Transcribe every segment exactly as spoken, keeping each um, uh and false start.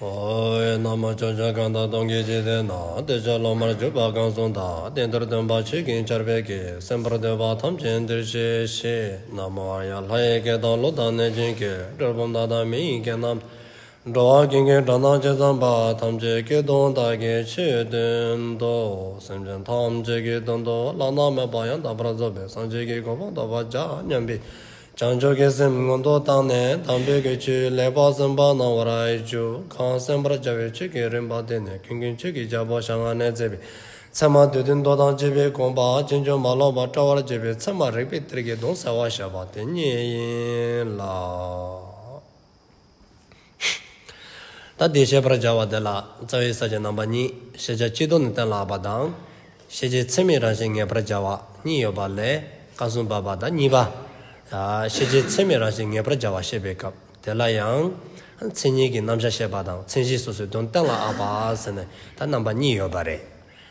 ཨོ། ན་མོ། ཕྱོགས་བཅུ་གང་དག་སྟོང་གི་འཇིག་རྟེན་ན། བདེ་མཆོག་སློབ་མར་གྱུར་པ་གང་སུ་དག། དེ་འདིར་སྟོན་པ་ཆོས་ཀྱི་ཆར་འབེབས་ཀྱིས། གསན་པར་འདོད་པ་ཐམས་ཅད་འདིར་གཤེགས་ཤིག། ན་མོ་ཨཱརྱ། ལྷ་ཡི་སྐད་དང་ཀླུ་དང་གནོད་སྦྱིན་སྐད། གྲུལ་བུམ་དག་དང་མི་ཡི་སྐད་རྣམས། འགྲོ་བ་ཀུན་གྱི་སྒྲ་རྣམས་ཇི་ཙམ་པ། ཐམས་ཅད་སྐད་དུ་བདག་གིས་ཆོས་བསྟན་ཏོ། སེམས་ཅན་ཐམས་ཅད་ཀྱི་དོན་དུ་བླ་ན་མེད་པ་ཡང་དག་པར་རྫོགས་པའི་སངས་རྒྱས་ཀྱི་གོ་འཕང་ཐོབ་པར་བྱ་སྙམ་པའི་བྱང་ཆུབ་ཀྱི་སེམས་སྔོན་དུ་བཏང་ནས། དམ་པའི་གི་ཆོས་ལེགས་པར་གསན་པར་གནང་བར་ཞུ། གང་གསན་པར་བྱ་བའི་ཆོས་ཀྱི་རིམ་པ་དེ་ནི་ཀུན་མཁྱེན་ཆོས་ཀྱི་རྒྱལ་པོ་ཞལ་སྔ་ནས་མཛད་པའི་ཚད་མ་སྡེ་བདུན་མདོ་དང་བཅས་པའི་དགོངས་པ་ཕྱིན་ཅི་མ་ལོག་པར་བཀྲལ་བར་བྱེད་པའི་ཚད་མ་རིགས་པའི་གཏེར་གྱི་དོན་གསལ་བར་བཤད་པ་དེ་ཉིད་ཡིན་ལ། ད་འདི་བཤད་པར་བྱ་བ་དེ་ལ་རྩ་བའི་ས་བཅད་རྣམ་པ་གཉིས། ཤེས་བྱ་སྤྱི་ལྡོག་ནས་གཏན་ལ་དབབ་པ་དང་། ཤེས་བྱེད་ཚད་མའི་རང་བཞིན་ངེས་པར་བྱ་བ་གཉིས་ཡོད་པ་ལས། སྐབས་སུ་བབ་པ་དང་གཉིས་པ། ཤེས་བྱེད་ཚད་མའི་རང་བཞིན་ངེས་པར་བྱ་བ་བཤད་པའི་སྐབས་དེ་ལ་ཡང་། མཚན་ཉིད་ཀྱི་རྣམ་གཞག་བཤད་པ་དང་། མཚན་གཞི་སོ་སོའི་དོན་གཏན་ལ་དབབ་པ་ཟེར་ནས་ད་རྣམ་པ་གཉིས་ཡོད་པ་རེད།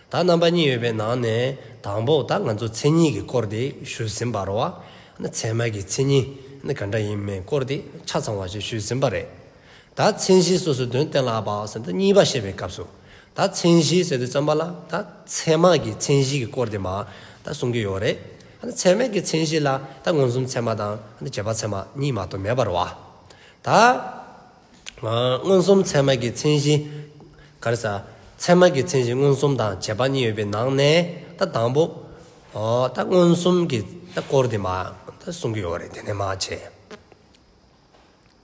ད་རྣམ་པ་གཉིས་ཡོད་པའི་ནང་ནས་དང་པོ་ད་ང་ཚོ་མཚན་ཉིད་ཀྱི་སྐོར་དེ་ཞུས་ཟིན་པ་རེད་བ། ཚད་མ་གི་མཚན་ཉིད་ནི་ག་འདྲ་ཡིན་མིན་སྐོར་དེ་ཆ་ཚང་བ་ཞིག་ཞུས་ཟིན་པ་རེད། ད་མཚན་གཞི་སོ་སོའི་དོན་གཏན་ལ་དབབ་པ་ཟེར་ཏེ་གཉིས་པ་བཤད་པའི་སྐབས་སུ། ད་མཚན་གཞི་ཟེར་དུས་ཙམ་པ་ལ་ད་ཚད་མ་གི་མཚན་གཞི་གི་སྐོར་དེ་མ་ད་གསུང་གི་ཡོད་རེད། ཚད་མ་གི་མཚན་གཞི་ལ་ད་མངོན་སུམ་ཚད་མ་དང་རྗེས་དཔག་ཚད་མ་གཉིས་མ་གཏོགས་མེད་པ་རེད་བ། ད། མངོན་སུམ་ཚད་མ་གི་མཚན་གཞི། ག་རེ་ཟ། ཚད་མ་གི་མཚན་གཞི་མངོན་སུམ་དང་རྗེས་དཔག་གཉིས་ཡོད་པའི་ནང་ནས་ད་དང་པོ། ཨོ། ད་མངོན་སུམ་གྱི་ད་སྐོར་དེ་མ་ད་གསུང་གི་ཡོད་རེད། དེ་ནས་མ་བྱས།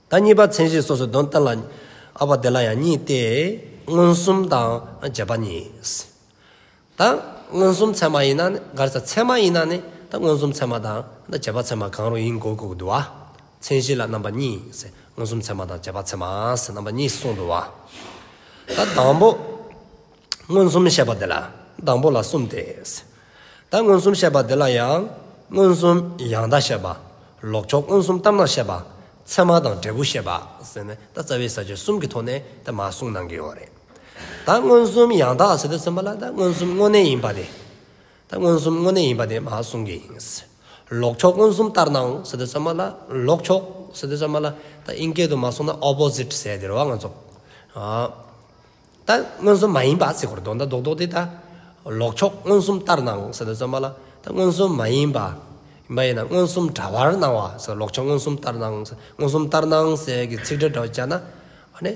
ད་གཉིས་པ་མཚན་གཞི་སོ་སོའི་དོན་གཏན་ལ་དབབ་པ་དེ་ལ་ཡང་གཉིས་ཏེ། མངོན་སུམ་དང་རྗེས་དཔག་གཉིས། ད་མངོན་སུམ་ཚད་མ་ཡིན་ན་ནི། ག་རེ་ཟ། ཚད་མ་ཡིན་ན་ནི་ད་མངོན་སུམ་ཚད་མ་དང་ད་རྗེས་དཔག་ཚད་མ་གང་རུང་ཡིན་དགོས་དགོས་འདུག་བ། མཚན་གཞི་ལ་རྣམ་པ་གཉིས་ཟེར། མངོན་སུམ་ཚད་མ་དང་རྗེས་དཔག་ཚད་མ་ཟེར་རྣམ་པ་གཉིས་གསུངས་འདུག་བ། ད་དང་པོ། མངོན་སུམ་བཤད་པ་དེ་ལ་དང་པོ་ལ་གསུམ་སྟེ། ད་མངོན་སུམ་བཤད་པ་དེ་ལ་ཡང་མངོན་སུམ་ཡང་དག་བཤད་པ། ལོག་ཕྱོགས་མངོན་སུམ་ལྟར་སྣང་བཤད་པ། ཚད་མ་དང་འབྲས་བུ་བཤད་པ་ཟེར་ནས་ད་རྩ་བའི་ས་བཅད་གསུམ་གྱི་ཐོག་ནས་ད་མར་གསུངས་གནང་གི་ཡོད་རེད། ད་མངོན་སུམ་ཡང་དག་ཟེར་དུས་ཙམ་པ་ལ་ད་མངོན་སུམ་དངོས་གནས་ཡིན་པ་དེ། ད་མངོན་སུམ་དངོས་གནས་ཡིན་པ་དེ་མར་གསུང་གི་ཡིན། ལོག་ཕྱོགས་མངོན་སུམ་ལྟར་སྣང་ཟེར་དུས་ཙམ་པ་ལ། ལོག་ཕྱོགས་ཟེར་དུས་ཙམ་པ་ལ་ད་དབྱིན་སྐད་དུ་མར་གསུངས་ན་ཨོ་པོ་ཟིཊ་ཟེར་དེ་རེད་བ། ང་ཚོ། ཨ། ད་མངོན་སུམ་མ་ཡིན་པ་ཟེར་དགོས་རེད། དོན་དག་རྡོག་རྡོག་དེ་ད། ལོག་ཕྱོགས་མངོན་སུམ་ལྟར་སྣང་ཟེར་དུས་ཙམ་པ་ལ་ད་མངོན་སུམ་མ་ཡིན་པ། ཡིན་པ་ཡིན་ན་མངོན་སུམ་འདྲ་བར་སྣང་བ་ཟེར། ལོག་ཕྱོགས་མངོན་སུམ་ལྟར་སྣང་ཟེར། མངོན་སུམ་ལྟར་སྣང་ཟེར་གྱི་ཚིག་འབྲུ་འདྲ་བ་བྱས་ན། ཨ་ནི།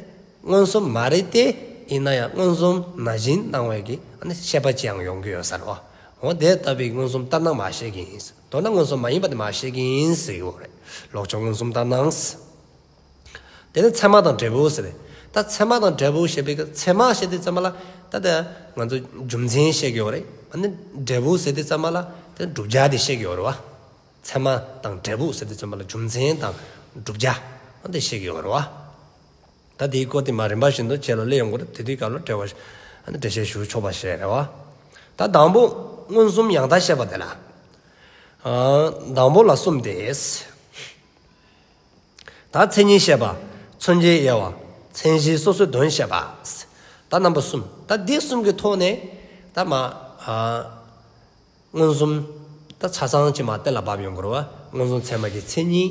མངོན་སུམ་མ་རེད་དེ། ཡིན་ན་ཡང་མངོན་སུམ་ནང་བཞིན་སྣང་བའི་གི་ཨ་ནི་བཤད་པ་ཅི་ཡང་ཡོང་གི་ཡོད་ས་རེད་བ། འོ་དེ་ལྟ་བུའི་མངོན་སུམ་ལྟར་སྣང་མར་བཤད་ཀྱི་ཡིན། མདོར་ན་མངོན་སུམ་མ་ཡིན་པ་དེ་མར་བཤད་ཀྱི་ཡིན་ཟེར་གྱི་ཡོད་རེད། ལོག་ཕྱོགས་མངོན་སུམ་ལྟར་སྣང་། དེ་ནས་ཚད་མ་དང་འབྲས་བུ་ཟེར། ད་ཚད་མ་དང་འབྲས་བུ་བཤད་པའི་སྐབས། ཚད་མ་བཤད་དུས་ཙམ་པ་ལ་ད་ལྟ་ང་ཚོ་རྒྱུ་མཚན་བཤད་ཀྱི་ཡོད་རེད། ཨ་ནི་འབྲས་བུ་ཟེར་དུས་ཙམ་པ་ལ་དེ་བསྒྲུབ་བྱ་དེ་བཤད་ཀྱི་ཡོད་རེད་བ། ཚད་མ་དང་འབྲས་བུ་ཟེར་དུས་ཙམ་པ་ལ་རྒྱུ་མཚན་དང་བསྒྲུབ་བྱ་དེ་བཤད་ཀྱི་ཡོད་རེད་བ། ད་དེའི་སྐོར་དེ་མར་རིམ་པ་བཞིན་དུ་རྗེས་ལ་སླེབས་ཡོང་གི་རེད། དེ་དུས་སྐབས་ལ་འགྲེལ་བ་ཞིག་ཨ་ནི་འགྲེལ་བཤད་ཞུ་ཆོག་པ་ཞིག་རེད་བ། ད་དང་པོ་མངོན་སུམ་ཡང་དག་བཤད་པ་དེ་ལ། ཨ། དང་པོ་ལ་གསུམ་སྟེ། ད་མཚན་ཉིད་བཤད་པ། མཚོན་བྱའི་དབྱེ་བ། མཚན་གཞི་སོ་སོའི་དོན་བཤད་པ། ད་རྣམ་པ་གསུམ། ད་འདི་གསུམ་གྱི་ཐོག་ནས་ད་མ། ཨ། མངོན་སུམ་ད་ཆ་ཚང་ཅིག་མར་གཏན་ལ་དབབ་ཡོང་གི་རེད་བ། མངོན་སུམ་ཚད་མ་གི་མཚན་ཉིད།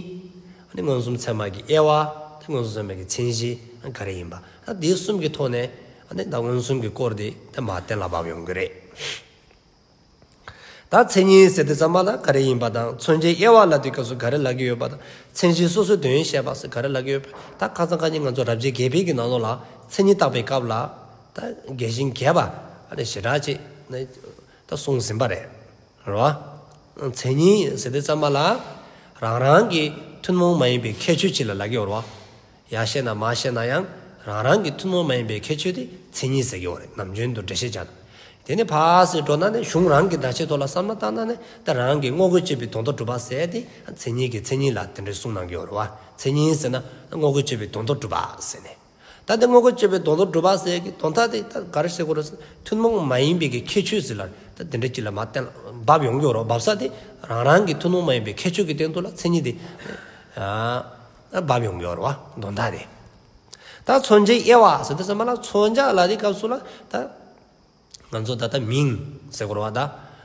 ཨ་ནི་མངོན་སུམ་ཚད་མ་གི་དབྱེ་བ། ད་མངོན་སུམ་ཚད་མ་གི་མཚན་གཞི་ག་རེ་ཡིན་པ། ད་འདི་གསུམ་གྱི་ཐོག་ནས་ཨ་ནི་ད་མངོན་སུམ་གྱི་སྐོར་དེ་ད་མར་གཏན་ལ་དབབ་ཡོང་གི་རེད། ད་མཚན་ཉིད་ཟེར་དུས་ཙམ་པ་ལ་ག་རེ་ཡིན་པ་དང་། མཚོན་བྱའི་དབྱེ་བ་ལབ་དུས་སྐབས་སུ་ག་རེ་ལབ་ཀྱི་ཡོད་པ་དང་། མཚན་གཞི་སོ་སོའི་དོན་བཤད་པ་ཟེར་ག་རེ་ལབ་ཀྱི་ཡོད་པ། ད་ཁ་སང་ཁ་ཉིན་ང་ཚོ་རབ་བྱེད་བརྒྱད་པའི་གི་ནང་ལོགས་ལ་མཚན་ཉིད་བརྟག་པའི་སྐབས་ལ་ད་རྒྱས་ཤིང་རྒྱས་པ་ཨ་ནི་ཞེ་དྲག་ཅིག་ནི་ད་གསུངས་ཟིན་པ་རེད། རེད་བ། མཚན་ཉིད་ཟེར་དུས་ཙམ་པ་ལ་རང་རང་གི་ཐུན་མོང་མ་ཡིན་པའི་ཁྱད་ཆོས་ཅིག་ལ་ལབ་ཀྱི་ཡོད་རེད་བ། ཡར་བཤད་ན་མར་བཤད་ན་ཡང་རང་རང་གི་ཐུན་མོང་མ་ཡིན་པའི་ཁྱད་ཆོས་དེ་མཚན་ཉིད་ཟེར་གྱི་ཡོད་རེད། ནམ་རྒྱུན་དུ་འགྲེལ་བཤད་བྱ་ན། དེ་ནས་ཕར་ཚུར་འགྲོ་ན་ནི་གཞུང་རང་གི་བརྡ་ཆད་ཐོག་ལ་བསམ་བློ་བཏང་ན་ནི་ད་རང་གི་དངོས་ཀྱི་དཔྱོད་པའི་དོན་དུ་གྲུབ་པ་ཟེར་དེ་མཚན་ཉིད་ཀྱི་མཚན་ཉིད་ལ་དེ་འདྲའི་གསུངས་གནང་གི་ཡོད་རེད་བ། མཚན་ཉིད་ཟེར་ན་དངོས་ཀྱི་དཔྱོད་པའི་དོན་དུ་གྲུབ་པ་ཟེར་ནས། ད་དེ་དངོས་ཀྱི་དཔྱོད་པའི་དོན་དུ་གྲུབ་པ་ཟེར་གྱི་དོན་དག་དེ་ད་ག་རེ་ཟེར་དགོས་རེད་ཟེར་ན། ཐུན་མོང་མ་ཡིན་པའི་གི་ཁྱད་ཆོས་ཟེར་ལ་ད་དེ་འདྲ་ཅིག་ལ་མར་གཏན་ལ་དབབ་ཡོང་གི་ཡོད་རེད་བ། དབབ་ས་དེ་རང་རང་གི་ཐུན་མོང་མ་ཡིན་པའི་ཁྱད་ཆོས་ཀྱི་སྟེང་དུ་ལ་མཚན་ཉིད་དེ། ཨ། བབས་ཡོང་གི་ཡོད་རེད་བ། དོན་དག་རེད། ད་མཚོན་བྱའི་དབྱེ་བ་ཟེར་དུས་ཙམ་པ་ལ་མཚོན་བྱ་ལབ་དུས་སྐབས་སུ་ལ་ད། ང་ཚོ་ད་ལྟ་མིང་ཟེར་དགོས་རེད་བ། ད་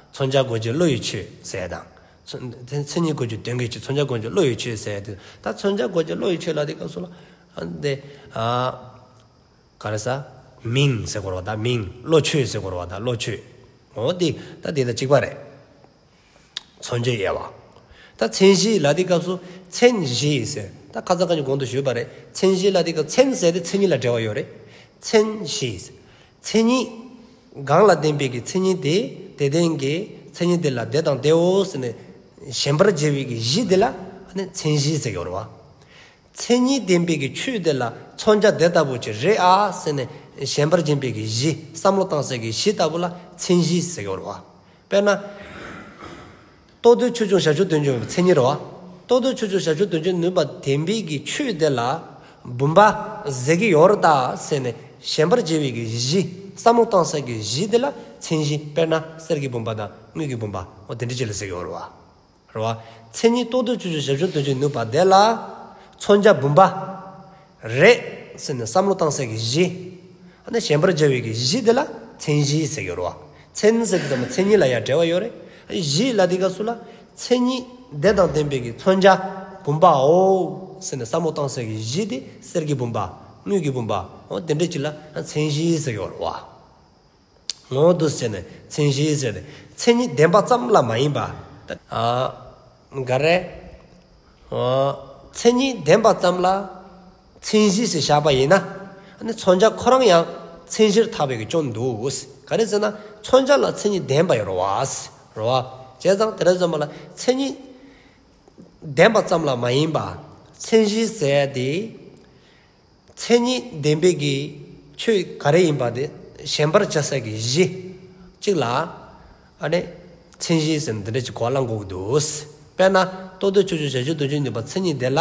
མཚོན་བྱ་གོ་རྒྱུ་བློ་ཡི་ཆོས་ཟེར་དང་། མཚོན་མཚན་ཉིད་གོ་རྒྱུ་དོན་གྱི་ཆོས། མཚོན་བྱ་གོ་རྒྱུ་བློ་ཡི་ཆོས་ཟེར་དུས། ད་མཚོན་བྱ་གོ་རྒྱུ་བློ་ཡི་ཆོས་ལབ་དུས་སྐབས་སུ་ལ། ཨ། འདི། ཨ། ག་རེ་ཟ། མིང་ཟེར་དགོས་རེད་བ། ད་མིང་། བློ་ཆོས་ཟེར་དགོས་རེད་བ། ད་བློ་ཆོས། འོ་དེ་ད་དེ་དང་གཅིག་པ་རེད། མཚོན་བྱའི་དབྱེ་བ། ད་མཚན་གཞི་ལབ་དུས་སྐབས་སུ་མཚན་གཞི་ཟེར། ད་ཁ་སང་ཁ་ཉིན་གོང་དུ་ཞུས་པ་རེད། མཚན་གཞི་ལབ་དུས་སྐབས་མཚན་ཟེར་དེ་མཚན་ཉིད་ལ་འབྲེལ་བ་ཡོད་རེད། མཚན་གཞི། མཚན་ཉིད། གང་ལ་ལྡན་པའི་གི་མཚན་ཉིད་དེ། དེ་ལྡན་གྱི་མཚན་ཉིད་དེ་ལ་དེ་དང་དེའོ་ཟེར་ནས་ཞེན་པར་བྱེད་པའི་གི་གཞི་དེ་ལ་ནི་མཚན་གཞི་ཟེར་གྱི་ཡོད་རེད་བ། མཚན་ཉིད་ལྡན་པའི་གི་ཆོས་དེ་ལ་མཚོན་བྱ་དེ་ལྟ་བུ་ཅིག་རེད་ཨ་ཟེར་ནས་ཞེན་པར་འཛིན་པའི་གི་གཞི། བསམ་བློ་བཏང་སའི་གི་གཞི་ལྟ་བུ་ལ་མཚན་གཞི་ཟེར་གྱི་ཡོད་རེད་བ། དཔེར་ན། རྟོག་བདེ་ཆོས་འབྱུང་བྱ་སྤྱོད་དོན་འབྱུང་གི་མཚན་ཉིད་རེད་བ། རྟོག་བདེ་ཆོས་འབྱུང་བྱ་སྤྱོད་དོན་འབྱུང་ནུས་པ་ལྡན་པའི་གི་ཆོས་དེ་ལ་བུམ་པ་ཟེར་གྱི་ཡོད་རེད་ད་ཟེར་ནས་ཞེན་པར་བྱེད་པའི་གི་གཞི། བསམ་བློ་བཏང་སའི་གི་གཞི་དེ་ལ་མཚན་གཞི། དཔེར་ན་གསེར་གྱི་བུམ་པ་དང་དངུལ་གྱི་བུམ་པ། འོ་དེ་འདྲ་ཅིག་ལ་ཟེར་གྱི་ཡོད་རེད་བ། རེད་བ། མཚན་ཉིད་རྟོག་བདེ་ཆོས་འབྱུང་བྱ་སྤྱོད་དོན་འབྱུང་ནུས་པ་དེ་ལ་མཚོན་བྱ་བུམ་པ་རེད་ཟེར་ནས་བསམ་བློ་བཏང་སའི་གི་གཞི། ཨ་ནི་ཞེན་པར་བྱ་བའི་གི་གཞི་དེ་ལ་མཚན་གཞི་ཟེར་གྱི་རེད་བ། མཚན་ཟེར་དུས་ཙམ་པ་མཚན་ཉིད་ལ་ཡང་འབྲེལ་བ་ཡོད་རེད། གཞི་ལབ་དུས་སྐབས་སུ་ལ་མཚན་ཉིད་དེ་དང་ལྡན་པའི་གི་མཚོན་བྱ་བུམ་པའོ་ཟེར་ནས་བསམ་བློ་བཏང་སའི་གི་གཞི་དེ་གསེར་གྱི་བུམ་པ། དངུལ་གྱི་བུམ་པ། འོ་དེ་འདྲ་ཅིག་ལ་མཚན་གཞི་ཟེར་གྱི་ཡོད་རེད་བ། ངོ་བོ་འདུག་ཟེར་ནས་མཚན་གཞི་ཟེར་ནས་མཚན་ཉིད་ལྡན་པ་ཙམ་ལ་མ་ཡིན་པ། ཨ། ག་རེ། ཨ། མཚན་ཉིད་ལྡན་པ་ཙམ་ལ་མཚན་གཞི་ཟེར་བཞག་པ་ཡིན་ན། ཨ་ནི་མཚོན་བྱ་ཁོ་རང་ཡང་མཚན་གཞིར་ཐལ་བའི་གི་སྐྱོན་འདུག། ག་རེ་ཟེར་ན་མཚོན་བྱ་ལ་མཚན་ཉིད་ལྡན་པ་ཡོད་རེད་བ། རེད་བ། བྱས་ཙང་དེ་འདྲ་ཙམ་པ་ལ་མཚན་ཉིད་ལྡན་པ་ཙམ་ལ་མ་ཡིན་པ། མཚན་གཞི་ཟེར་དེ། མཚན་ཉིད་ལྡན་པའི་གི་ཆོས་ག་རེ་ཡིན་པ་དེ་ཞེན་པར་བྱ་ས་གི་གཞི་གཅིག་ལ་ཨ་ནི་མཚན་གཞི་ཟེར་ནས་འདི་འདྲ་ཅིག་གོ་བ་བླང་དགོས་ཀྱི་འདུག། དཔེར་ན་རྟོག་བདེ་ཆོས་འབྱུང་བྱ་སྤྱོད་དོན་འབྱུང་ནུས་པ་མཚན་ཉིད་དེ་ལ་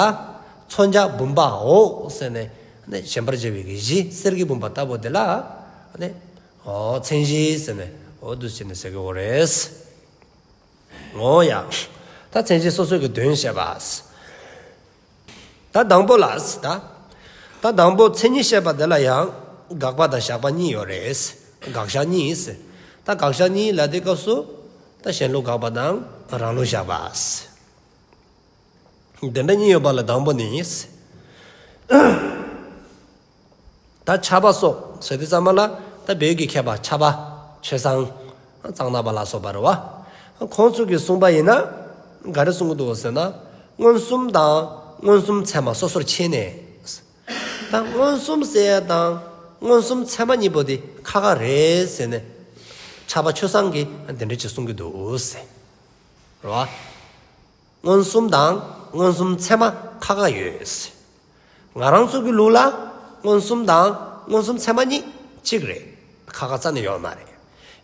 མཚོན་བྱ་བུམ་པའོ་ཟེར་ནས་ཨ་ནི་ཞེན་པར་བྱ་བའི་གི་གཞི། གསེར་གྱི་བུམ་པ་ལྟ་བུ་དེ་ལ་ཨ་ནི་འོ་མཚན་གཞི་ཟེར་ནས་འོ་འདུག་ཟེར་ནས་ཟེར་གི་ཡོད་རེད། འོ་ཡ། ད་མཚན་གཞི་སོ་སོའི་གི་དོན་བཤད་པ། ད་དང་པོ་ལ། ད། ད་དང་པོ་མཚན་ཉིད་བཤད་པ་དེ་ལ་ཡང་དགག་པ་དང་བཞག་པ་གཉིས་ཡོད་རེད། དགག་བཞག་གཉིས། ད་དགག་བཞག་གཉིས་ལ་དེ་སྐབས་སུ་ད་གཞན་ལུགས་དགག་པ་དང་རང་ལུགས་བཞག་པ། དེ་འདྲ་གཉིས་ཡོད་པ་ལ་དང་པོ་ནི། ད་ཕྱྭ་པ་སོགས་ཟེར་དུས་ཙམ་པ་ལ་ད་བོད་ཀྱི་མཁས་པ་ཕྱྭ་པ་ཆོས་བཟང་གཙང་ནག་པ་ལ་སོགས་པ་རེད་བ། ཁོང་ཚོ་གིས་གསུངས་པ་ཡིན་ན་ག་རེ་གསུང་གི་འདུག་ཟེར་ན། མངོན་སུམ་དང་མངོན་སུམ་ཚད་མ་སོ་སོར་ཕྱེ་ནས། ད་མངོན་སུམ་ཟེར་ཡ་དང་མངོན་སུམ་ཚད་མ་གཉིས་པོ་དེ་ཁག་ཁག་རེད་ཟེར་ནས་ཕྱྭ་པ་ཆོས་བཟང་གིས་འདི་འདྲ་ཅིག་གསུང་གི་འདུག་ཟེར། རེད་བ། མངོན་སུམ་དང་མངོན་སུམ་ཚད་མ་ཁག་ཁག་ཡོད། ང་རང་ཚོ་གི་ལུགས་ལ་མངོན་སུམ་དང་མངོན་སུམ་ཚད་མ་གཉིས་གཅིག་རེད། ཁག་ཁག་རྩ་ནས་ཡོད་མ་རེད།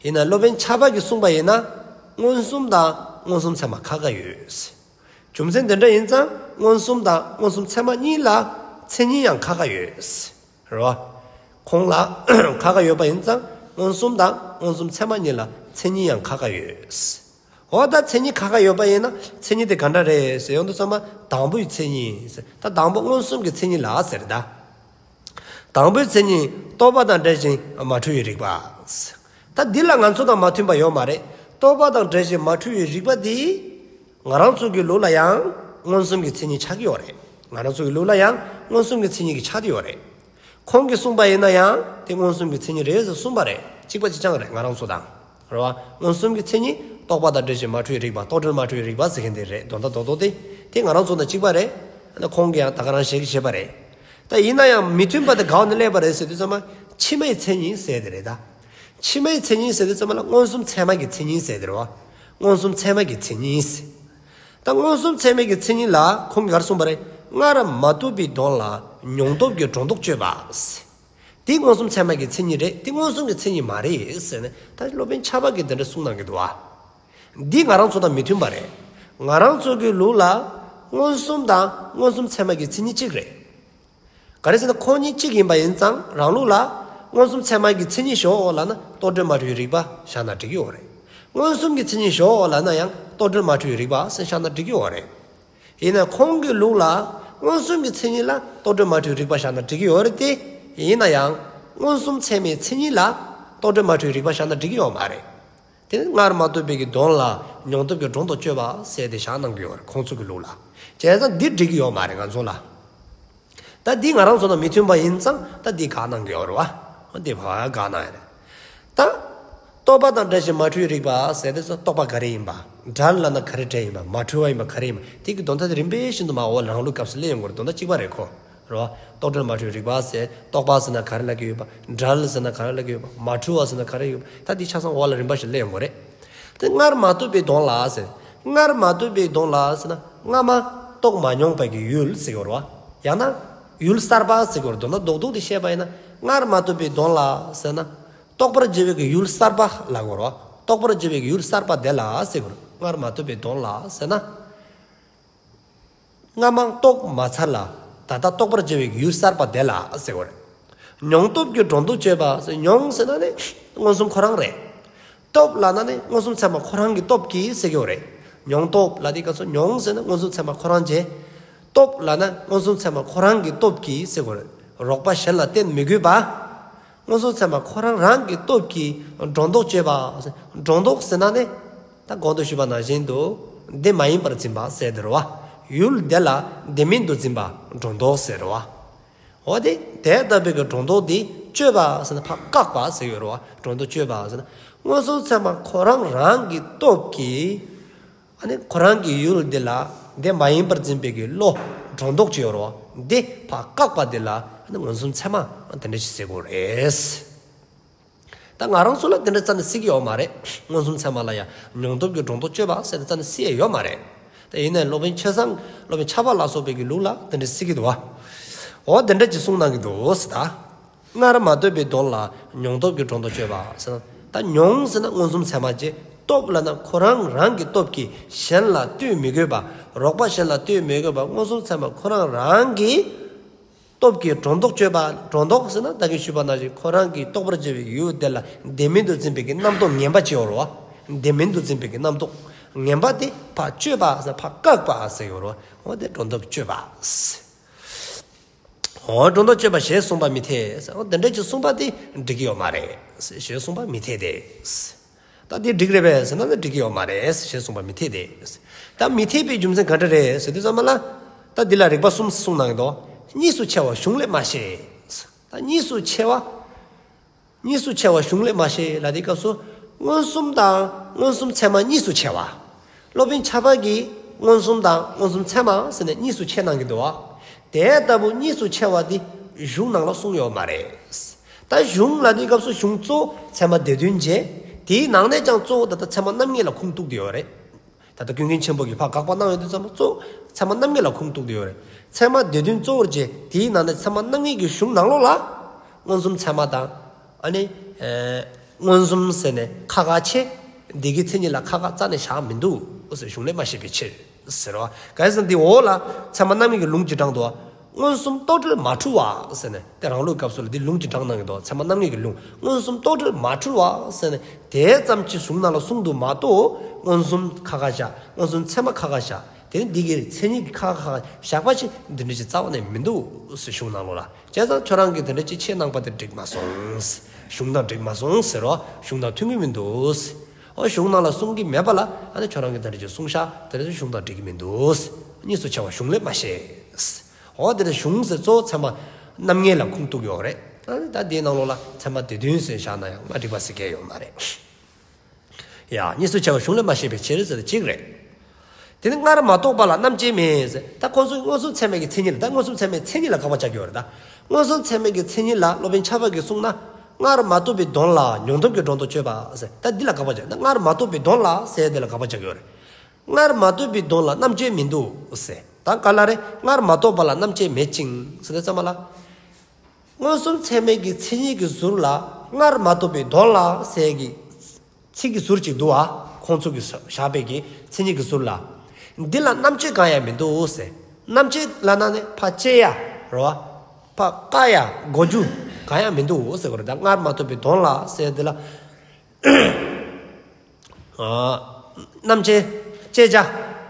ཡིན་ན་སློབ་དཔོན་ཕྱྭ་པ་གིས་གསུངས་པ་ཡིན་ན་མངོན་སུམ་དང་མངོན་སུམ་ཚད་མ་ཁག་ཁག་ཡོད། རྒྱུ་མཚན་དེ་འདྲ་ཡིན་ཙང་མངོན་སུམ་དང་མངོན་སུམ་ཚད་མ་གཉིས་ལ་མཚན་ཉིད་ཡང་ཁག་ཁག་ཡོད། རེད་བ། ཁོང་ལ་ཁག་ཁག་ཡོད་པ་ཡིན་ཙང་མངོན་སུམ་དང་མངོན་སུམ་ཚད་མ་གཉིས་ལ་མཚན་ཉིད་ཡང་ཁག་ཁག་ཡོད། འོ་ད་མཚན་ཉིད་ཁག་ཁག་ཡོད་པ་ཡིན་ན་མཚན་ཉིད་དེ་ག་འདྲ་རེད་ཟེར་ཡོང་དུས་ཙམ་པ་དང་པོའི་མཚན་ཉིད་ཟེར། ད་དང་པོ་མངོན་སུམ་གྱི་མཚན་ཉིད་ལ་ཟེར་ད། དང་པོའི་མཚན་ཉིད་རྟོག་པ་དང་འབྲེལ་ཞིང་མ་འཁྲུལ་བའི་རིག་པ། ད་འདི་ལ་ང་ཚོ་དང་མ་མཐུན་པ་ཡོད་མ་རེད། རྟོག་པ་དང་འབྲེལ་ཞིང་མ་འཁྲུལ་བའི་རིག་པ་འདི། ང་རང་ཚོ་གི་ལུགས་ལ་ཡང་མངོན་སུམ་གྱི་མཚན་ཉིད་ཆགས་ཀྱི་ཡོད་རེད། ང་རང་ཚོ་གི་ལུགས་ལ་ཡང་མངོན་སུམ་གྱི་མཚན་ཉིད་ཀྱི་ཆགས་ཀྱི་ཡོད་རེད། ཁོང་གིས་གསུངས་པ་ཡིན་ན་ཡང་དེ་མངོན་སུམ་གྱི་མཚན་ཉིད་རེད་ཟེར་གསུངས་པ་རེད། གཅིག་པ་གཅིག་རྐྱང་རེད་ང་རང་ཚོ་དང་། རེད་བ། མངོན་སུམ་གྱི་མཚན་ཉིད་རྟོག་པ་དང་འབྲེལ་ཞིང་མ་འཁྲུལ་བའི་རིག་པ། རྟོག་བྲལ་མ་འཁྲུལ་བའི་རིག་པ་ཟེར་མཁན་དེ་རེད། དོན་དག་རྡོག་རྡོག་དེ། དེ་ང་རང་ཚོ་དང་གཅིག་པ་རེད། ཁོང་གིས་ཡང་ད་ག་རང་བཤད་ཀྱི་བྱེད་པ་རེད། ད་ཡིན་ན་ཡང་མི་མཐུན་པ་དེ་ག་བ་ནས་སླེབས་པ་རེད་ཟེར་དུས་ཙམ་པ་ཕྱི་མའི་མཚན་ཉིད་ཟེར་དེ་རེད་ད། ཕྱི་མའི་མཚན་ཉིད་ཟེར་དུས་ཙམ་པ་ལ་མངོན་སུམ་ཚད་མ་གི་མཚན་ཉིད་ཟེར་དེ་རེད་བ། མངོན་སུམ་ཚད་མ་གི་མཚན་ཉིད་ཟེར། ད་མངོན་སུམ་ཚད་མ་གི་མཚན་ཉིད་ལ་ཁོང་གིས་ག་རེ་གསུངས་པ་རེད། སྔར་མ་ཐོས་པའི་དོན་ལ་མྱོང་སྟོབས་ཀྱིས་སྒྲོ་འདོགས་གཅོད་པ་ཟེར། འདི་མངོན་སུམ་ཚད་མ་གི་མཚན་ཉིད་རེད། འདི་མངོན་སུམ་གྱི་མཚན་ཉིད་མ་རེད་ཟེར་ནས་ད་སློབ་དཔོན་ཕྱྭ་པ་གིས་འདི་འདྲ་གསུངས་གནང་གི་འདུག་བ། འདི་ང་རང་ཚོ་དང་མི་མཐུན་པ་རེད། ང་རང་ཚོ་གི་ལུགས་ལ་མངོན་སུམ་དང་མངོན་སུམ་ཚད་མ་གི་མཚན་ཉིད་གཅིག་རེད། ག་རེ་ཟེར་ན་ཁོང་གཉིས་གཅིག་ཡིན་པ་ཡིན་ཙང་རང་ལུགས་ལ་མངོན་སུམ་ཚད་མ་གི་མཚན་ཉིད་ཞོག་ལབ་ན་རྟོག་བྲལ་མ་འཁྲུལ་བའི་རིག་པ་བཞག་ན་འགྲིག་གི་ཡོད་རེད། མངོན་སུམ་གྱི་མཚན་ཉིད་ཞོག་ལབ་ན་ཡང་རྟོག་བྲལ་མ་འཁྲུལ་བའི་རིག་པ་ཟེར་བཞག་ན་འགྲིག་གི་ཡོད་རེད། ཡིན་ན་ཁོང་གི་ལུགས་ལ་མངོན་སུམ་གྱི་མཚན་ཉིད་ལ་རྟོག་བྲལ་མ་འཁྲུལ་རིག་པ་བཞག་ན་འགྲིག་གི་ཡོད་རེད་དེ། ཡིན་ན་ཡང་མངོན་སུམ་ཚད་མའི་མཚན་ཉིད་ལ་རྟོག་བྲལ་མ་འཁྲུལ་རིག་པ་བཞག་ན་འགྲིག་གི་ཡོད་མ་རེད། དེ་ནི་སྔར་མ་ཐོས་པའི་གི་དོན་ལ་མྱོང་སྟོབས་ཀྱིས་སྒྲོ་འདོགས་གཅོད་པ་ཟེར་ཏེ་བཞག་གནང་གི་ཡོད་རེད་ཁོང་ཚོ་གི་ལུགས་ལ། བྱས་ཙང་འདི་འགྲིག་གི་ཡོད་མ་རེད་ང་ཚོ་ལ། ད་འདི་ང་རང་ཚོ་དང་མི་མཐུན་པ་ཡིན་ཙང་ད་འདི་དགག་གནང་གི་ཡོད་རེད་བ། འདི་ཕར་དགག་གནང་ཡ་རེད། ད་རྟོག་པ་དང་བྲལ་ཞིང་མ་འཁྲུལ་བའི་རིག་པ་ཟེར་དུས་སུ་རྟོག་པ་ག་རེ་ཡིན་པ། བྲལ་ལབ་ན་ག་རེ་བྲལ་ཡིན་པ། མ་འཁྲུལ་བ་ཡིན་པ་ག་རེ་ཡིན་པ། དེ་གི་དོན་དག་དེ་རིམ་པས་བཞིན་དུ་མར་འོག་ལ་རང་ལུགས་སྐབས་སུ་སླེབས་ཡོང་གི་རེད། དོན་དག་གཅིག་པ་རེད་ཁོ། རེད་བ། རྟོག་བྲལ་མ་འཁྲུལ་རིག་པ་ཟེར། རྟོག་པ་ཟེར་ན་ག་རེ་ལབ་ཀྱི་ཡོད་པ། བྲལ་ཟེར་ན་ག་རེ་ལབ་ཀྱི་ཡོད་པ། མ་འཁྲུལ་བ་ཟེར་ན་ག་རེ་ཡོད་པ། ད་འདི་ཆ་ཚང་འོག་ལ་རིམ་པ་བཞིན་སླེབས་ཡོང་གི་རེད། དེ་སྔར་མ་ཐོས་པའི་དོན་ལ་ཟེར། སྔར་མ་ཐོས་པའི་དོན་ལ་ཟེར་ན་སྔ་མ་རྟོགས་མ་མྱོང་བའི་གི་ཡུལ་ཟེར་གྱི་ཡོད་རེད་བ། ཡང་ན་ཡུལ་གསར་པ་ཟེར་གྱི་ཡོད་རེད། མདོར་ན་རྡོག་རྡོག་དེ་བཤད་པ་ཡིན་ན་སྔར་མ་ཐོས་པའི་དོན་ལ་ཟེར་ན། རྟོགས་པར་བྱ་བའི་གི་ཡུལ་གསར་པ་ལབ་ཀྱི་ཡོད་རེད་བ། རྟོགས་པར་བྱ་བའི་གི་ཡུལ་གསར་པ་དེ་ལ་ཟེར་གྱི་ཡོད་རེད། སྔར་མ་ཐོས་པའི་དོན་ལ་ཟེར་ན། སྔ་མ་རྟོགས་མ་ཚར་ལ་ད་ལྟ་རྟོགས་པར་བྱ་བའི་ཡུལ་གསར་པ་དེ་ལ་ཟེར་བ་རེད། མྱོང་སྟོབས་ཀྱིས་སྒྲོ་འདོགས་གཅོད་པ་ཟེར། མྱོང་ཟེར་ན་ནི་མངོན་སུམ་ཁོ་རང་རེད། སྟོབས་ལབ་ན་ནི་མངོན་སུམ་ཚད་མ་ཁོ་རང་གི་སྟོབས་ཀྱིས་ཟེར་གྱི་ཡོད་རེད། མྱོང་སྟོབས་ལབ་དུས་སྐབས་སུ་མྱོང་ཟེར་ན་མངོན་སུམ་ཚད་མ་ཁོ་རང་བྱས། སྟོབས་ལབ་ན་མངོན་སུམ་ཚད་མ་ཁོ་རང་གི་སྟོབས་ཀྱིས་ཟེར་གྱི་ཡོད་རེད། རོགས་པ་གཞན་ལ་བརྟེན་མི་དགོས་པ། མངོན་སུམ་ཚད་མ་ཁོ་རང་རང་གི་སྟོབས་ཀྱིས་སྒྲོ་འདོགས་གཅོད་པ། སྒྲོ་འདོགས་ཟེར་ན་ནི། ད་གོང་དུ་ཞུས་པ་ནང་བཞིན་དུ། དེ་མ་ཡིན་པར་འཛིན་པ་ཟེར་དེ་རེད་བ། ཡུལ་དེ་ལ་དེ་མིན་དུ་འཛིན་པ་སྒྲོ་འདོགས་ཟེར་རེད་བ། འོ་དེ་དེ་ལྟ་བུའི་གི་སྒྲོ་འདོགས་དེ་གཅོད་པ་ཟེར་ན་ཕར་བཀག་པ་ཟེར་ཡོད་རེད་བ། སྒྲོ་འདོགས་གཅོད་པ་ཟེར་ན་མངོན་སུམ་ཚད་མ་ཁོ་རང་རང་གི་སྟོབས་ཀྱིས། ཨ་ནི་ཁོ་རང་གི་ཡུལ་འདི་ལ་དེ་མ་ཡིན་པར་འཛིན་པའི་གི་བློ་སྒྲོ་འདོགས་ཀྱི་ཡོད་རེད་བ། འདི་ཕར་བཀག་པ་འདི་ལ་ཨ་ནི་མངོན་སུམ་ཚད་མ་དེ་འདྲ་ཞིག་ཟེར་དགོས་རེད། ད་ང་རང་ཚོ་ལ་དེ་འདྲ་རྩ་ནས་སྲིད་ཀྱི་ཡོད་མ་རེད། མངོན་སུམ་ཚད་མ་ལ་ཡང་མྱོང་སྟོབས་ཀྱིས་སྒྲོ་འདོགས་གཅོད་པ་ཟེར་ཏེ་རྩ་ནས་སྲིད་ཡ་ཡོད་མ་རེད། ད་ཡིན་ནའི་སློབ་དཔོན་ཆོས་བཟང་སློབ་དཔོན་ཆབ་པ་ལ་སོགས་པའི་གི་ལུགས་ལ་དེ་འདྲ་སྲིད་ཀྱི་འདུག་བ། འོ་དེ་འདྲ་ཅིག་གསུངས་གནང་གི་འདུག་ཟེར་ད། སྔར་མ་ཐོས་པའི་དོན་ལ་མྱོང་སྟོབས་ཀྱིས་སྒྲོ་འདོགས་གཅོད་པ་ཟེར་ན། ད་མྱོང་ཟེར་ན་མངོན་སུམ་ཚད་མ་བྱས། སྟོབས་ལབ་ན་ཁོ་རང་རང་གི་སྟོབས་ཀྱིས་གཞན་ལ་ལྟོས་མི་དགོས་པ། རོགས་པ་གཞན་ལ་ལྟོས་མི་དགོས་པ། མངོན་སུམ་ཚད་མ་ཁོ་རང་རང་གི་སྟོབས་ཀྱིས་སྒྲོ་འདོགས་གཅོད་པ། སྒྲོ་འདོགས་ཟེར་ན་ད་གིན་ཞུས་པ་ནང་བཞིན་ཁོ་རང་གིས་རྟོགས་པར་བྱ་བའི་ཡུལ་དེ་ལ་དེ་མིན་དུ་འཛིན་པའི་གི་རྣམ་རྟོག་ངན་པ་ཅིག་ཡོད་རེད་བ། དེ་མིན་དུ་འཛིན་པའི་གི་རྣམ་རྟོག་ངན་པ་དེ་ཕར་གཅོད་པ་ཟེར་ཕར་བཀག་པ་ཟེར་ཡོད་རེད་བ། འོ་དེ་སྒྲོ་འདོགས་གཅོད་པ། འོ་སྒྲོ་འདོགས་གཅོད་པ་ཞེས་གསུངས་པ་མི་འཐད་ཟེར། འོ་དེ་འདྲ་ཅིག་གསུངས་པ་དེ་འགྲིག་གི་ཡོད་མ་རེད་ཞེས་གསུངས་པ་མི་འཐད་དེ། ད་འདི་འགྲིག་རེད་པས་ཟེར་ན་འགྲིག་གི་ཡོད་མ་རེད་ཞེས་གསུངས་པ་མི་འཐད་དེ། ད་མི་འཐད་པའི་རྒྱུ་མཚན་ག་འདྲ་རེད་ཟེར་དུས་ཙམ་པ་ལ། ད་འདི་ལ་རིགས་པ་གསུམ་གསུངས་གནང་གི་འདུག་གཉིས་སུ་ཕྱེ་བ་གཞུང་ལས་མ་ཤེས། ད་གཉིས་སུ་ཕྱེ་བ། གཉིས་སུ་ཕྱེ་བ་གཞུང་ལས་མ་ཤེས་ལབ་དུས་སྐབས་སུ། མངོན་སུམ་དང་མངོན་སུམ་ཚད་མ་གཉིས་སུ་ཕྱེ་བ། སློབ་དཔོན་ཆབ་པ་གིས་མངོན་སུམ་དང་མངོན་སུམ་ཚད་མ་ཟེར་ནས་གཉིས་སུ་ཕྱེ་གནང་གི་འདུག་བ། དེ་ལྟ་བུ་གཉིས་སུ་ཕྱེ་བ་འདི་གཞུང་ནང་ལ་གསུངས་ཡོད་མ་རེད། ད་གཞུང་ལབ་དུས་སྐབས་སུ་གཞུང་གཙོ་བོ་ཚད་མ་སྡེ་བདུན་བྱས། དེའི་ནང་ནས་ཀྱང་གཙོ་བོ་ད་ལྟ་ཚད་མ་རྣམ་ངེས་ལ་ཁུངས་གཏུགས་བསྡད་ཡོད་རེད། ད་ལྟ་ཀུན་མཁྱེན་ཆེན་པོ་གིས་ཕར་དགག་པ་གནང་ཡོང་དུས་ཙམ་པ་གཙོ་བོ་ཚད་མ་རྣམ་ངེས་ལ་ཁུངས་གཏུགས་བསྡད་ཡོད་རེད། ཚད་མ་སྡེ་བདུན་གཙོ་བོར་བྱས། དེའི་ནང་ནས་ཚད་མ་རྣམ་ངེས་ཀྱི་གཞུང་ནང་ལོགས་ལ་མངོན་སུམ་ཚད་མ་དང་། ཨ་ནི། ཨེ། མངོན་སུམ་ཟེར་ནས་ཁ་ཁ་ཕྱེ། འདི་གི་མཚན་ཉིད་ལ་ཁ་ཁ་རྩ་ནས་བཞག་མི་འདུག་ཟེར། གཞུང་ལས་མ་ཤེས་པའི་ཕྱིར་ཟེར་བ། གང་ཡིན་ཟེར་ན་འདི་འོག་ལ་ཚད་མ་རྣམ་ངེས་ཀྱི་ལུང་ཅིག་དྲངས་འདུག། མངོན་སུམ་རྟོག་བྲལ་མ་འཁྲུལ་བ་ཟེར་ནས་དེ་རང་ལུགས་སྐབས་སུ་ལ་འདི་ལུང་ཅིག་དྲངས་གནང་གི་འདུག། ཚད་མ་རྣམ་ངེས་ཀྱི་ལུང་། མངོན་སུམ་རྟོག་བྲལ་མ་འཁྲུལ་བ་ཟེར་ནས་དེ་ཙམ་གྱི་གཞུང་ནང་ལ་གསུངས་འདུག་མ་གཏོགས། མངོན་སུམ་ཁ་ཁ་བཞག། མངོན་སུམ་ཚད་མ་ཁ་ཁ་བཞག། དེ་ནི་འདི་གི་མཚན་ཉིད་ཀྱི་ཁ་ཁ་བཞག་པ་ཞིག་འདི་འདྲ་ཞིག་རྩ་བ་ནས་མི་འདུག་ཟེར། གཞུང་ནང་ལོགས་ལ། བྱས་ཙང་ཁྱོད་རང་གིས་དེ་འདྲ་ཅིག་ཕྱེ་གནང་པ་དེ་འགྲིག་མ་སོང་། གཞུང་དང་འགྲིག་མ་སོང་ཟེར་རོ། གཞུང་དང་མཐུན་གྱི་མི་འདུག། ཨོ་གཞུང་ནང་ལ་གསུང་གི་མེད་པ་ལ་ཨ་ནི་ཁྱོད་རང་གིས་དེ་འདྲ་ཅིག་གསུང་ཤག། དེ་འདྲ་ཅིག་གཞུང་དང་འགྲིག་གི་མི་འདུག། གཉིས་སུ་ཕྱེ་བ་གཞུང་ལས་མ་ཤེས། ཨོ་དེ་འདྲ་གཞུང་ཟེར་གཙོ་བོ་ཚད་མ་རྣམ་ངེས་ལ་ཁུངས་གཏུགས་ཡོད་རེད། ཨ་ནི་ད་དེའི་ནང་ལོགས་ལ་ཚད་མ་སྡེ་བདུན་ཟེར་བཞག་ན་ཡང་མ་འགྲིག་པ་ཟེར་མཁན་ཡོད་མ་རེད། ཡ། གཉིས་སུ་ཕྱེ་བ་གཞུང་ལས་མ་ཤེས་པའི་ཕྱིར་ཟེར་ཏེ་གཅིག་རེད། དེ་ནི་སྔར་མ་རྟོགས་པ་ལ་རྣམ་བཅད་མེད་ཟེར། ད་ཁོང་ཚོས་མངོན་སུམ་ཚད་མའི་གི་མཚན་ཉིད་ལ། ད་མངོན་སུམ་ཚད་མའི་མཚན་ཉིད་ལ་དགག་པ་རྒྱག་གི་ཡོད་རེད་ད། མངོན་སུམ་ཚད་མའི་གི་མཚན་ཉིད་ལ་སློབ་དཔོན་ཆབ་པ་གིས་གསུངས་ན། སྔར་མ་རྟོགས་པའི་དོན་ལ་མྱོང་སྟོབས་ཀྱིས་སྒྲོ་འདོགས་གཅོད་པ་ཟེར། ད་འདི་ལ་དགག་པ་རྒྱག། ད་སྔར་མ་རྟོགས་པའི་དོན་ལ་ཟེར་དེ་ལ་དགག་པ་རྒྱག་གི་ཡོད་རེད། སྔར་མ་རྟོགས་པའི་དོན་ལ་རྣམ་བཅད་མི་འདུག་ཟེར། ད་ག་ལ་རེད། སྔར་མ་རྟོགས་པ་ལ་རྣམ་བཅད་མེད་ཅིང་ཟེར་དུས་ཙམ་པ་ལ། མངོན་སུམ་ཚད་མའི་གི་མཚན་ཉིད་ཀྱི་ཟུར་ལ་སྔར་མ་རྟོགས་པའི་དོན་ལ་ཟེར་གི་ཚིག་གི་ཟུར་གཅིག་འདུག་ཨ། ཁོང་ཚོ་གིས་བཞག་པའི་གི་མཚན་ཉིད་ཀྱི་ཟུར་ལ། འདི་ལ་རྣམ་བཅད་གང་ཡང་མི་འདུག་ཟེར། རྣམ་བཅད་ལབ་ན་ནི་ཕར་བཅད་ཡ་རེད་བ། ཕར་བཀག་ཡ་འགོག་རྒྱུ་གང་ཡང་མི་འདུག་ཟེར་གི་རེད། ད་སྔར་མ་རྟོགས་པའི་དོན་ལ་ཟེར་འདི་ལ། ཨ། རྣམ་བཅད། བཅད་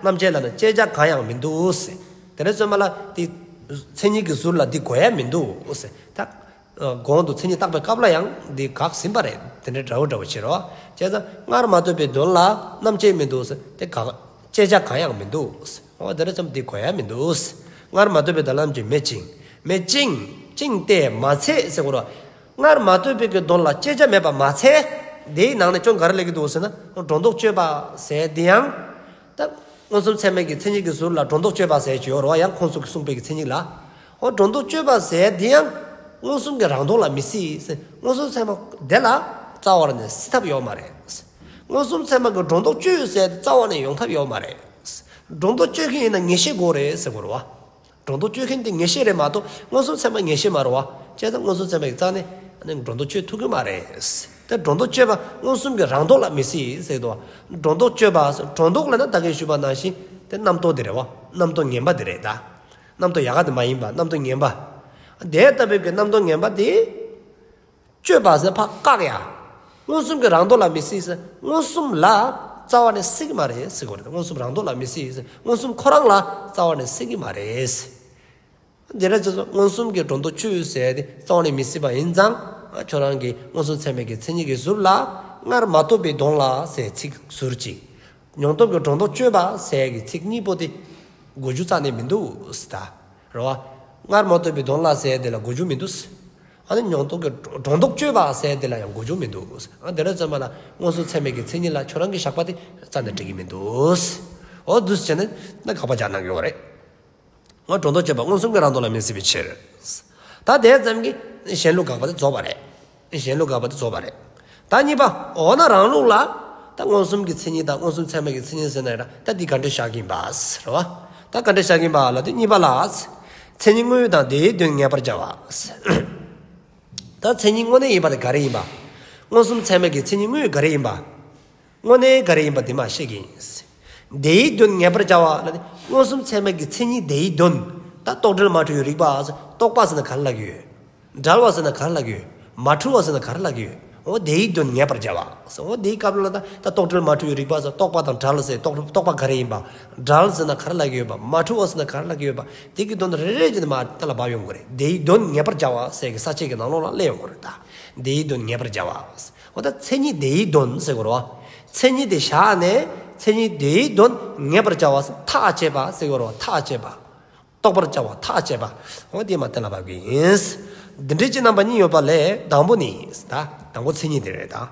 བྱ། རྣམ་བཅད་ལབ་ན་བཅད་བྱ་གང་ཡང་མི་འདུག་ཟེར། དེ་འདྲ་ཚོད་མ་ལ་དེ་མཚན་ཉིད་ཀྱི་ཟུར་ལ་འདི་དགོས་ཡ་མི་འདུག་ཟེར། ད་གོང་དུ་མཚན་ཉིད་བཏགས་པའི་སྐབས་ལ་ཡང་འདི་དགག་ཟིན་པ་རེད། དེ་འདྲ་འདྲ་བོ་འདྲ་བོ་བྱེད་རོགས། བྱས་ཙང་སྔར་མ་ཐོས་པའི་དོན་ལ་རྣམ་བཅད་མི་འདུག་ཟེར། དེ་དགག། བཅད་བྱ་གང་ཡང་མི་འདུག་ཟེར། འོ་དེ་འདྲ་ཙམ་འདི་དགོས་ཡ་མི་འདུག་ཟེར། སྔར་མ་ཐོས་པའི་དོན་ལ་རྣམ་བཅད་མེད་ཅིང་། མེད་ཅིང་། ཅིང་སྟེ་མ་ཚད་ཟེར་དགོས་རེད་བ། སྔར་མ་ཐོས་པའི་གི་དོན་ལ་དཔྱད་བྱ་མེད་པ་མ་ཚད། དེའི་ནང་ནས་ཅུང་ག་རེ་སླེབས་ཀྱི་འདུག་ཟེར་ན། སྒྲོ་འདོགས་གཅོད་པ་ཟེར་དེ་ཡང་། ད་མངོན་སུམ་ཚད་མའི་གི་མཚན་ཉིད་ཀྱི་ཟུར་ལ་སྒྲོ་འདོགས་གཅོད་པ་ཟེར་གྱི་ཡོད་རེད་བ། ཡང་ཁོང་ཚོ་གིས་གསུངས་པའི་གི་མཚན་ཉིད་ལ། འོ་སྒྲོ་འདོགས་གཅོད་པ་ཟེར་དེ་ཡང་མངོན་སུམ་གྱི་རང་ལྡོག་ལ་མི་སྲིད་ཟེར། མངོན་སུམ་ཚད་མ་དེ་ལ་རྩ་བ་ནས་སྲིད་ཐབས་ཡོད་མ་རེད། མངོན་སུམ་ཚད་མ་གི་སྒྲོ་འདོགས་གཅོད་ཟེར་དེ་རྩ་བ་ནས་ཡོང་ཐབས་ཡོད་མ་རེད། སྒྲོ་འདོགས་གཅོད་མཁན་ཡིན་ན་ངེས་ཤེས་དགོས་རེད་ཟེར་དགོས་རེད་བ། སྒྲོ་འདོགས་གཅོད་མཁན་དེ་ངེས་ཤེས་རེད་མ་གཏོགས་མངོན་སུམ་ཚད་མ་ངེས་ཤེས་མ་རེད་བ། བྱས་ཙང་མངོན་སུམ་ཚད་མ་ཡི་རྩ་ནས་ཨ་ནི་སྒྲོ་འདོགས་གཅོད་ཐུབ་ཀྱི་མ་རེད། དེ་སྒྲོ་འདོགས་གཅོད་པ་མངོན་སུམ་གྱི་རང་ལྡོག་ལ་མི་སྲིད་ཟེར་གྱི་འདུག་བ། སྒྲོ་འདོགས་གཅོད་པ། སྒྲོ་འདོགས་ལབ་ན་ད་གིན་ཞུས་པ་ནང་བཞིན་དེ་རྣམ་རྟོག་དེ་རེད་བ། རྣམ་རྟོག་ངན་པ་དེ་རེད་ད། རྣམ་རྟོག་ཡག་ག་དེ་མ་ཡིན་པ། རྣམ་རྟོག་ངན་པ། དེ་ལྟ་བུའི་གི་རྣམ་རྟོག་ངན་པ་དེ། གཅོད་པ་ཟེར་ཕར་བཀག་ཡ། མངོན་སུམ་གྱི་རང་ལྡོག་ལ་མི་སྲིད་ཟེར། མངོན་སུམ་ལ་རྩ་བ་ནས་སྲིད་ཀྱི་མ་རེད་ཟེར་དགོས་རེད། མངོན་སུམ་རང་ལྡོག་ལ་མི་སྲིད་ཟེར། མངོན་སུམ་ཁོ་རང་ལ་རྩ་བ་ནས་སྲིད་ཀྱི་མ་རེད། འདི་འདྲ་བྱས་ཙང་མངོན་སུམ་གྱི་སྒྲོ་འདོགས་གཅོད་ཟེར་དེ་རྩ་བ་ནས་མི་སྲིད་པ་ཡིན་ཙང་། ཁྱོད་རང་གིས་མངོན་སུམ་ཚད་མའི་གི་མཚན་ཉིད་ཀྱི་ཟུར་ལ་སྔར་མ་ཐོས་པའི་དོན་ལ་ཟེར་ཚིག་ཟུར་གཅིག་མྱོང་སྟོབས་ཀྱི་སྒྲོ་འདོགས་གཅོད་པ་ཟེར་གྱི་ཚིག་གཉིས་པོ་དེ་གོ་རྒྱུ་རྩ་ནས་མི་འདུག་ཟེར་ད། རེད་བ། སྔར་མ་ཐོས་པའི་དོན་ལ་ཟེར་དེ་ལ་གོ་རྒྱུ་མི་འདུག་ཨ་ནི་མྱོང་སྟོབས་ཀྱི་སྒྲོ་འདོགས་གཅོད་པ་ཟེར་དེ་ལ་ཡང་གོ་རྒྱུ་མི་འདུག་ཨ་དེ་འདྲ་ཙམ་པ་ལ་མངོན་སུམ་ཚད་མའི་གི་མཚན་ཉིད་ལ་ཁྱོད་རང་གི་བཞག་པ་དེ་རྩ་ནས་འགྲིག་གི་མི་འདུག་འོ་འདུག་སེ་བྱས་ནས་ན་དགག་པ་རྒྱག་གནང་གི་ཡོད་རེད། འོ་སྒྲོ་འདོགས་གཅོད་པ་མངོན་སུམ་གྱི་རང་ལྡོག་ལ་མི་སྲིད་པའི་ཕྱིར། ད་དེ་ཙམ་གྱིས་གཞན་ལུགས་དགག་པ་དེ་རྫོགས་པ་རེད། གཞན་ལུགས་དགག་པ་དེ་རྫོགས་པ་རེད། ད་གཉིས་པ། འོ་ན་རང་ལུགས་ལ། ད་མངོན་སུམ་གྱི་མཚན་ཉིད་དང་མངོན་སུམ་ཚད་མ་གི་མཚན་ཉིད་ཟེར་ན་ཡང་ད་འདི་ག་འདྲ་བཞག་གི་ཡིན་པ་རེད་བ། ད་ག་འདྲ་བཞག་གི་ཡིན་པ་ལ་དེ་གཉིས་པ་ལ། མཚན་ཉིད་དངོས་ཡོད་དང་དེའི་དོན་ངེས་པར་བྱ་བ། ད་མཚན་ཉིད་དངོས་གནས་ཡིན་པ་དེ་ག་རེ་ཡིན་པ། མངོན་སུམ་ཚད་མ་གི་མཚན་ཉིད་དངོས་ཡོད་ག་རེ་ཡིན་པ། དངོས་གནས་ག་རེ་ཡིན་པ་དེ་མར་བཤད་ཀྱི་ཡིན། དེའི་དོན་ངེས་པར་བྱ་བ་ལ་ནི་མངོན་སུམ་ཚད་མ་གི་མཚན་ཉིད་དེའི་དོན། ད་རྟོག་བྲལ་མ་འཁྲུལ་བའི་རིག་པ། རྟོག་པ་ཟེར་ན་ག་རེ་ལབ་ཀྱི་ཡོད། བྲལ་བ་ཟེར་ན་ག་རེ་ལབ་ཀྱི་ཡོད། མ་འཁྲུལ་བ་ཟེར་ན་ག་རེ་ལབ་ཀྱི་ཡོད། འོ་དེའི་དོན་ངེས་པར་བྱ་བ། འོ་དེའི་སྐབས་ལ་ད་ད་རྟོག་བྲལ་མ་འཁྲུལ་བའི་རིག་པ་ཟེར། རྟོག་པ་དང་བྲལ་ཟེར། རྟོག་རྟོག་པ་ག་རེ་ཡིན་པ། བྲལ་ཟེར་ན་ག་རེ་ལབ་ཀྱི་ཡོད་པ། མ་འཁྲུལ་བ་ཟེར་ན་ག་རེ་ལབ་ཀྱི་ཡོད་པ། དེ་གི་དོན་རེ་རེ་བྱས་ནས་མར་གཏན་ལ་ཕབ་ཡོང་གི་རེད། དེའི་དོན་ངེས་པར་བྱ་བ་ཟེར་གྱི་ས་བཅད་ཀྱི་ནང་ལོགས་ལ་སླེབས་ཡོང་གི་རེད་ད། དེའི་དོན་ངེས་པར་བྱ་བ། འོ་ད་མཚན་ཉིད་དེའི་དོན་ཟེར་དགོས་རེད་བ། མཚན་ཉིད་དེ་བཞག་ནས་མཚན་ཉིད་དེའི་དོན་ངེས་པར་བྱ་བ་ཟེར། ཐག་བཅད་པ་ཟེར་དགོས་རེད་བ། ཐག་བཅད་པ། རྟོགས་པར་བྱ་བ་ཐག་བཅད་པ། འོ་དེ་མར་གཏན་ལ་ཕབ་ཀྱི་ཡིན། འདི་འདྲའི་ཅིག་རྣམ་པ་གཉིས་ཡོད་པ་ལས་དང་པོ་ནི། ད་དང་པོ་མཚན་ཉིད་དེ་རེད་ད།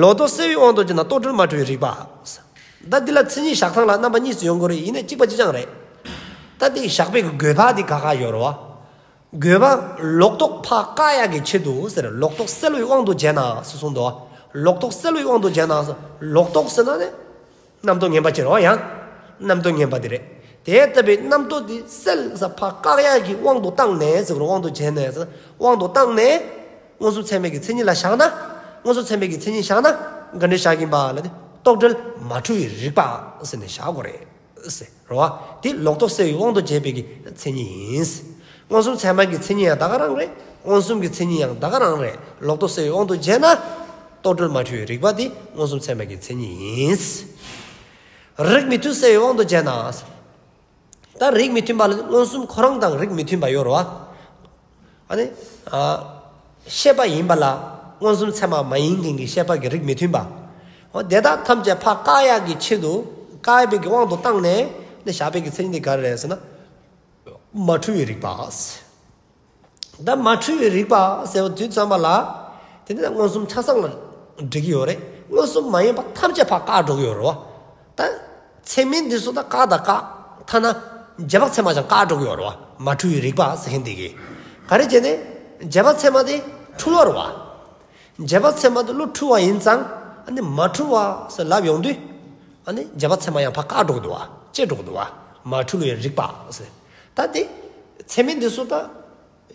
ལོག་རྟོག་སེལ་བའི་དབང་དུ་བྱས་ན་རྟོག་བྲལ་མ་འཁྲུལ་བའི་རིག་པ། ད་འདི་ལ་མཚན་ཉིད་བཞག་སྟངས་ལ་རྣམ་པ་གཉིས་སུ་ཡོང་དགོས་རེད། ཡིན་ནའི་གཅིག་པ་གཅིག་རྐྱང་རེད། ད་དེ་བཞག་པའི་དགོས་པ་དེ་ག་ག་ཡོད་རེད་བ། དགོས་པ། ལོག་རྟོག་ཕར་བཀག་ཡག་གི་ཆེད་དུ་ཟེར། ལོག་རྟོག་སེལ་བའི་དབང་དུ་བྱས་ན་ཟེར་གསུངས་འདུག་ལོག་རྟོག་སེལ་བའི་དབང་དུ་བྱས་ན་ཟེར། ལོག་རྟོག་ཟེར་ན་ནི། རྣམ་རྟོག་ངན་པ་ཅིག་རེད་བ། ཡང་། རྣམ་རྟོག་ངན་པ་དེ་རེད། དེ་ལྟ་བུའི་རྣམ་རྟོག་དེ་སེལ་ཟེར་ཕར་བཀག་ཡག་གི་དབང་དུ་བཏང་ནས་ཟེར། དབང་དུ་བྱས་ནས་ཟེར། དབང་དུ་བཏང་ནས། མངོན་སུམ་ཚད་མའི་གི་མཚན་ཉིད་ལ་བཞག་ན། མངོན་སུམ་ཚད་མའི་གི་མཚན་ཉིད་བཞག་ན། ག་འདྲ་བཞག་གི་ཡིན་པ་ལ་ནི། རྟོག་བྲལ་མ་འཁྲུལ་བའི་རིག་པ་ཟེར་ནས་བཞག་དགོས་རེད། ཟེར་རོ། དེ་ལོག་རྟོག་སེལ་བའི་དབང་དུ་བྱས་པའི་གི་མཚན་ཉིད་ཡིན། མངོན་སུམ་ཚད་མ་གི་མཚན་ཉིད་ཡང་ད་ག་རང་རེད། མངོན་སུམ་གྱི་མཚན་ཉིད་ཡང་ད་ག་རང་རེད། ལོག་རྟོག་སེལ་བའི་དབང་དུ་བྱས་ན། རྟོག་བྲལ་མ་འཁྲུལ་བའི་རིག་པ་དེ་མངོན་སུམ་ཚད་མ་གི་མཚན་ཉིད་ཡིན། རིགས་མི་མཐུན་སེལ་བའི་དབང་དུ་བྱས་ན། ད་རིགས་མི་མཐུན་པ་ལ་མངོན་སུམ་ཁོ་རང་དང་རིགས་མི་མཐུན་པ་ཡོད་རེད་བ། ཨ་ནི། ཨ། ཤེས་པ་ཡིན་པ་ལ་མངོན་སུམ་ཚད་མ་མ་ཡིན་མཁན་གྱི་ཤེས་པ་གི་རིགས་མི་མཐུན་པ། འོ་དེ་དག་ཐམས་ཅད་ཕར་བཀག་ཡག་གི་ཆེད་དུ། བཀག་པའི་གི་དབང་དུ་བཏང་ནས་ནི་བཞག་པའི་གི་མཚན་ཉིད་དེ་ག་རེ་རེད་ཟེར་ན། མ་འཁྲུལ་བའི་རིག་པ། ད་མ་འཁྲུལ་བའི་རིག་པ་ཟེར་བ་དུས་ཙམ་པ་ལ། དེ་ནི་མངོན་སུམ་ཆ་ཚང་ལ་འགྲིག་གི་ཡོད་རེད། མངོན་སུམ་མ་ཡིན་པ་ཐམས་ཅད་ཕར་བཀག་འགྲོ་གི་ཡོད་རེད་བ། ད། ཚད་མིན་འདི་ཚོ་ད་བཀག་དང་བཀག་ཐ་ན། རྗེས་དཔག་ཚད་མ་ཀྱང་བཀག་འགྲོ་གི་ཡོད་རེད་བ། མ་འཁྲུལ་བའི་རིག་པ་ཟེར་མཁན་དེ་གིས། ག་རེ་བྱས་ནས། རྗེས་དཔག་ཚད་མ་དེ་འཁྲུལ་བ་རེད་བ། རྗེས་དཔག་ཚད་མ་དེ་བློ་འཁྲུལ་བ་ཡིན་ཙང་། ཨ་ནི་མ་འཁྲུལ་བ་ཟེར་ལབ་ཡོང་དུས། ཨ་ནི་རྗེས་དཔག་ཚད་མ་ཡང་ཕར་བཀག་འགྲོ་གི་འདུག་བ། བཅད་འགྲོ་གི་འདུག་བ། མ་འཁྲུལ་བའི་རིག་པ་ཟེར། ད་དེ། ཚད་མིན་འདི་ཚོ་ད།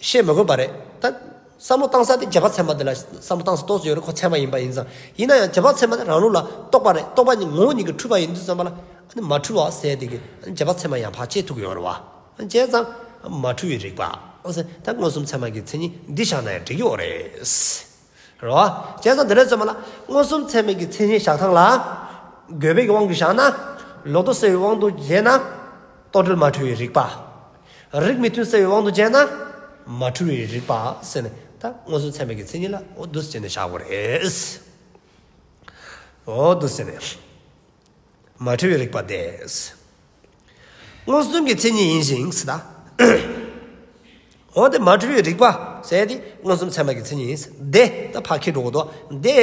བཤད་མི་དགོས་པ་རེད་ད། བསམ་བློ་བཏང་ས་དེ་རྗེས་དཔག་ཚད་མ་དེ་ལ་བསམ་བློ་བཏང་ས་ཏོག་ཙམ་ཡོད་རེད། ཁོ་ཚད་མ་ཡིན་པ་ཡིན་ཙང་། ཡིན་ན་ཡང་རྗེས་དཔག་ཚད་མ་དེ་རང་ལུགས་ལ་རྟོག་པ་རེད། རྟོག་པ་གཉིས་ངོ་བོ་ཉིད་ཀྱིས་འཁྲུལ་པ་ཡིན་དུས་ཙམ་པ་ལ། ཨ་ནི་མ་འཁྲུལ་བ་ཟེར་དེ་གི་རྗེས་དཔག་ཚད་མ་ཡང་ཕར་བཅད་ཐུབ་ཀྱི་ཡོད་རེད་བ། བྱས་ཙང་། མ་འཁྲུལ་བའི་རིག་པ། ཨོ་ཟེར་ད་མངོན་སུམ་ཚད་མ་གི་མཚན་ཉིད་འདི་བཞག་ན་ཡང་འགྲིག་གི་ཡོད་རེད། རེད་བ། བྱས་ཙང་དེ་འདྲ་ཙམ་པ་ལ་མངོན་སུམ་ཚད་མ་གི་མཚན་ཉིད་བཞག་སྟངས་ལ། དགོས་པའི་གི་དབང་གིས་བཞག་ན། ལོག་རྟོག་སེལ་བའི་དབང་དུ་བྱས་ན། རྟོག་བྲལ་མ་འཁྲུལ་བའི་རིག་པ། རིགས་མི་མཐུན་སེལ་བའི་དབང་དུ་བྱས་ན། མ་འཁྲུལ་བའི་རིག་པ་ཟེར་ནས་ད་མངོན་སུམ་ཚད་མ་གི་མཚན་ཉིད་ལ་འོ་འདུག་སེ་བྱས་ནས་བཞག་དགོས་རེད། འོ་འདུག་སེ་ནས། མ་འཁྲུལ་བའི་རིག་པ་སྟེ། མངོན་སུམ་གྱི་མཚན་ཉིད་ཡིན་ཞིང་ཟེར་ད། འོ་དེ་མ་འཁྲུལ་བའི་རིག་པ་ཟེར་དེ་མངོན་སུམ་ཚད་མ་གི་མཚན་ཉིད་ཡིན། དེ་ད་ཕར་འཁྱེར་འགྲོ་གི་འདུག་དེ་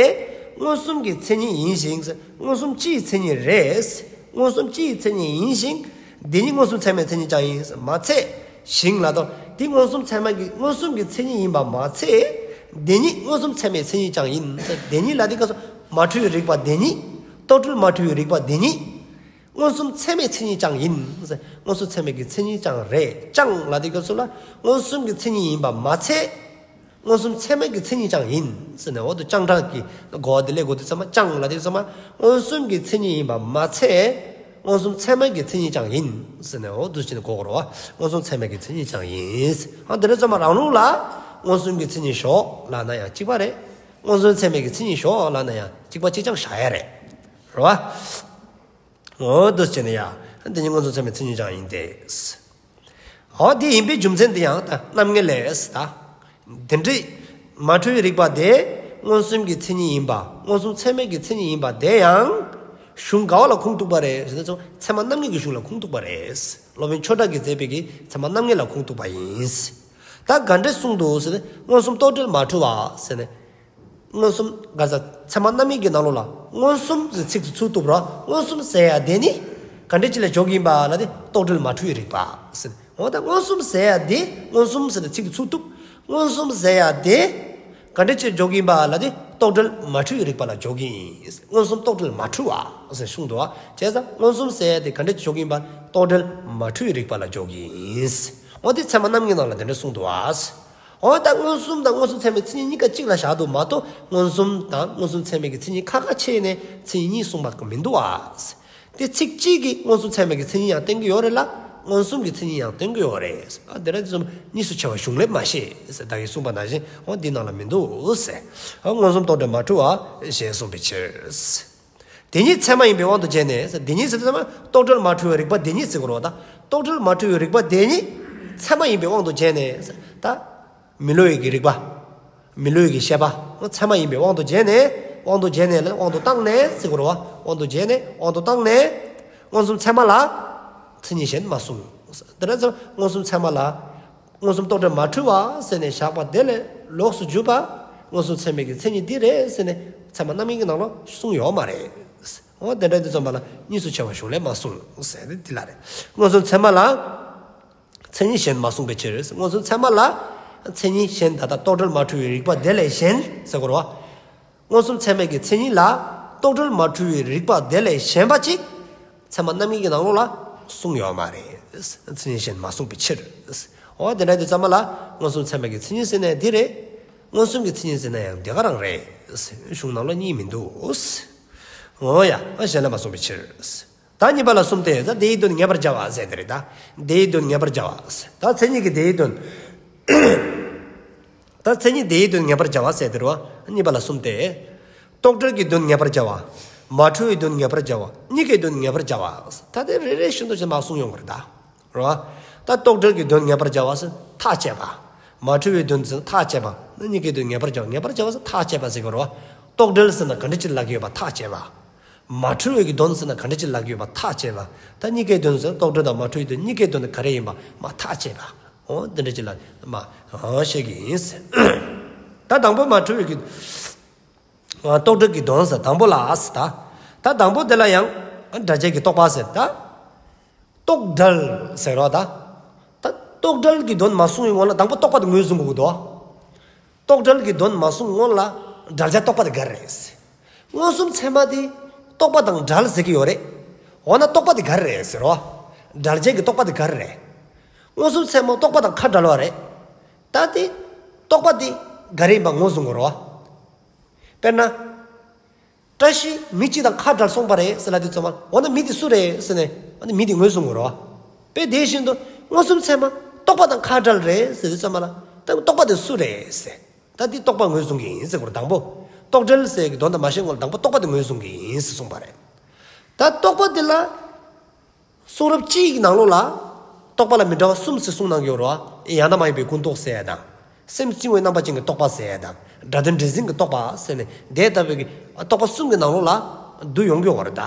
མངོན་སུམ་གྱི་མཚན་ཉིད་ཡིན་ཞིང་། མངོན་སུམ་སྤྱིའི་མཚན་ཉིད་རེད། མངོན་སུམ་སྤྱིའི་མཚན་ཉིད་ཡིན་ཞིང་། དེ་ཉིད་མངོན་སུམ་ཚད་མའི་མཚན་ཉིད་ཀྱང་ཡིན། མ་ཚད་ཞིང་ལ་དང་དེ་མངོན་སུམ་ཚད་མ་གི་མངོན་སུམ་གྱི་མཚན་ཉིད་ཡིན་པ་མ་ཚད། དེ་ཉིད་མངོན་སུམ་ཚད་མའི་མཚན་ཉིད་ཀྱང་ཡིན། དེ་ཉིད་ལ་དེ་སྐབས་སུ་མ་འཁྲུལ་བའི་རིག་པ་དེ་ཉིད། རྟོག་བྲལ་མ་འཁྲུལ་བའི་རིག་པ་དེ་ཉིད། མངོན་སུམ་ཚད་མའི་མཚན་ཉིད་ཀྱང་ཡིན། མངོན་སུམ་ཚད་མའི་གི་མཚན་ཉིད་ཀྱང་རེད། ཀྱང་ལ་དེ་སྐབས་སུ་ལ་མངོན་སུམ་གྱི་མཚན་ཉིད་ཡིན་པ་མ་ཚད། མངོན་སུམ་ཚད་མའི་གི་མཚན་ཉིད་ཀྱང་ཡིན་ཟེར་ནས། འོ་དུ་ཀྱང་སྒྲ་གི་གོ་བ་དེ་ལས་གོ་དུས་ཙམ་པ་ཀྱང་ལ་དེ་ཙམ་པ་མངོན་སུམ་གྱི་མཚན་ཉིད་ཡིན་པ་མ་ཚད། མངོན་སུམ་ཚད་མའི་གི་མཚན་ཉིད་ཀྱང་ཡིན་ཟེར་ནས། འོ་དུ་ཅི་ནས་གོ་དགོས་རེད་བ། མངོན་སུམ་ཚད་མའི་གི་མཚན་ཉིད་ཀྱང་ཡིན། ཨ་དེ་རེད་ཙམ་པ་རང་ལུགས་ལ་མངོན་སུམ་གྱི་མཚན་ཉིད་ཞོག་ལབ་ན་ཡང་གཅིག་པ་རེད། མངོན་སུམ་ཚད་མའི་གི་མཚན་ཉིད་ཞོག་ལབ་ན་ཡང་གཅིག་པ་གཅིག་རྐྱང་བཞག་ཡ་རེད། རེད་བ། འོ་འདུག་བྱས་ནས་ཡ། འདི་ཉིད་མངོན་སུམ་ཚད་མའི་མཚན་ཉིད་ཀྱང་ཡིན་ཏེ། འོ་དེ་ཡིན་པའི་རྒྱུ་མཚན་དེ་ཡང་ད་རྣམ་ངེས་ལས་ད། དེ་འདྲའི་མ་འཁྲུལ་བའི་རིག་པ་དེ་མངོན་སུམ་གྱི་མཚན་ཉིད་ཡིན་པ། མངོན་སུམ་ཚད་མའི་གི་མཚན་ཉིད་ཡིན་པ་དེ་ཡང་། གཞུང་ག་བ་ལ་ཁུངས་གཏུགས་པ་རེད་ཟེར་ན། ཚད་མ་རྣམ་ངེས་ཀྱི་གཞུང་ལ་ཁུངས་གཏུགས་པ་རེད། སློབ་དཔོན་ཆོས་གྲགས་ཀྱིས་མཛད་པའི་གི་ཚད་མ་རྣམ་ངེས་ལ་ཁུངས་གཏུགས་པ་ཡིན། ད་ག་འདྲས་གསུངས་འདུག་ཟེར་ན། མངོན་སུམ་རྟོག་བྲལ་མ་འཁྲུལ་བ་ཟེར་ནས། མངོན་སུམ་ག་ས་ཚད་མ་རྣམ་ངེས་ཀྱི་ནང་ལོགས་ལ་མངོན་སུམ་ཟེར་ཚིག་དེ་ཚུར་གཏུགས་རོགས། མངོན་སུམ་ཟེར་ཡ་དེ་ནི་ག་འདྲ་ཅིག་ལ་འཇོག་གི་ཡིན་པ་ལ་དེ་རྟོག་བྲལ་མ་འཁྲུལ་བའི་རིག་པ་ཟེར། འོ་ད་མངོན་སུམ་ཟེར་ཡ་དེ། མངོན་སུམ་ཟེར་ནས་ཚིག་དེ་ཚུར་གཏུགས། མངོན་སུམ་ཟེར་ཡ་དེ་ག་འདྲ་ཅིག་འཇོག་གི་ཡིན་པ་ལ་དེ་རྟོག་བྲལ་མ་འཁྲུལ་བའི་རིག་པ་ལ་འཇོག་གི་ཡིན། མངོན་སུམ་རྟོག་བྲལ་མ་འཁྲུལ་བ་ཟེར་གསུངས་འདུག་བ། བྱས་ཙང་མངོན་སུམ་ཟེར་ཡ་དེ་ག་འདྲ་ཅིག་འཇོག་གི་ཡིན་པ། རྟོག་བྲལ་མ་འཁྲུལ་བའི་རིག་པ་ལ་འཇོག་གི་ཡིན། འོ་དེ་ཚད་མ་རྣམ་ངེས་ནང་ལ་དེ་འདྲ་གསུངས་འདུག་བ། འོ་ད་མངོན་སུམ་དང་མངོན་སུམ་ཚད་མའི་མཚན་ཉིད་གཉིས་ཀ་གཅིག་ལ་བཞག་འདུག་མ་གཏོགས། མངོན་སུམ་དང་མངོན་སུམ་ཚད་མའི་གི་མཚན་ཉིད་ཁ་ཁ་ཕྱེ་ནས་མཚན་ཉིད་གཉིས་གསུངས་པ་མི་འདུག་ཨ། དེ་ཚིག་གཅིག་གིས་མངོན་སུམ་ཚད་མའི་གི་མཚན་ཉིད་ཡང་སྟོན་གྱི་ཡོད་རེད་ལ། མངོན་སུམ་གྱི་མཚན་ཉིད་ཡང་སྟོན་གྱི་ཡོད་རེད། ཨ་དེ་འདྲ་དེ་ཚོ་གཉིས་སུ་ཕྱེ་བ་གཞུང་ལས་མ་ཤེས་ཟེར་བདག་གིས་གསུངས་པ་ནང་བཞིན། འོ་འདི་ནང་ལ་མི་འདུག་ཟེར། ཨ་མངོན་སུམ་རྟོག་བྲལ་མ་འཁྲུལ་བ་ཞེས་གསུངས་པའི་ཕྱིར། དེ་ཉིད་ཚད་མ་ཡིན་པའི་དབང་དུ་བྱས་ནས། དེ་ཉིད་ཟེར་དུས་ཙམ་པ་རྟོག་བྲལ་མ་འཁྲུལ་བའི་རིག་པ་དེ་ཉིད་ཟེར་དགོས་རེད་བ། ད་རྟོག་བྲལ་མ་འཁྲུལ་བའི་རིག་པ་དེ་ཉིད་ཚད་མ་ཡིན་པའི་དབང་དུ་བྱས་ནས། ད་མི་སླུ་བའི་གི་རིག་པ། མི་སླུ་བའི་གི་ཤེས་པ་ཚད་མ་ཡིན་པའི་དབང་དུ་བྱས་ནས། དབང་དུ་བྱས་ནས་ལ་དབང་དུ་བཏང་ནས་ཟེར་དགོས་རེད་བ། དབང་དུ་བྱས་ནས། དབང་དུ་བཏང་ནས། མངོན་སུམ་ཚད་མ་ལ་མཚན་ཉིད་གཞན་མ་གསུངས། དེ་འདྲ་ཙམ་མངོན་སུམ་ཚད་མ་ལ། མངོན་སུམ་རྟོག་བྲལ་མ་འཁྲུལ་བ་ཟེར་ནས་བཞག་པ་དེ་ལས་ལོགས་སུ་གྱུར་པ། མངོན་སུམ་ཚད་མའི་གི་མཚན་ཉིད་འདི་རེད་ཟེར་ནས་ཚད་མ་རྣམ་ངེས་ཀྱི་ནང་ལ་གསུངས་ཡོད་མ་རེད། འོ་དེ་འདྲ་དེ་ཙམ་པ་ལ་གཉིས་སུ་ཕྱེ་བ་གཞུང་ལས་མ་གསུངས་ཟེར་ནས་འདི་ལ་རེད། མངོན་སུམ་ཚད་མ་ལ་མཚན་ཉིད་གཞན་མ་གསུངས་པའི་ཕྱིར། མངོན་སུམ་ཚད་མ་ལ་མཚན་ཉིད་གཞན་ད་ལྟ་རྟོག་བྲལ་མ་འཁྲུལ་བའི་རིག་པ་དེ་ལས་གཞན་ཟེར་དགོས་རེད་བ། མངོན་སུམ་ཚད་མའི་གི་མཚན་ཉིད་ལ་རྟོག་བྲལ་མ་འཁྲུལ་བའི་རིག་པ་དེ་ལས་གཞན་པ་ཅིག་ཚད་མ་རྣམ་ངེས་ཀྱི་ནང་ལོགས་ལ་གསུངས་ཡོད་མ་རེད། མཚན་ཉིད་གཞན་མ་གསུངས་པའི་ཕྱིར། འོ་དེ་འདྲ་དེ་ཙམ་པ་ལ་མངོན་སུམ་ཚད་མའི་གི་མཚན་ཉིད་ཟེར་ན་འདི་རེད། མངོན་སུམ་གྱི་མཚན་ཉིད་ཟེར་ན་ཡང་དེ་ག་རང་རེད། གཞུང་ནང་ལ་གཉིས་མི་འདུག་འོ་ཡ། གཞན་ལ་མ་གསུངས་པའི་ཕྱིར། ད་གཉིས་པ་ལ་གསུམ་སྟེ། ད་དེའི་དོན་ངེས་པར་བྱ་བ་ཟེར་དེ་རེད། ད་དེའི་དོན་ངེས་པར་བྱ་བ། ད་མཚན་ཉིད་ཀྱི་དེའི་དོན། ད་མཚན་ཉིད་དེའི་དོན་ངེས་པར་བྱ་བ་ཟེར་དེ་རེད་བ། གཉིས་པ་ལ་གསུམ་སྟེ། རྟོག་བྲལ་གྱི་དོན་ངེས་པར་བྱ་བ། མ་འཁྲུལ་བའི་དོན་ངེས་པར་བྱ་བ། གཉིས་ཀའི་དོན་ངེས་པར་བྱ་བ། ད་དེ་རེ་རེ་བཞིན་དུ་ཞིག་མ་གསུངས་ཡོང་བ་རེད་ད། རེད་བ། ད་རྟོག་བྲལ་གྱི་དོན་ངེས་པར་བྱ་བ་ཟེར་ཐག་བཅད་པ། མ་འཁྲུལ་བའི་དོན་ཟེར་ན་ཐག་བཅད་པ། ནི་གཉིས་ཀའི་དོན་ངེས་པར་བྱ་བ། ངེས་པར་བྱ་བ་ཟེར་ཐག་བཅད་པ་ཟེར་གྱི་རེད་བ། རྟོག་བྲལ་ཟེར་ན་ག་འདྲ་ཅིག་ལབ་ཀྱི་ཡོད་པ་ཐག་བཅད་པ། མ་འཁྲུལ་བའི་གི་དོན་ཟེར་ན་ག་འདྲ་ཅིག་ལབ་ཀྱི་ཡོད་པ་ཐག་བཅད་པ། ད་གཉིས་ཀའི་དོན་ཟེར་ན་རྟོག་བྲལ་དང་མ་འཁྲུལ་བའི་དོན་གཉིས་ཀའི་དོན་དེ་ག་རེ་ཡིན་པ་མ་ཐག་བཅད་པ། འོ་འདི་འདྲ་ཅིག་ལ་མ་འོ་བཤད་ཀྱི་ཡིན། ད་དང་པོ་མ་འཁྲུལ་བའི་གི་རྟོག་བྲལ་གྱི་དོན་ཟེར་དང་པོ་ལ་ཨ་ཟེར་ད། ད་དང་པོ་དེ་ལ་ཡང་སྒྲ་བྱས་ཀྱི་རྟོག་པ་ཟེར་ད། རྟོག་བྲལ་ཟེར་རོ་ད། ད་རྟོག་བྲལ་གྱི་དོན་མ་གསུངས་པའི་སྔོན་ལ་དང་པོ་རྟོག་པ་དེ་ངོས་བཟུང་དགོས་ཀྱི་འདུག་རྟོག་བྲལ་གྱི་དོན་མ་གསུངས་སྔོན་ལ་བྲལ་བྱ་རྟོག་པ་དེ་ག་རེ་རེད། མངོན་སུམ་ཚད་མ་དེ་རྟོག་པ་དང་བྲལ་ཟེར་གྱི་ཡོད་རེད། འོ་ན་རྟོག་པ་དེ་ག་རེ་རེད་ཟེར་རོ། བྲལ་བྱེད་ཀྱི་རྟོག་པ་དེ་ག་རེ་རེད། མངོན་སུམ་ཚད་མ་རྟོག་པ་དང་ཁ་བྲལ་བ་རེད། ད་དེ་རྟོག་པ་དེ་ག་རེ་ཡིན་པ་ངོས་བཟུང་དགོས་རེད་བ། དཔེར་ན། བཀྲ་ཤིས་མི་གཅིག་དང་ཁ་བྲལ་སོང་བ་རེད་ཟེར་ལབ་དུས་ཙམ་པ་འོ་ན་མི་དེ་སུ་རེད་ཟེར་ནས་འོ་ན་མི་དེ་ངོས་བཟུང་དགོས་རེད་བ། དཔེ་དེ་བཞིན་དུ་མངོན་སུམ་ཚད་མ་རྟོག་པ་དང་ཁ་བྲལ་རེད་ཟེར་དུས་ཙམ་པ་ལ་ད་རྟོག་པ་དེ་སུ་རེད་ཟེར། ད་དེ་རྟོག་པ་ངོས་བཟུང་གི་ཡིན་ཟེར་དགོས་རེད། དང་པོ་རྟོག་བྲལ་ཟེར་གྱི་དོན་དེ་མ་ཤེས་སྔོན་ལ་དང་པོ་རྟོག་པ་དེ་ངོས་བཟུང་གི་ཡིན་ཟེར་གསུངས་པ་རེད། ད་རྟོག་པ་དེ་ལ། གསུང་རབ་སྤྱིའི་ནང་ལོགས་ལ། རྟོག་པ་ལ་མི་འདྲ་བ་གསུམ་ཞེས་གསུངས་གནང་གི་ཡོད་རེད་བ། ཡང་དག་མ་ཡིན་པའི་ཀུན་རྟོག་ཟེར་ཡ་དང་། སེམས་གཅིག་པའི་རྣམ་པ་ཅན་གྱི་རྟོག་པ་ཟེར་ཡ་དང་། སྒྲ་དོན་འདྲེས་འཛིན་གྱི་རྟོག་པ་ཟེར་ནས་དེ་ལྟ་བུའི་གི་རྟོག་པ་གསུམ་གྱི་ནང་ལོགས་ལ་བསྡུས་ཡོང་གི་ཡོད་རེད་ད།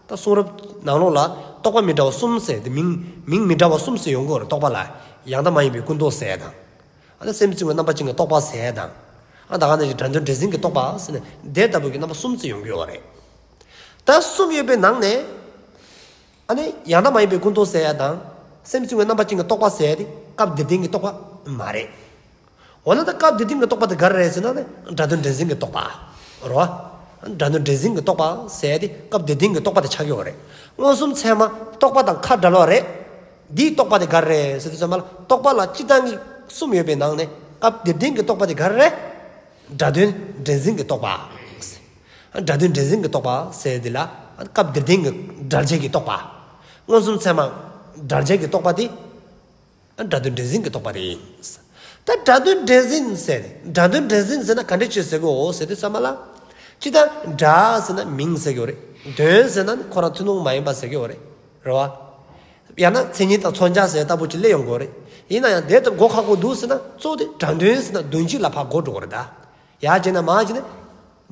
ད་གསུང་རབ་ནང་ལོགས་ལ་རྟོག་པ་མི་འདྲ་བ་གསུམ་ཟེར་དེ་མིང་མིང་མི་འདྲ་བ་གསུམ་ཟེར་ཡོང་གི་ཡོད་རེད། རྟོག་པ་ལ་ཡང་དག་མ་ཡིན་པའི་ཀུན་རྟོག་ཟེར་ཡ་དང་། ཨ་ནི་སེམས་གཅིག་མའི་རྣམ་པ་ཅན་གྱི་རྟོག་པ་ཟེར་དང་། ཨ་ད་ག་ནང་བཞིན་སྒྲ་དོན་འདྲེས་འཛིན་གྱི་རྟོག་པ་ཟེར་ནས་དེ་ལྟ་བུ་གི་རྣམ་པ་གསུམ་ཅིག་ཡོང་གི་ཡོད་རེད། ད་གསུམ་ཡོད་པའི་ནང་ནས། ཨ་ནི་ཡང་དག་མ་ཡིན་པའི་ཀུན་རྟོག་ཟེར་ཡ་དང་། སེམས་གཅིག་མའི་རྣམ་པ་ཅན་གྱི་རྟོག་པ་ཟེར་ཡ་དེ་སྐབས་འདིར་ལྡན་གྱི་རྟོག་པ་མ་རེད། འོ་ན་ད་སྐབས་འདིར་ལྡན་གྱི་རྟོག་པ་དེ་ག་རེ་རེད་ཟེར་ན་ནི་སྒྲ་དོན་འདྲེས་འཛིན་གྱི་རྟོག་པ། རེད་བ། སྒྲ་དོན་འདྲེས་འཛིན་གྱི་རྟོག་པ་ཟེར་ཡ་དེ་སྐབས་འདིར་ལྡན་གྱི་རྟོག་པ་དེ་ཆགས་ཀྱི་ཡོད་རེད། མངོན་སུམ་ཚད་མ་རྟོག་པ་དང་ཁ་བྲལ་བ་རེད། འདིའི་རྟོག་པ་དེ་ག་རེ་རེད་ཟེར་དུས་ཙམ་པ་ལ་རྟོག་པ་ལ་སྤྱིར་བཏང་གི་གསུམ་ཡོད་པའི་ནང་ནས་སྐབས་འདིར་ལྡན་གྱི་རྟོག་པ་དེ་ག་རེ་རེད། སྒྲ་དོན་འདྲེས་འཛིན་གྱི་རྟོག་པ། སྒྲ་དོན་འདྲེས་འཛིན་གྱི་རྟོག་པ་ཟེར་འདི་ལ་སྐབས་འདིར་ལྡན་གྱི་སྒྲ་བྱས་ཀྱི་རྟོག་པ། མངོན་སུམ་ཚད་མ་སྒྲ་བྱས་ཀྱི་རྟོག་པ་དེ་སྒྲ་དོན་འདྲེས་འཛིན་གྱི་རྟོག་པ་དེ་ཡིན། ད་སྒྲ་དོན་འདྲེས་འཛིན་ཟེར་སྒྲ་དོན་འདྲེས་འཛིན་ཟེར་ན་ག་འདྲ་ཅིག་ཟེར་གོ་ཟེར་དུས་ཙམ་པ་ལ། སྤྱིར་བཏང་སྒྲ་ཟེར་ན་མིང་ཟེར་གྱི་ཡོད་རེད། དོན་ཟེར་ན་ཁོ་རང་ཐུན་མོང་མ་ཡིན་པ་ཟེར་གྱི་ཡོད་རེད། རེད་བ། ཡང་ན་མཚན་ཉིད་དང་མཚོན་བྱ་ཟེར་ལྟ་བུ་ཅིག་སླེབས་ཡོང་གི་ཡོད་རེད། ཡིན་ན་ཡང་དེ་ལྟར་གོ་ཁག་པོ་འདུག་ཟེར་ན་གཙོ་བོ་དེ་སྒྲ་དོན་ཟེར་ན་དོན་སྤྱི་ལ་ཕར་གོ་འགྲོ་གི་རེད་ད། ཡར་བྱས་ན་མར་བྱས་ན།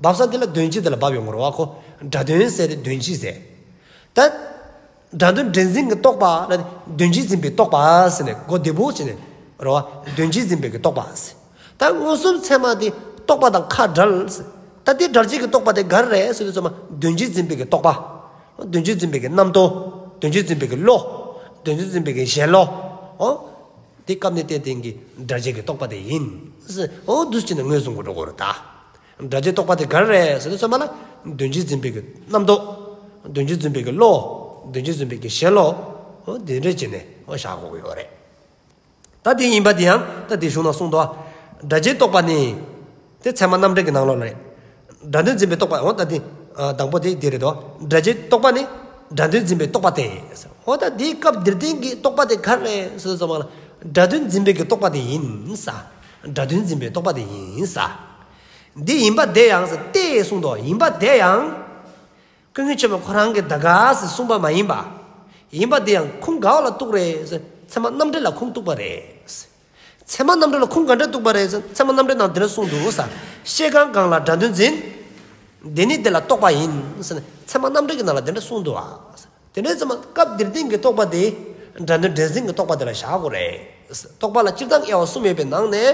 འབབ་ས་འདི་ལ་དོན་སྤྱི་དེ་ལ་འབབ་ཡོང་གི་རེད་བ་ཁོ། སྒྲ་དོན་ཟེར་དེ་དོན་སྤྱི་ཟེར། ད། སྒྲ་དོན་འདྲེས་འཛིན་གྱི་རྟོག་པ་ལ་དོན་སྤྱི་འཛིན་པའི་རྟོག་པ་ཟེར་ནས་གོ་བདེ་པོ་བྱས་ནས་རེད་བ། དོན་སྤྱི་འཛིན་པའི་གི་རྟོག་པ་ཟེར། ད་མངོན་སུམ་ཚད་མ་དེ་རྟོག་པ་དང་ཁ་བྲལ་ཟེར། ད་དེ་སྒྲ་བྱས་ཀྱི་རྟོག་པ་དེ་ག་རེ་རེད་ཟེར་དུས་ཙམ་པ་དོན་སྤྱི་འཛིན་པའི་གི་རྟོག་པ། དོན་སྤྱི་འཛིན་པའི་གི་རྣམ་རྟོག་དོན་སྤྱི་འཛིན་པའི་གི་བློ། དོན་སྤྱི་འཛིན་པའི་གི་ཞེན་བློ། ཨོ། དེ་སྐབས་ནས་བསྟན་བསྟན་གྱི་སྒྲ་བྱས་ཀྱི་རྟོག་པ་དེ་ཡིན་ཟེར། ཨོ་འདུག་བྱས་ནས་ངོས་བཟུང་དགོས་འགྲོ་གི་རེད་ད། སྒྲ་བྱས་རྟོག་པ་དེ་ག་རེ་རེད་ཟེར་དུས་ཙམ་པ་ལ། དོན་སྤྱི་འཛིན་པའི་གི་རྣམ་རྟོག་དོན་སྤྱི་འཛིན་པའི་གི་བློ། དོན་སྤྱི་འཛིན་པའི་གི་ཞེན་བློ། འོ་དེ་འདྲ་བྱས་ནས་འོ་བཞག་དགོས་ཀྱི་ཡོད་རེད། ད་དེ་ཡིན་པ་དེ་ཡང་ད་དེ་གཞུང་ན་གསུངས་འདུག་སྒྲ་བྱས་རྟོག་པ་ནི། དེ་ཚད་མ་རྣམ་འགྲེལ་གྱི་ནང་ལོགས་ལ་རེད། སྒྲ་དོན་འཛིན་པའི་རྟོག་པ་འོ་ད་དེ། དང་པོ་དེ་དེ་རེད་དོ། སྒྲ་བྱས་རྟོག་པ་ནི། སྒྲ་དོན་འཛིན་པའི་རྟོག་པ་སྟེ། འོ་ད་དེའི་སྐབས་འདིར་བསྟན་གྱི་རྟོག་པ་དེ་ག་རེ་རེད་ཟེར་དུས་ཙམ་པ་ལ། སྒྲ་དོན་འཛིན་པའི་གི་རྟོག་པ་དེ་ཡིན་ས། སྒྲ་དོན་འཛིན་པའི་རྟོག་པ་དེ་ཡིན་ས། འདི་ཡིན་པ་དེ་ཡང་ཟེར་ཏེ་གསུངས་འདུག་ཡིན་པ་དེ་ཡང་། ཀུན་མཁྱེན་ཆེན་པོ་ཁོ་རང་གིས་ད་ག་ཟེར་གསུངས་པ་མ་ཡིན་པ། ཡིན་པ་དེ་ཡང་ཁུངས་ག་བ་ལ་གཏུགས་རེད་ཟེར་ཚད་མ་རྣམ་འགྲེལ་ལ་ཁུངས་གཏུགས་པ་རེད། ཚད་མ་རྣམ་འགྲེལ་ལ་ཁུངས་ག་འདྲ་གཏུགས་པ་རེད་ཟེར་ཚད་མ་རྣམ་འགྲེལ་ནང་འདི་འདྲ་གསུངས་འདུག་ས། ཤེས་གང་གང་ལ་སྒྲ་དོན་འཛིན། དེ་ནི་དེ་ལ་རྟོག་པ་ཡིན་ཟེར་ཚད་མ་རྣམ་འགྲེལ་གྱི་ནང་ལ་འདི་འདྲ་གསུངས་འདུག་ཨ། དེ་འདྲའི་ཚེ་མ་སྐབས་འདིར་བསྟན་གྱི་རྟོག་པ་དེ་སྒྲ་དོན་འདྲེས་འཛིན་གྱི་རྟོག་པ་དེ་ལ་བཞག་དགོས་རེད། རྟོག་པ་ལ་སྤྱིར་བཏང་དབྱེ་བ་གསུམ་ཡོད་པའི་ནང་ནས་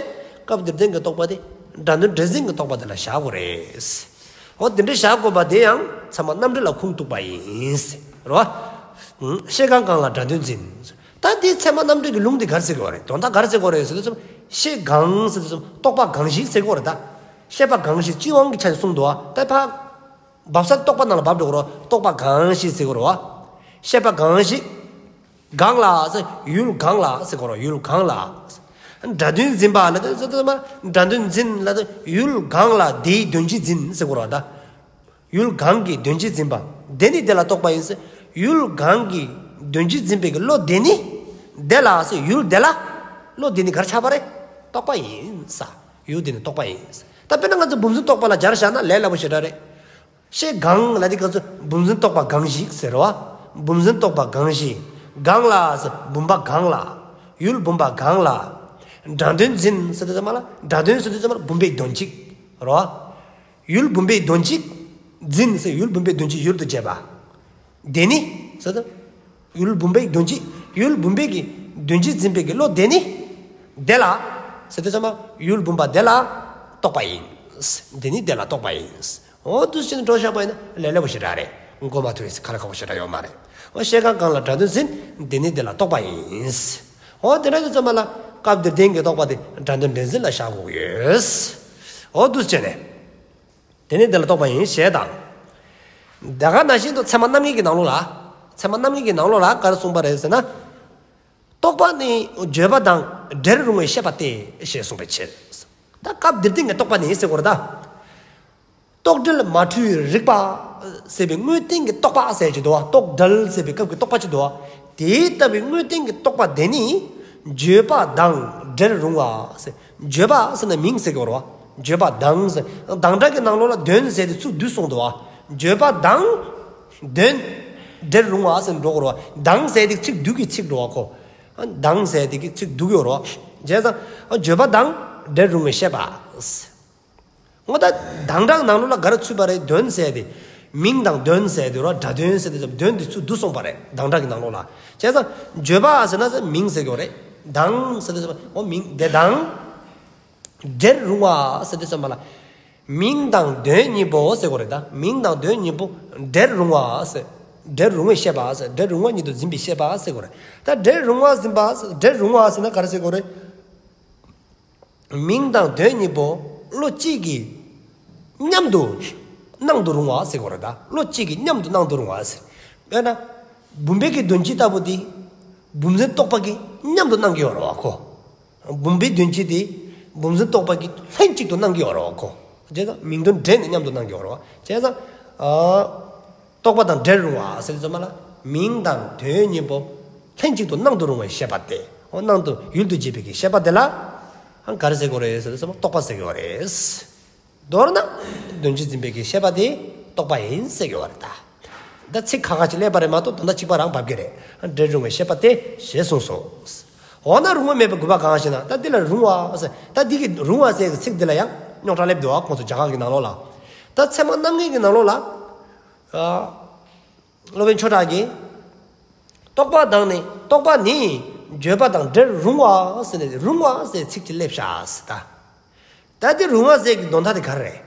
སྐབས་འདིར་བསྟན་གྱི་རྟོག་པ་དེ་སྒྲ་དོན་འདྲེས་འཛིན་གྱི་རྟོག་པ་དེ་ལ་བཞག་དགོས་རེད། འོ་དེ་འདྲ་བཞག་དགོས་པ་དེ་ཡང་ཚད་མ་རྣམ་འགྲེལ་ལ་ཁུངས་གཏུགས་པ་ཡིན། རེད་བ། ཤེས་གང་གང་ལ་སྒྲ་དོན་འཛིན། ད་དེ་ཚད་མ་རྣམ་འགྲེལ་གྱི་ལུང་དེ་ག་རེ་ཟེར་དགོས་རེད་དོན་དག་ག་རེ་ཟེར་དགོས་རེད་ཟེར་དུས་ཤེས་གང་ཟེར་དུས་རྟོག་པ་གང་ཞིག་ཟེར་དགོས་རེད་ད། ཤེས་པ་གང་ཞིག་སྤྱི་དབང་གི་ཆ་ནས་གསུངས་འདུག་ཨ། ད་ཕ། འབབ་ས་རྟོག་པ་ནང་ལ་འབབ་འགྲོ་གི་རོ། རྟོག་པ་གང་ཞིག་ཟེར་གི་རོ། ཤེས་པ་གང་ཞིག་གང་ལ་ཟེར་ཡུལ་གང་ལ་ཟེར་གི་རོ། ཡུལ་གང་ལ། སྒྲ་དོན་འཛིན་པ་ལ་དེ་ཟེར་དུས་མ་སྒྲ་དོན་འཛིན་ལ་དེ་ཡུལ་གང་ལ་དེའི་དོན་སྤྱི་འཛིན་ཟེར་གི་རོ་ད། ཡུལ་གང་གི་དོན་སྤྱི་འཛིན་པ། དེ་ནི་དེ་ལ་རྟོག་པ་ཡིན་ཟེར། ཡུལ་གང་གི་དོན་སྤྱི་འཛིན་པའི་གི་བློ་དེ་ནི། དེ་ལ་ཟེར་ཡུལ་དེ་ལ། བློ་དེ་ནི་གར་ཆགས་པ་རེད། རྟོག་པ་ཡིན་ས། ཡུལ་དེ་ནི་རྟོག་པ་ཡིན་ས། ད་དཔེར་ན་ང་ཚོ་བུམ་འཛིན་རྟོག་པ་ལ་སྦྱར་བཞག་ན་ལས་སླ་པོ་ཞེ་དྲག་རེད། ཤེས་གང་ལ་དེ་ག་ཚོད་བུམ་འཛིན་རྟོག་པ་གང་ཞིག་ཟེར་བ། བུམ་འཛིན་རྟོག་པ་གང་ཞིག་གང་ལ་ཟེར་བུམ་པ་གང་ལ། ཡུལ་བུམ་པ་གང་ལ། སྒྲ་དོན་འཛིན་ཟེར་དུས་ཙམ་པ་ལ་སྒྲ་དོན་ཟེར་དུས་ཙམ་པ་ལ་བུམ་པའི་དོན་གཅིག་རོ། ཡུལ་བུམ་པའི་དོན་གཅིག་འཛིན་ཟེར་ཡུལ་བུམ་པའི་དོན་གཅིག་ཡུལ་དུ་བྱེད་པ། དེ་ནི་ཟེར་དུས། ཡུལ་བུམ་པའི་དོན་གཅིག་ཡུལ་བུམ་པའི་གི་དོན་གཅིག་འཛིན་པའི་གི་བློ་དེ་ནི། དེ་ལ། ཟེར་དུས་ཙམ་པ་ཡུལ་བུམ་པ་དེ་ལ་རྟོག་པ་ཡིན། དེ་ནི་དེ་ལ་རྟོག་པ་ཡིན། འོ་དུ་ཕྱིན་འགྲོ་བཞག་པ་ཡིན་ན་ལས་སླ་པོ་ཞེ་དྲག་རེད། མགོ་མ་ཐོས་ཁ་ལ་ཁ་བོ་ཞེ་དྲག་ཡོད་མ་རེད། འོ་ཤེས་གང་གང་ལ་སྒྲ་དོན་འཛིན། དེ་ནི་དེ་ལ་རྟོག་པ་ཡིན། འོ་དེ་འདྲ་དུས་ཙམ་པ་ལ་སྐབས་འདིར་བསྟན་གྱི་རྟོག་པ་དེ་སྒྲ་དོན་འདྲེས་འཛིན་ལ་བཞག་དགོས་ཀྱི་ཡོད། འོ་དུ་བྱས་ནས། དེ་ནི་དེ་ལ་རྟོག་པ་ཡིན་ཞེས་དང་། ད་ག་ནང་བཞིན་དུ་ཚད་མ་རྣམ་ངེས་ཀྱི་ནང་ལོགས་ལ། ཚད་མ་རྣམ་ངེས་ཀྱི་ནང་ལོགས་ལ་ག་རེ་གསུངས་པ་རེད་ཟེར་ན། རྟོག་པ་ནི་བརྗོད་པ་དང་འབྲེལ་རུང་བའི་ཤེས་པ་སྟེ་ཞེས་གསུངས་པའི་ཕྱིར། ད་སྐབས་འདིར་བསྟན་གྱི་རྟོག་པ་ནི་ཟེར་དགོས་རེད་ད། རྟོག་བྲལ་མ་འཁྲུལ་རིག་པ་ཟེར་བའི་དངོས་བསྟན་གྱི་རྟོག་པ་ཟེར་གྱི་འདུག་བ། རྟོག་བྲལ་ཟེར་བའི་སྐབས་ཀྱི་རྟོག་པ་ཅིག་འདུག་བ། དེ་ལྟ་བུའི་དངོས་བསྟན་གྱི་རྟོག་པ་དེ་ནི་བརྗོད་པ་དང་འབྲེལ་རུང་བ་ཟེར། བརྗོད་པ་ཟེར་ན་མིང་ཟེར་གྱི་རེད་བ། བརྗོད་པ་དང་ཟེར། དང་སྒྲ་གི་ནང་ལོགས་ལ་དོན་ཟེར་ཏེ་ཚིག་བསྡུས་གསུངས་འདུག་བ། བརྗོད་པ་དང་། དོན། འབྲེལ་རུང་བ་ཟེར་འགྲོ་གི་རེད་བ། དང་ཟེར་ཏེ་ཚིག་བསྡུས་ཀྱི་ཚིག་འགྲོ་བ་ཁོ། དང་ཟེར་ཏེ་གི་ཚིག་བསྡུས་ཀྱི་རེད་བ། བྱས་ཙང་། བརྗོད་པ་དང་འབྲེལ་རུང་བའི་ཤེས་པ། འོ་ད་དང་སྒྲ་ནང་ལོགས་ལ་ག་རེ་ཚུད་པ་རེད། དོན་ཟེར་ཏེ། མིང་དང་དོན་ཟེར་ཏེ་རོ། སྒྲ་དོན་ཟེར་ཏེ་དོན་དེ་ཚུད་བསྡུས་སོང་པ་རེད། དང་སྒྲ་གི་ནང་ལོགས་ལ། བྱས་ཙང་། བརྗོད་པ་ཟེར་ན་ཟེར་མིང་ཟེར་གྱི་རེད། དང་ཟེར་ཏེ་ཟེར་འོ་མིང་དེ་དང་། འབྲེལ་རུང་བ་ཟེར་དུས་ཙམ་པ་ལ། མིང་དང་དོན་གཉིས་པོ་ཟེར་དགོས་རེད་ད། མིང་དང་དོན་གཉིས་པོ་འབྲེལ་རུང་བ་ཟེར། འབྲེལ་རུང་བའི་ཤེས་པ་ཟེར། འབྲེལ་རུང་བ་ཉིད་དུ་འཛིན་པའི་ཤེས་པ་ཟེར་དགོས་རེད། ད་འབྲེལ་རུང་བ་འཛིན་པ་ཟེར། འབྲེལ་རུང་བ་ཟེར་ན་ག་རེ་ཟེར་དགོས་རེད། མིང་དང་དོན་གཉིས་པོ་བློ་གཅིག་གིས་མཉམ་དུ་སྣང་དུ་རུང་བ་ཟེར་དགོས་རེད་ད། བློ་གཅིག་གིས་མཉམ་དུ་སྣང་དུ་རུང་བ་ཟེར། དཔེར་ན། བུམ་པའི་གི་དོན་སྤྱི་ལྟ་བུ་དེ། བུམ་འཛིན་རྟོག་པ་གིས་མཉམ་དུ་སྣང་གི་ཡོད་རེད་བ་ཁོ། བུམ་པའི་དོན་སྤྱི་དེ། བུམ་འཛིན་རྟོག་པ་གིས་ལྷན་ཅིག་ཏུ་སྣང་གི་ཡོད་རེད་བ་ཁོ། བྱས་ཙང་མིང་དོན་འབྲེལ་ནས་མཉམ་དུ་སྣང་གི་ཡོད་རེད་བ། བྱས་ཙང་། ཨ། རྟོག་པ་དང་འབྲེལ་རུང་བ་ཟེར་དུས་ཙམ་པ་ལ། མིང་དང་དོན་གཉིས་པོ་ལྷན་ཅིག་ཏུ་སྣང་དུ་རུང་བའི་ཤེས་པ་དེ། འོ་སྣང་དུ་ཡུལ་དུ་བྱེད་པའི་གི་ཤེས་པ་དེ་ལ། ཨ། ག་རེ་ཟེར་དགོས་རེད་ཟེར་དུས་ཙམ་པ་རྟོག་པ་ཟེར་གི་ཡོད་རེད། མདོར་ན། དོན་སྤྱི་འཛིན་པའི་གི་ཤེས་པ་དེ་རྟོག་པ་ཡིན་ཟེར་གི་ཡོད་རེད་ད། ད་ཚིག་ཁ་ཁ་ཅིག་སླེབས་པ་རེད་མ་གཏོགས་དོན་དག་གཅིག་པ་རང་བབས་ཀྱི་རེད། འབྲེལ་རུང་བའི་ཤེས་པ་དེ་ཞེས་གསུངས་སོ། འོ་ན་རུང་བ་མེད་པའི་དགོས་པ་གང་ཞེ་ན། ད་འདི་ལ་རུང་བ་ཟེར། ད་འདི་གི་རུང་བ་ཟེར་གི་ཚིག་འདི་ལ་ཡང་རྙོག་དྲ་སླེབས་འདུག་བ། ཁོང་ཚོ་རྒྱ་གར་གི་ནང་ལོགས་ལ། ད་ཚད་མ་རྣམ་ངེས་ཀྱི་ནང་ལོགས་ལ། ཨ། སློབ་དཔོན་ཆོས་གྲགས་ཀྱིས། རྟོག་པ་དང་ནི། རྟོག་པ་ནི་བརྗོད་པ་དང་འབྲེལ་རུང་བ་ཟེར་ནས་རུང་བ་ཟེར་ཚིག་ཅིག་སླེབས་ཤག་ཟེར་ད། ད་འདི་རུང་བ་ཟེར་གི་དོན་དག་དེ་ག་རེ་རེད།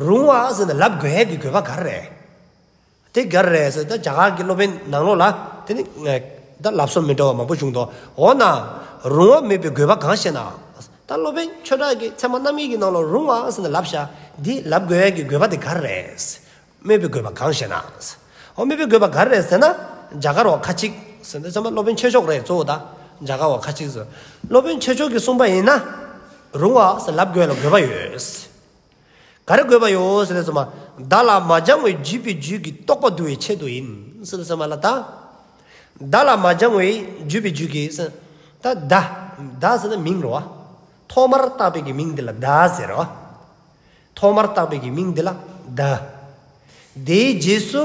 རུང་བ་ཟེར་ནས་ལབ་དགོས་ཡས་ཀྱི་དགོས་པ་ག་རེ་རེད། དེ་ག་རེ་རེད་ཟེར་ད་རྒྱ་གར་གྱི་སློབ་དཔོན་ནང་ལོགས་ལ་དེ་ནི་ད་ལབ་སྲོལ་མི་འདྲ་བ་མང་པོ་བྱུང་འདུག་འོ་ན་རུང་བ་མེད་པའི་དགོས་པ་གང་ཞེ་ན། ད་སློབ་དཔོན་ཆོས་གྲགས་ཀྱིས་ཚད་མ་རྣམ་ངེས་ཀྱི་ནང་ལ་རུང་བ་ཟེར་ནས་ལབ་ཤག་འདི་ལབ་དགོས་ཡས་ཀྱི་དགོས་པ་དེ་ག་རེ་རེད། མེད་པའི་དགོས་པ་གང་ཞེ་ན། འོ་མེད་པའི་དགོས་པ་ག་རེ་རེད་ཟེར་ན། རྒྱ་གར་བ་ཁ་ཅིག་ཟེར་ན་ཚང་མ་སློབ་དཔོན་ཆོས་མཆོག་རེད་གཙོ་བོ་ད། རྒྱ་གར་བ་ཁ་ཅིག་ཟེར། སློབ་དཔོན་ཆོས་མཆོག་གིས་གསུངས་པ་ཡིན་ན། རུང་བ་ཟེར་ལབ་དགོས་ལ་དགོས་པ་ཡོད། ག་རེ་དགོས་པ་ཡོད་ཟེར་ན་ཚང་མ། བརྡ་ལ་མ་སྦྱང་བའི་བརྗོད་པའི་རྒྱུད་ཀྱི་རྟོག་པ་འདུལ་བའི་ཆེད་དུ་ཡིན་ཟེར་ན་ཚང་མ་ལ་ད། བརྡ་ལ་མ་སྦྱང་བའི་བརྗོད་པའི་རྒྱུད་ཀྱི་ཟེར། ད་བརྡ། བརྡ་ཟེར་ན་མིང་རེད་བ། ཐོག་མར་བཏགས་པའི་གི་མིང་འདི་ལ་བརྡ་ཟེར་རོ། ཐོག་མར་བཏགས་པའི་གི་མིང་འདི་ལ་བརྡ། དེའི་རྗེས་སུ་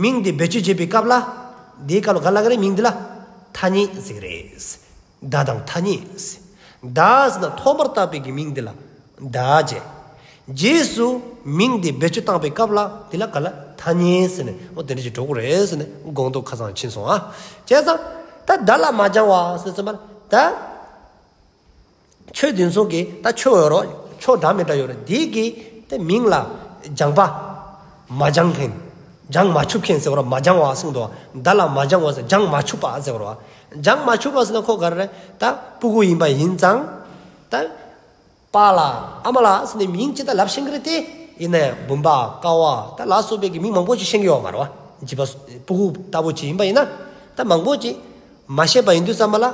མིང་འདི་བེད་སྤྱོད་བྱེད་པའི་སྐབས་ལ། དེའི་སྐབས་ལ་ག་ལ་ག་རེ་མིང་འདི་ལ་ཐ་སྙད་ཟེར་གི་རེད། བརྡ་དང་ཐ་སྙད་ཟེར། བརྡ་ཟེར་ན་ཐོག་མར་བཏགས་པའི་གི་མིང་འདི་ལ་བརྡ་བྱས། རྗེས་སུ་མིང་འདི་བེད་སྤྱོད་བཏང་པའི་སྐབས་ལ་འདི་ལ་ག་ལ་ཐ་སྙད་ཟེར་ནས་འོ་དེ་འདྲ་ཞིག་འགྲོ་གི་རེད་ཟེར་ནས་དགོངས་དོན་ཁ་སང་ཕྱིན་སོང་ཨ། བྱས་ཙང་ད་བརྡ་ལ་མ་སྦྱང་བ་ཟེར་ཙམ་པ་ལ་ད། ཆོས་འདི་ཚོ་གི་ད་ཆོས་ཡོད་རོ། ཆོས་འདྲ་མི་འདྲ་ཡོད་རོ། འདི་གི་དེ་མིང་ལ་སྦྱང་པ། མ་སྦྱང་མཁན། སྦྱང་མ་ཆུབ་མཁན་ཟེར་བ་རོ། མ་སྦྱང་བ་གསུངས་འདུག་བརྡ་ལ་མ་སྦྱང་བ་ཟེར་སྦྱང་མ་ཆུབ་པ་ཟེར་བ་རོ། སྦྱང་མ་ཆུབ་པ་ཟེར་ན་ཁོ་ག་རེ་རེད། ད་སྤུ་གུ་ཡིན་པ་ཡིན་ཙང་། ད་པཱ་ལགས་ཨ་མ་ལགས་ཟེར་ནས་མིང་ཅི་ད་ལབ་ཤེས་ཀྱི་རེད་དེ། ཡིན་ན་ཡང་བུམ་པ་ཀ་བ་ད་ལ་སོགས་པའི་གི་མིང་མང་པོ་ཅིག་ཤེས་ཀྱི་ཡོད་མ་རེད་བ། བྱིས་པ་སྤུ་གུ་ལྟ་བུ་ཅིག་ཡིན་པ་ཡིན་ན་ད་མང་པོ་ཅིག་མ་ཤེས་པ་ཡིན་དུས་ཙམ་པ་ལ།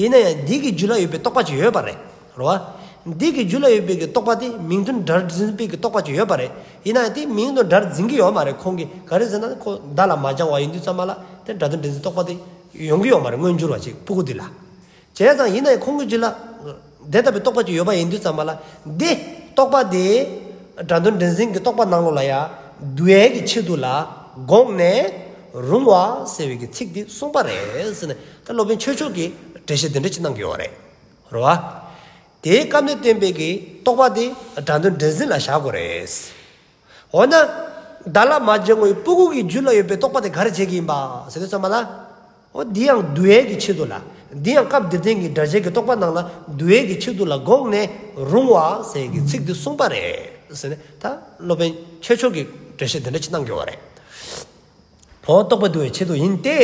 ཡིན་ན་ཡང་འདི་གི་རྒྱུད་ལ་ཡོད་པའི་རྟོག་པ་ཅིག་ཡོད་པ་རེད། རེད་བ། འདི་གི་རྒྱུད་ལ་ཡོད་པའི་གི་རྟོག་པ་དེ་མིང་དོན་སྒྲར་འཛིན་པའི་གི་རྟོག་པ་ཅིག་ཡོད་པ་རེད། ཡིན་ན་ཡང་དེ་མིང་དོན་སྒྲར་འཛིན་གྱི་ཡོད་མ་རེད། ཁོང་གིས་ག་རེ་ཟེར་ན་ཁོ་བརྡ་ལ་མ་སྦྱང་བ་ཡིན་དུས་ཙམ་པ་ལ་དེ་སྒྲ་དོན་འདྲེན་འཛིན་རྟོག་པ་དེ་ཡོང་གི་ཡོད་མ་རེད། མངོན་གྱུར་བ་ཅིག་སྤུ་གུ་འདི་ལ། བྱས་ཙང་ཡིན་ན་ཡང་ཁོང་གི་རྒྱུད་ལ་དེ་ལྟ་བུའི་རྟོག་པ་ཅིག་ཡོད་པ་ཡིན་དུས་ཙམ་པ་ལ་འདི་རྟོག་པ་དེ་སྒྲ་དོན་འདྲེན་འཛིན་གྱི་རྟོག་པ་ནང་ལོགས་ལ་ཡང་འདུ་ཡས་ཀྱི་ཆེད་དུ་ལ་དགོངས་ནས་རུང་བ་ཟེར་བའི་གི་ཚིག་འདི་གསུངས་པ་རེད་ཟེར་ནས་ད་སློབ་དཔོན་ཆོས་མཆོག་གིས་འགྲེལ་བཤད་དེ་འདྲ་ཅིག་གནང་གི་ཡོད་རེད། རེད་བ། དེའི་སྐབས་ནས་བསྟན་པའི་གི་རྟོག་པ་དེ་སྒྲ་དོན་འདྲེན་འཛིན་ལ་བཞག་དགོས་རེད། འོ་ན། བརྡ་ལ་མ་སྦྱང་བའི་སྤུ་གུ་གི་རྒྱུད་ལ་ཡོད་པའི་རྟོག་པ་དེ་ག་རེ་བྱེད་ཀྱི་ཡིན་པ་ཟེར་དུས་ཙམ་པ་ལ། འོ་འདི་ཡང་འདུ་ཡས་ཀྱི་ཆེད་དུ་ལ། འདི་ཡང་སྐབས་འདིར་བསྟན་གྱི་སྒྲ་བྱས་ཀྱི་རྟོག་པ་ནང་ལ་འདུ་ཡས་ཀྱི་ཆེད་དུ་ལ་དགོངས་ནས་རུང་བ་ཟེར་གྱི་ཚིག་འདི་གསུངས་པ་རེད་ཟེར་ནས་ད་སློབ་དཔོན་ཆོས་མཆོག་གིས་འགྲེལ་བཤད་དེ་འདྲ་ཅིག་གནང་གི་ཡོད་རེད། འོ་རྟོག་པ་འདུ་བའི་ཆེད་དུ་ཡིན་ཏེ།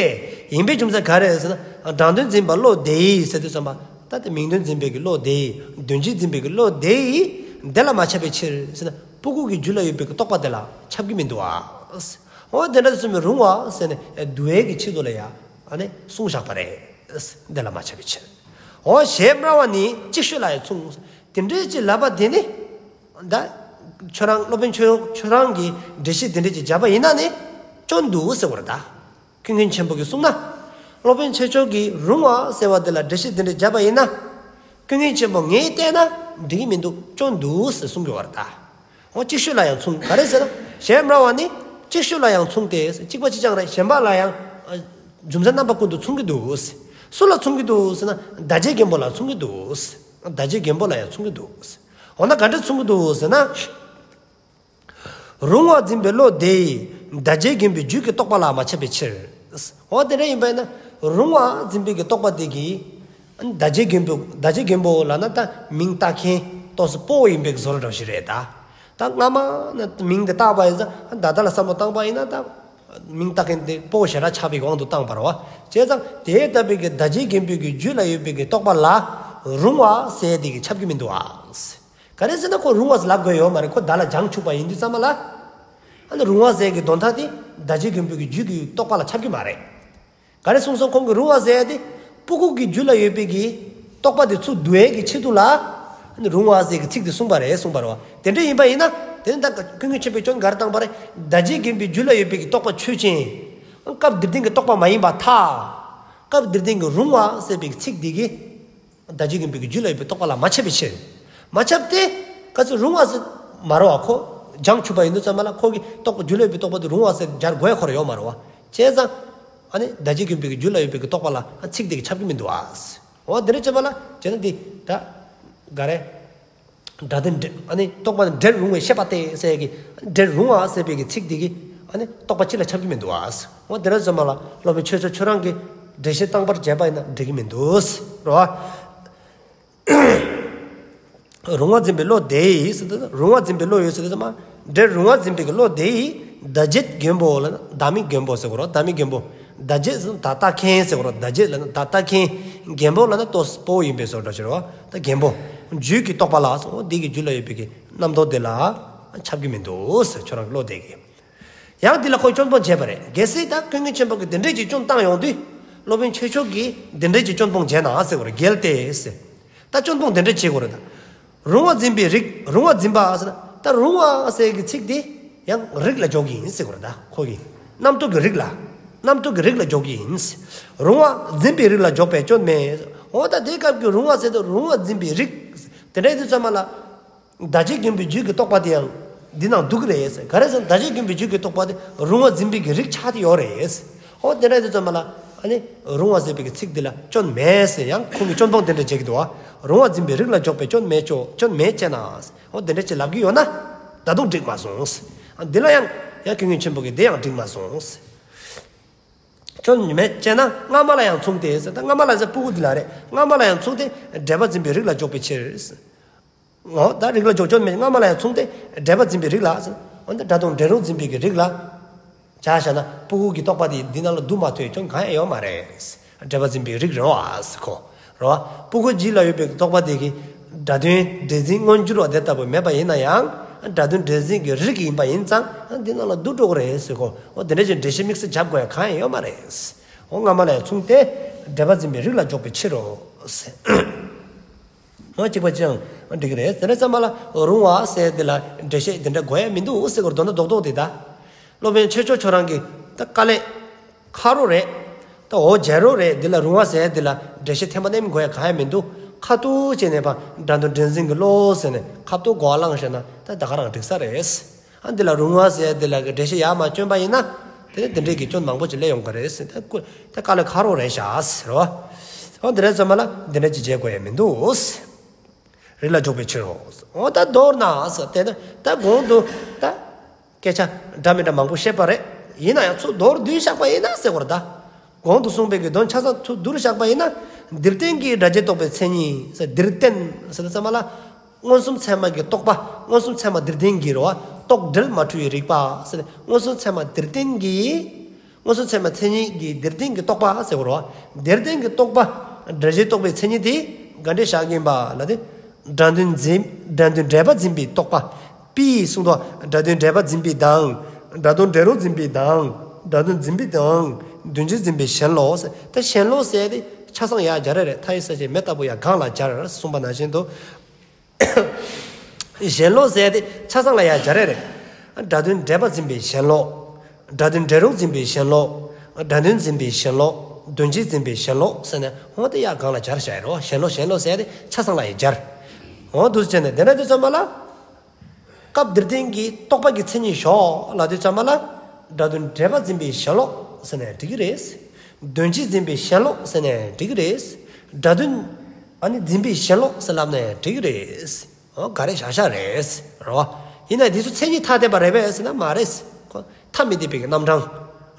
ཡིན་པའི་རྒྱུ་མཚན་ག་རེ་ཟེར་ན། སྒྲ་དོན་འཛིན་པ་བློ་དེ་ཡིས་ཟེར་དུས་ཙམ་པ། ད་དེ་མིང་དོན་འཛིན་པའི་གི་བློ་དེ་ཡིས། དོན་སྤྱི་འཛིན་པའི་གི་བློ་དེ་ཡིས། དེ་ལ་མ་ཁྱབ་པའི་ཕྱིར་ཟེར་ན། སྤུ་གུ་གི་རྒྱུད་ལ་ཡོད་པའི་གི་རྟོག་པ་དེ་ལ་ཁྱབ་ཀྱི་མི་འདུག་ཨ། འོ་དེ་འདྲ་དེ་ཚོ་མི་རུང་བ་ཟེར་ནས་འདུ་བའི་གི་ཆེད་དུ་ལ་ཡ། ཨ་ནི་གསུངས་བཞག་པ་རེད། དེ་ལ་མ་ཁྱབ་པའི་ཕྱིར། འོ་ཞེས་སྨྲ་བ་ནི་ཅིག་ཤོས་ལ་ཡང་མཚུངས། དེ་འདྲའི་ཅིག་ལབ་པ་དེ་ནི། ད། ཁྱོད་རང་སློབ་དཔོན་ཁྱོད་ཁྱོད་རང་གིས་འགྲེལ་བཤད་དེ་འདྲ་ཅིག་བརྒྱབ་པ་ཡིན་ན་ནི། སྐྱོན་འདུག་ཟེར་བ་རེད་ད། ཀུན་མཁྱེན་ཆེན་པོ་གིས་གསུངས་ན། སློབ་དཔོན་ཆོས་མཆོག་གིས་རུང་བ་ཟེར་བ་དེ་ལ་འགྲེལ་བཤད་དེ་འདྲ་བརྒྱབ་པ་ཡིན་ན། ཀུན་མཁྱེན་ཆེན་པོ་ངས་བལྟས་ན་འགྲིག་གི་མི་འདུག་སྐྱོན་འདུག་ཟེར་གསུང་གི་ཡོད་པ་རེད་ད། འོ་ཅིག་ཤོས་ལ་ཡང་མཚུངས། ག་རེ་ཟེར་ན། ཞེས་སྨྲ་བ་ནི་ཅིག་ཤོས་ལ་ཡང་མཚུངས་ཏེ། གཅིག་པ་གཅིག་རྐྱང་རེད། གཞན་པ་ལ་ཡང་། རྒྱུ་མཚན་རྣམ་པ་ཀུན་ཏུ་མཚུངས་ཀྱི་འདུག་སུ་ལ་མཚུངས་ཀྱི་འདུག་ཟེར་ན། བརྡ་བྱེད་མགོན་པོ་ལ་མཚུངས་ཀྱི་འདུག་བརྡ་བྱེད་མགོན་པོ་ལ་ཡང་མཚུངས་ཀྱི་འདུག་འོ་ན་ག་འདྲ་མཚུངས་ཀྱི་འདུག་ཟེར་ན། རུང་བ་འཛིན་པའི་བློ་དེ་ཡིས་བརྡ་བྱེད་མགོན་པོའི་རྒྱུད་ཀྱི་རྟོག་པ་ལ་མ་ཁྱབ་པའི་ཕྱིར། འོ་དེ་འདྲ་ཡིན་པས་ན་རུང་བ་འཛིན་པའི་གི་རྟོག་པ་དེ་གིས་ ད་བརྒྱད་མགོན་པོ་ད་བརྒྱད་མགོན་པོ་ལབ་ན་ད་མིང་བཏགས་མཁན་ཏོག་ཙམ་སྤོ་བོ་ཡིན་པའི་བཟོ་འདྲ་ཞིག་རེད་ད། ད་སྔ་མ་ནས་མིང་དེ་བཏགས་པ་ཡིན་ཙང་ད་ལྟ་ལ་བསམ་བློ་བཏང་པ་ཡིན་ན་ད་མིང་བཏགས་མཁན་དེ་སྤོ་བོ་ཞེ་དྲག་ཆགས་པའི་དབང་དུ་བཏང་བ་རེད་བ། བྱས་ཙང་དེ་ལྟ་བུའི་གི་ད་བརྒྱད་མགོན་པོའི་གི་རྒྱུད་ལ་ཡོད་པའི་གི་རྟོག་པ་ལ་རུང་བ་ཟེར་དེ་གི་ཁྱབ་ཀྱི་མི་འདུག་ཨ། ག་རེ་ཟེར་ན་ཁོ་རུང་བ་ཟེར་ལབ་དགོས་ཡོད་མ་རེད། ཁོ་བརྡ་ལ་བྱང་ཆུབ་པ་ཡིན་དུས་ཙམ་པ་ལ། ཨ་ནི་རུང་བ་ཟེར་གི་དོན་དག་དེ་ད་བརྒྱད་མགོན་པོའི་གི་རྒྱུད་ཀྱི་རྟོག་པ་ལ་ཁྱབ་ཀྱི་མ་རེད། ག་རེ་གསུངས་སོང་། ཁོང་གི་རུང་བ་ཟེར་ཡ་དེ་སྤུ་གུ་གི་རྒྱུད་ལ་ཡོད་པའི་གི་རྟོག་པ་དེ་ཚུར་བསྡུ་ཡས་ཀྱི་ཆེད་དུ་ལ། ཨ་ནི་རུང་བ་ཟེར་གི་ཚིག་དེ་གསུངས་པ་རེད་གསུངས་པ་རེད་བ། དེ་འདྲ་ཡིན་པ་ཡིན་ན་དེ་ནི་ད་ཀུན་མཁྱེན་ཆེན་པོས་སྐྱོན་ག་རེ་བཏང་པ་རེད། ད་བརྒྱད་མགོན་པོའི་རྒྱུད་ལ་ཡོད་པའི་གི་རྟོག་པ་ཆོས་ཅན། སྐབས་འདིར་བསྟན་གྱི་རྟོག་པ་མ་ཡིན་པར་ཐལ། སྐབས་འདིར་བསྟན་གྱི་རུང་བ་ཟེར་བའི་གི་ཚིག་འདི་གིས། ད་བརྒྱད་མགོན་པོའི་རྒྱུད་ལ་ཡོད་པའི་རྟོག་པ་ལ་མ་ཁྱབ་པའི་ཕྱིར། མ་ཁྱབ་སྟེ། ག་ཚོད་རུང་བ་ཟེར་མ་རེད་བ། ཁོ་བྱང་ཆུབ་པ་ཡིན་དུས་ཙམ་པ་ལ་ཁོ་གི་རྟོག་པ་རྒྱུད་ལ་ཡོད་པའི་རྟོག་པ་དེ་རུང་བ་ཟེར་སྦྱར་དགོས་ཡ་ཁོ་ར་ཡོད་མ་རེད་བ། བྱས་ཙང་། ཨ་ནི་ད་བརྒྱད་མགོན་པོའི་རྒྱུད་ལ་ཡོད་པའི་རྟོག་པ་ལ་ཚིག་དེ་གི་ཁྱབ་ཀྱི་མི་འདུག་ཨ། འོ་དེ་འདྲ་བྱས་པ་ལ་བྱས་ན་འདི་ད། ག་རེ། སྒྲ་དོན་འབྲེལ་ཨ་ནི་རྟོག་པ་འབྲེལ་རུང་བའི་ཤེས་པ་སྟེ་ཟེར་གི། འབྲེལ་རུང་བ་ཟེར་བའི་གི་ཚིག་འདི་གི་ཨ་ནི་རྟོག་པ་སྤྱི་ལ་ཁྱབ་ཀྱི་མི་འདུག་ཨ། འོ་དེ་འདྲ་ཙམ་པ་ལ་སློབ་དཔོན་ཆོས་མཆོག་ཁྱོད་རང་གིས་འགྲེལ་བཤད་བཏང་པར་བྱས་པ་ཡིན་ན་འགྲིག་གི་མི་འདུག་རེད་བ། རུང་བ་འཛིན་པའི་བློ་དེ་ཡིས་ཟེར་དུས་རུང་བ་འཛིན་པའི་བློ་ཡོད་ཟེར་དུས་ཙམ་པ། འབྲེལ་རུང་བ་འཛིན་པའི་གི་བློ་དེ་ཡིས་བདག་བྱེད་མགོན་པོ་ལ་ན་བདག་མེད་མགོན་པོ་ཟེར་གོ་རོ། བདག་མེད་མགོན་པོ། བདག་བྱེད་ཟེར་ན་བདག་ལྟ་མཁན་ཟེར་གོ་རོ། བདག་བྱེད་ལ་ན་བདག་ལྟ་མཁན། མགོན་པོ་ལ་ན་ཏོག་ཙམ་སྤོ་བོ་ཡིན་པའི་བཟོ་འདྲ་ཞིག་རེད་བ། ད་མགོན་པོ། རྒྱུད་ཀྱི་རྟོག་པ་ལ་སོང་འདི་གི་རྒྱུད་ལ་ཡོད་པའི་གི་རྣམ་རྟོག་དེ་ལ་ཁྱབ་ཀྱི་མི་འདུག་ཟེར། ཁྱོད་རང་གི་བློ་དེ་གི། ཡང་འདི་ལ་ཁོས་སྐྱོན་སྤོང་བྱས་པ་རེད། གལ་སྲིད་ད་ཀུན་མཁྱེན་ཆེན་པོ་གིས་འདི་འདྲས་ཀྱི་སྐྱོན་བཏང་ཡོང་དུས། སློབ་དཔོན་ཆོས་མཆོག་གིས་འདི་འདྲས་ཀྱི་སྐྱོན་སྤོང་བྱས་ན་ཟེར་བ་རེད། གལ་ཏེ་ཟེར། ད་སྐྱོན་སྤོང་དེ་འདྲ་བྱེད་དགོས་རེད་ད། རུང་བ་འཛིན་པའི་རིགས། རུང་བ་འཛིན་པ་ཟེར་ན། ད་རུང་བ་ཟེར་གྱི་ཚིག་དེ་ཡང་རིགས་ལ་འཇོག་གི་ཡིན་ཟེར་དགོས་རེད་ད། ཁོ་གི་རྣམ་རྟོག་གི་རིགས་ལ། རྣམ་རྟོག་གི་རིགས་ལ་འཇོག་གི་ཡིན། རུང་བ་འཛིན་པའི་རིགས་ལ་འཇོག་པའི་སྐྱོན་མེད། འོ་ད་དེ་སྐབས་ཀྱི་རུང་བ་ཟེར་དུས་རུང་བ་འཛིན་པའི་རིགས། དེ་འདྲ་ཡིན་དུས་ཙམ་པ་ལ། བདག་བྱེད་མགོན་པོའི་རྒྱུད་ཀྱི་རྟོག་པ་དེ་ཡང་འདི་ནང་འདུ་གི་རེད་ཟེར། ག་རེ་ཟེར་ན་བདག་བྱེད་མགོན་པོའི་རྒྱུད་ཀྱི་རྟོག་པ་དེ་རུང་བ་འཛིན་པའི་གི་རིགས་ཆགས་ཏེ་ཡོད་རེད་ཟེར། འོ་དེ་འདྲ་ཡིན་དུས་ཙམ་པ་ལ། ཨ་ནི་རུང་བ་ཟེར་བའི་གི་ཚིག་འདི་ལ་སྐྱོན་མེད་ཟེར། ཡང་ཁོང་གིས་སྐྱོན་སྤོང་དེ་འདྲ་བྱེད་ཀྱི་འདུག་བ། རུང་བ་འཛིན་པའི་རིགས་ལ་འཇོག་པའི་སྐྱོན་མེད་ཅོ། སྐྱོན་མེད་ཅེ་ན། འོ་དེ་འདྲ་ཅིག་ལབ་ཀྱི་ཡོད་ན། ད་དུང་འགྲིག་མ་སོང་ཟེར། འདི་ལ་ཡང་ཡང་ཀུན་མཁྱེན་ཆེན་པོ་གིས་འདི་ཡང་འགྲིག་མ་སོང་ཟེར། སྐྱོན་མེད་ཅེ་ན་སྔ་མ་ལ་ཡང་མཚུངས་ཏེ་ཟེར། ད་སྔ་མ་ལ་ཟེར་སྤུ་གུ་འདི་ལ་རེད། སྔ་མ་ལ་ཡང་མཚུངས་ཏེ་འབྲེལ་པ་འཛིན་པའི་རིགས་ལ་འཇོག་པའི་ཕྱིར། འོ་ད་རིགས་ལ་འཇོག་སྐྱོན་མེད། སྔ་མ་ལ་ཡང་མཚུངས་ཏེ་འབྲེལ་པ་འཛིན་པའི་རིགས་ལ་ཟེར། འོ་ད་སྒྲ་དོན་འབྲེལ་རུང་འཛིན་པའི་གི་རིགས་ལ། བྱ་བཞག་ན་སྤུ་གུ་གི་རྟོག་པ་དེ་འདི་ནང་ལ་འདུ་མ་ཐུབ་སྐྱོན་གང་ཡང་ཡོད་མ་རེད། འབྲེལ་པ་འཛིན་པའི་རིགས་རེད་བ་ཟེར་ཁོ། རེད་བ། སྤུ་གུ་རྒྱུད་ལ་ཡོད་པའི་རྟོག་པ་དེ་གི་སྒྲ་དོན་འབྲེལ་འཛིན་མངོན་གྱུར་བ་དེ་ལྟ་བུ་མེད་པ་ཡིན་ན་ཡང་། སྒྲ་དོན་འབྲེལ་འཛིན་གྱི་རིགས་ཡིན་པ་ཡིན་ཙང་འདི་ནང་ལ་འདུ་འགྲོ་གི་རེད་ཟེར་ཁོ། འོ་དེ་འདྲ་ཞིག་འགྲེལ་བཤད་དམིགས་བསལ་བརྒྱབ་དགོས་ཡ་གང་ཡང་ཡོད་མ་རེད། འོ་སྔ་མ་ལ་ཡང་མཚུངས་ཏེ་འབྲེལ་པ་འཛིན་པའི་རིགས་ལ་འཇོག་པའི་ཕྱིར་རོ་ཟེར། འོ་གཅིག་པ་ཅང་འགྲིག་གི་རེད། དེ་འདྲ་ཙམ་པ་ལ་རུང་བ་ཟེར་དེ་ལ་འགྲེལ་བཤད་དེ་འདྲ་དགོས་ཡ་མི་འདུག་ཟེར་དགོས་རེད། མདོར་ན་རྡོག་རྡོག་དེ་ད། སློབ་དཔོན་ཆོས་མཆོག་ཁྱོད་རང་གིས་ད་དཀའ་ལས་ཁག་རོགས་རེད། ད་འོ་བརྗེད་རོགས་རེད། འདི་ལ་རུང་བ་ཟེར་དེ་ལ་འགྲེལ་བཤད་ཐེངས་མ་གནས་མི་དགོས་ཡ་གང་ཡང་མི་འདུག། ཁ་ཐུག་བྱས་ནས་ཕར་སྒྲ་དོན་འབྲེལ་འཛིན་གྱི་བློ་ཟེར་ནས་ཁ་ཐུག་གོ་བ་བླངས་བཞག་ན་ད་ད་ག་རང་འགྲིག་ས་རེད། ཨ་འདི་ལ་རུང་བ་ཟེར་དེ་ལ་གི་འགྲེལ་བཤད་ཡར་མར་བསྐྱོན་པ་ཡིན་ན། དེ་ནི་དེ་འདྲའི་གི་སྐྱོན་མང་པོ་ཅིག་སླེབས་ཡོང་གི་རེད་ཟེར། ད་ཀུ་ད་དཀའ་ལས་ཁག་རོགས་རེད་ཤག་ཟེར་བ། ཨ་འདི་འདྲ་ཙམ་པ་ལ་འདི་འདྲ་ཅིག་བྱེད་དགོས་ཡ་མི་འདུག། རིགས་ལ་འཇོག་པའི་ཕྱིར་རོ། འོ་ད་མདོར་ན་ཟེར་དེ་ནི་ད་གོང་དུ་ད་སྐད་ཆ་འདྲ་མི་འདྲ་མང་པོ་བཤད་པ་རེད། ཡིན་ན་ཡང་ཚུར་མདོར་བསྡུས་བཞག་པ་ཡིན་ན་ཟེར་བ་རེད་ད། གོང་དུ་གསུངས་པའི་གི་དོན་ཆ་ཚང་ཚུར་བསྡུས་བཞག་པ་ཡིན་ན། འདིར་བསྟན་གྱི་སྒྲ་བྱས་རྟོག་པའི་མཚན་ཉིད་ཟེར། འདིར་བསྟན་ཟེར་དུས་ཙམ་པ་ལ། མངོན་སུམ་ཚད་མ་གི་རྟོག་པ། མངོན་སུམ་ཚད་མ་འདིར་བསྟན་གྱི་རེད་བ། རྟོག་བྲལ་མ་འཁྲུལ་བའི་རིག་པ་ཟེར་ནས་མངོན་སུམ་ཚད་མ་འདིར་བསྟན་གྱི། མངོན་སུམ་ཚད་མ་མཚན་ཉིད་ཀྱི་འདིར་བསྟན་གྱི་རྟོག་པ་ཟེར་བ་རེད་བ། འདིར་བསྟན་གྱི་རྟོག་པ། སྒྲ་བྱས་རྟོག་པའི་མཚན་ཉིད་དེ་ག་འདྲས་བཞག་གི་ཡིན་པ་ལབ་དུས། སྒྲ་དོན་འཛིན། སྒྲ་དོན་འབྲེལ་པ་འཛིན་པའི་རྟོག་པ། པའི་གསུངས་ཏོ། སྒྲ་དོན་འབྲེལ་པ་འཛིན་པའི་དང་། སྒྲ་དོན་འབྲེལ་རུང་འཛིན་པའི་དང་། སྒྲ་དོན་འཛིན་པའི་དང་། དོན་སྤྱི་འཛིན་པའི་ཞེན་ལོག་ཟེར། ད་ཞེན་ལོག་ཟེར་དེ་ཆ་ཚང་ཡར་སྦྱར་རེད། མཐའ་ཡི་ས་བཅད་མེ་ལྟ་བུ་ཡར་སྒང་ལ་སྦྱར་གསུངས་པ་ནང་བཞིན་དུ། ཞེན་ལོག་ཟེར་དེ་ཆ་ཚང་ལ་ཡར་སྦྱར་རེད། སྒྲ་དོན་འབྲེལ་པ་འཛིན་པའི་ཞེན་ལོག། སྒྲ་དོན་འབྲེལ་རུང་འཛིན་པའི་ཞེན་ལོག། སྒྲ་དོན་འཛིན་པའི་ཞེན་ལོག། དོན་སྤྱི་འཛིན་པའི་ཞེན་ལོག་ཟེར་ནས་འོ་དེ་ཡར་སྒང་ལ་སྦྱར་བཞག་ཡོད་རེད། ཞེན་ལོག་ཞེན་ལོག་ཟེར་དེ་ཆ་ཚང་ལ་ཡར་སྦྱར། འོ་འདུག་སེ་བྱས་ནས་དེ་འདྲ་དུས་ཙམ་པ་ལ། སྐབས་འདིར་བསྟན་གྱི་རྟོག་པ་གི་མཚན་ཉིད་ཞོག་ལབ་དུས་ཙམ་པ་ལ། སྒྲ་དོན་འབྲེལ་པ་འཛིན་པའི་ཞེན་ལོག་ཟེར་ནས་འགྲིག་གི་རེད། དོན་སྤྱི་འཛིན་པའི་ཞེན་ལོག་ཟེར་ནས་འགྲིག་གི་རེད། སྒྲ་དོན་ཨ་ནི་འཛིན་པའི་ཞེན་ལོག་ཟེར་ལབ་ནས་འགྲིག་གི་རེད། འོ་ག་རེ་བཞག་བཞག་རེད། རེད་བ། ཡིན་ན་འདི་ཚོ་མཚན་ཉིད་ཐ་དད་པ་རེད་པས་ཟེར་ན་མ་རེད། ཁོ་ཐ་མི་དད་པའི་གི་རྣམ་གྲངས་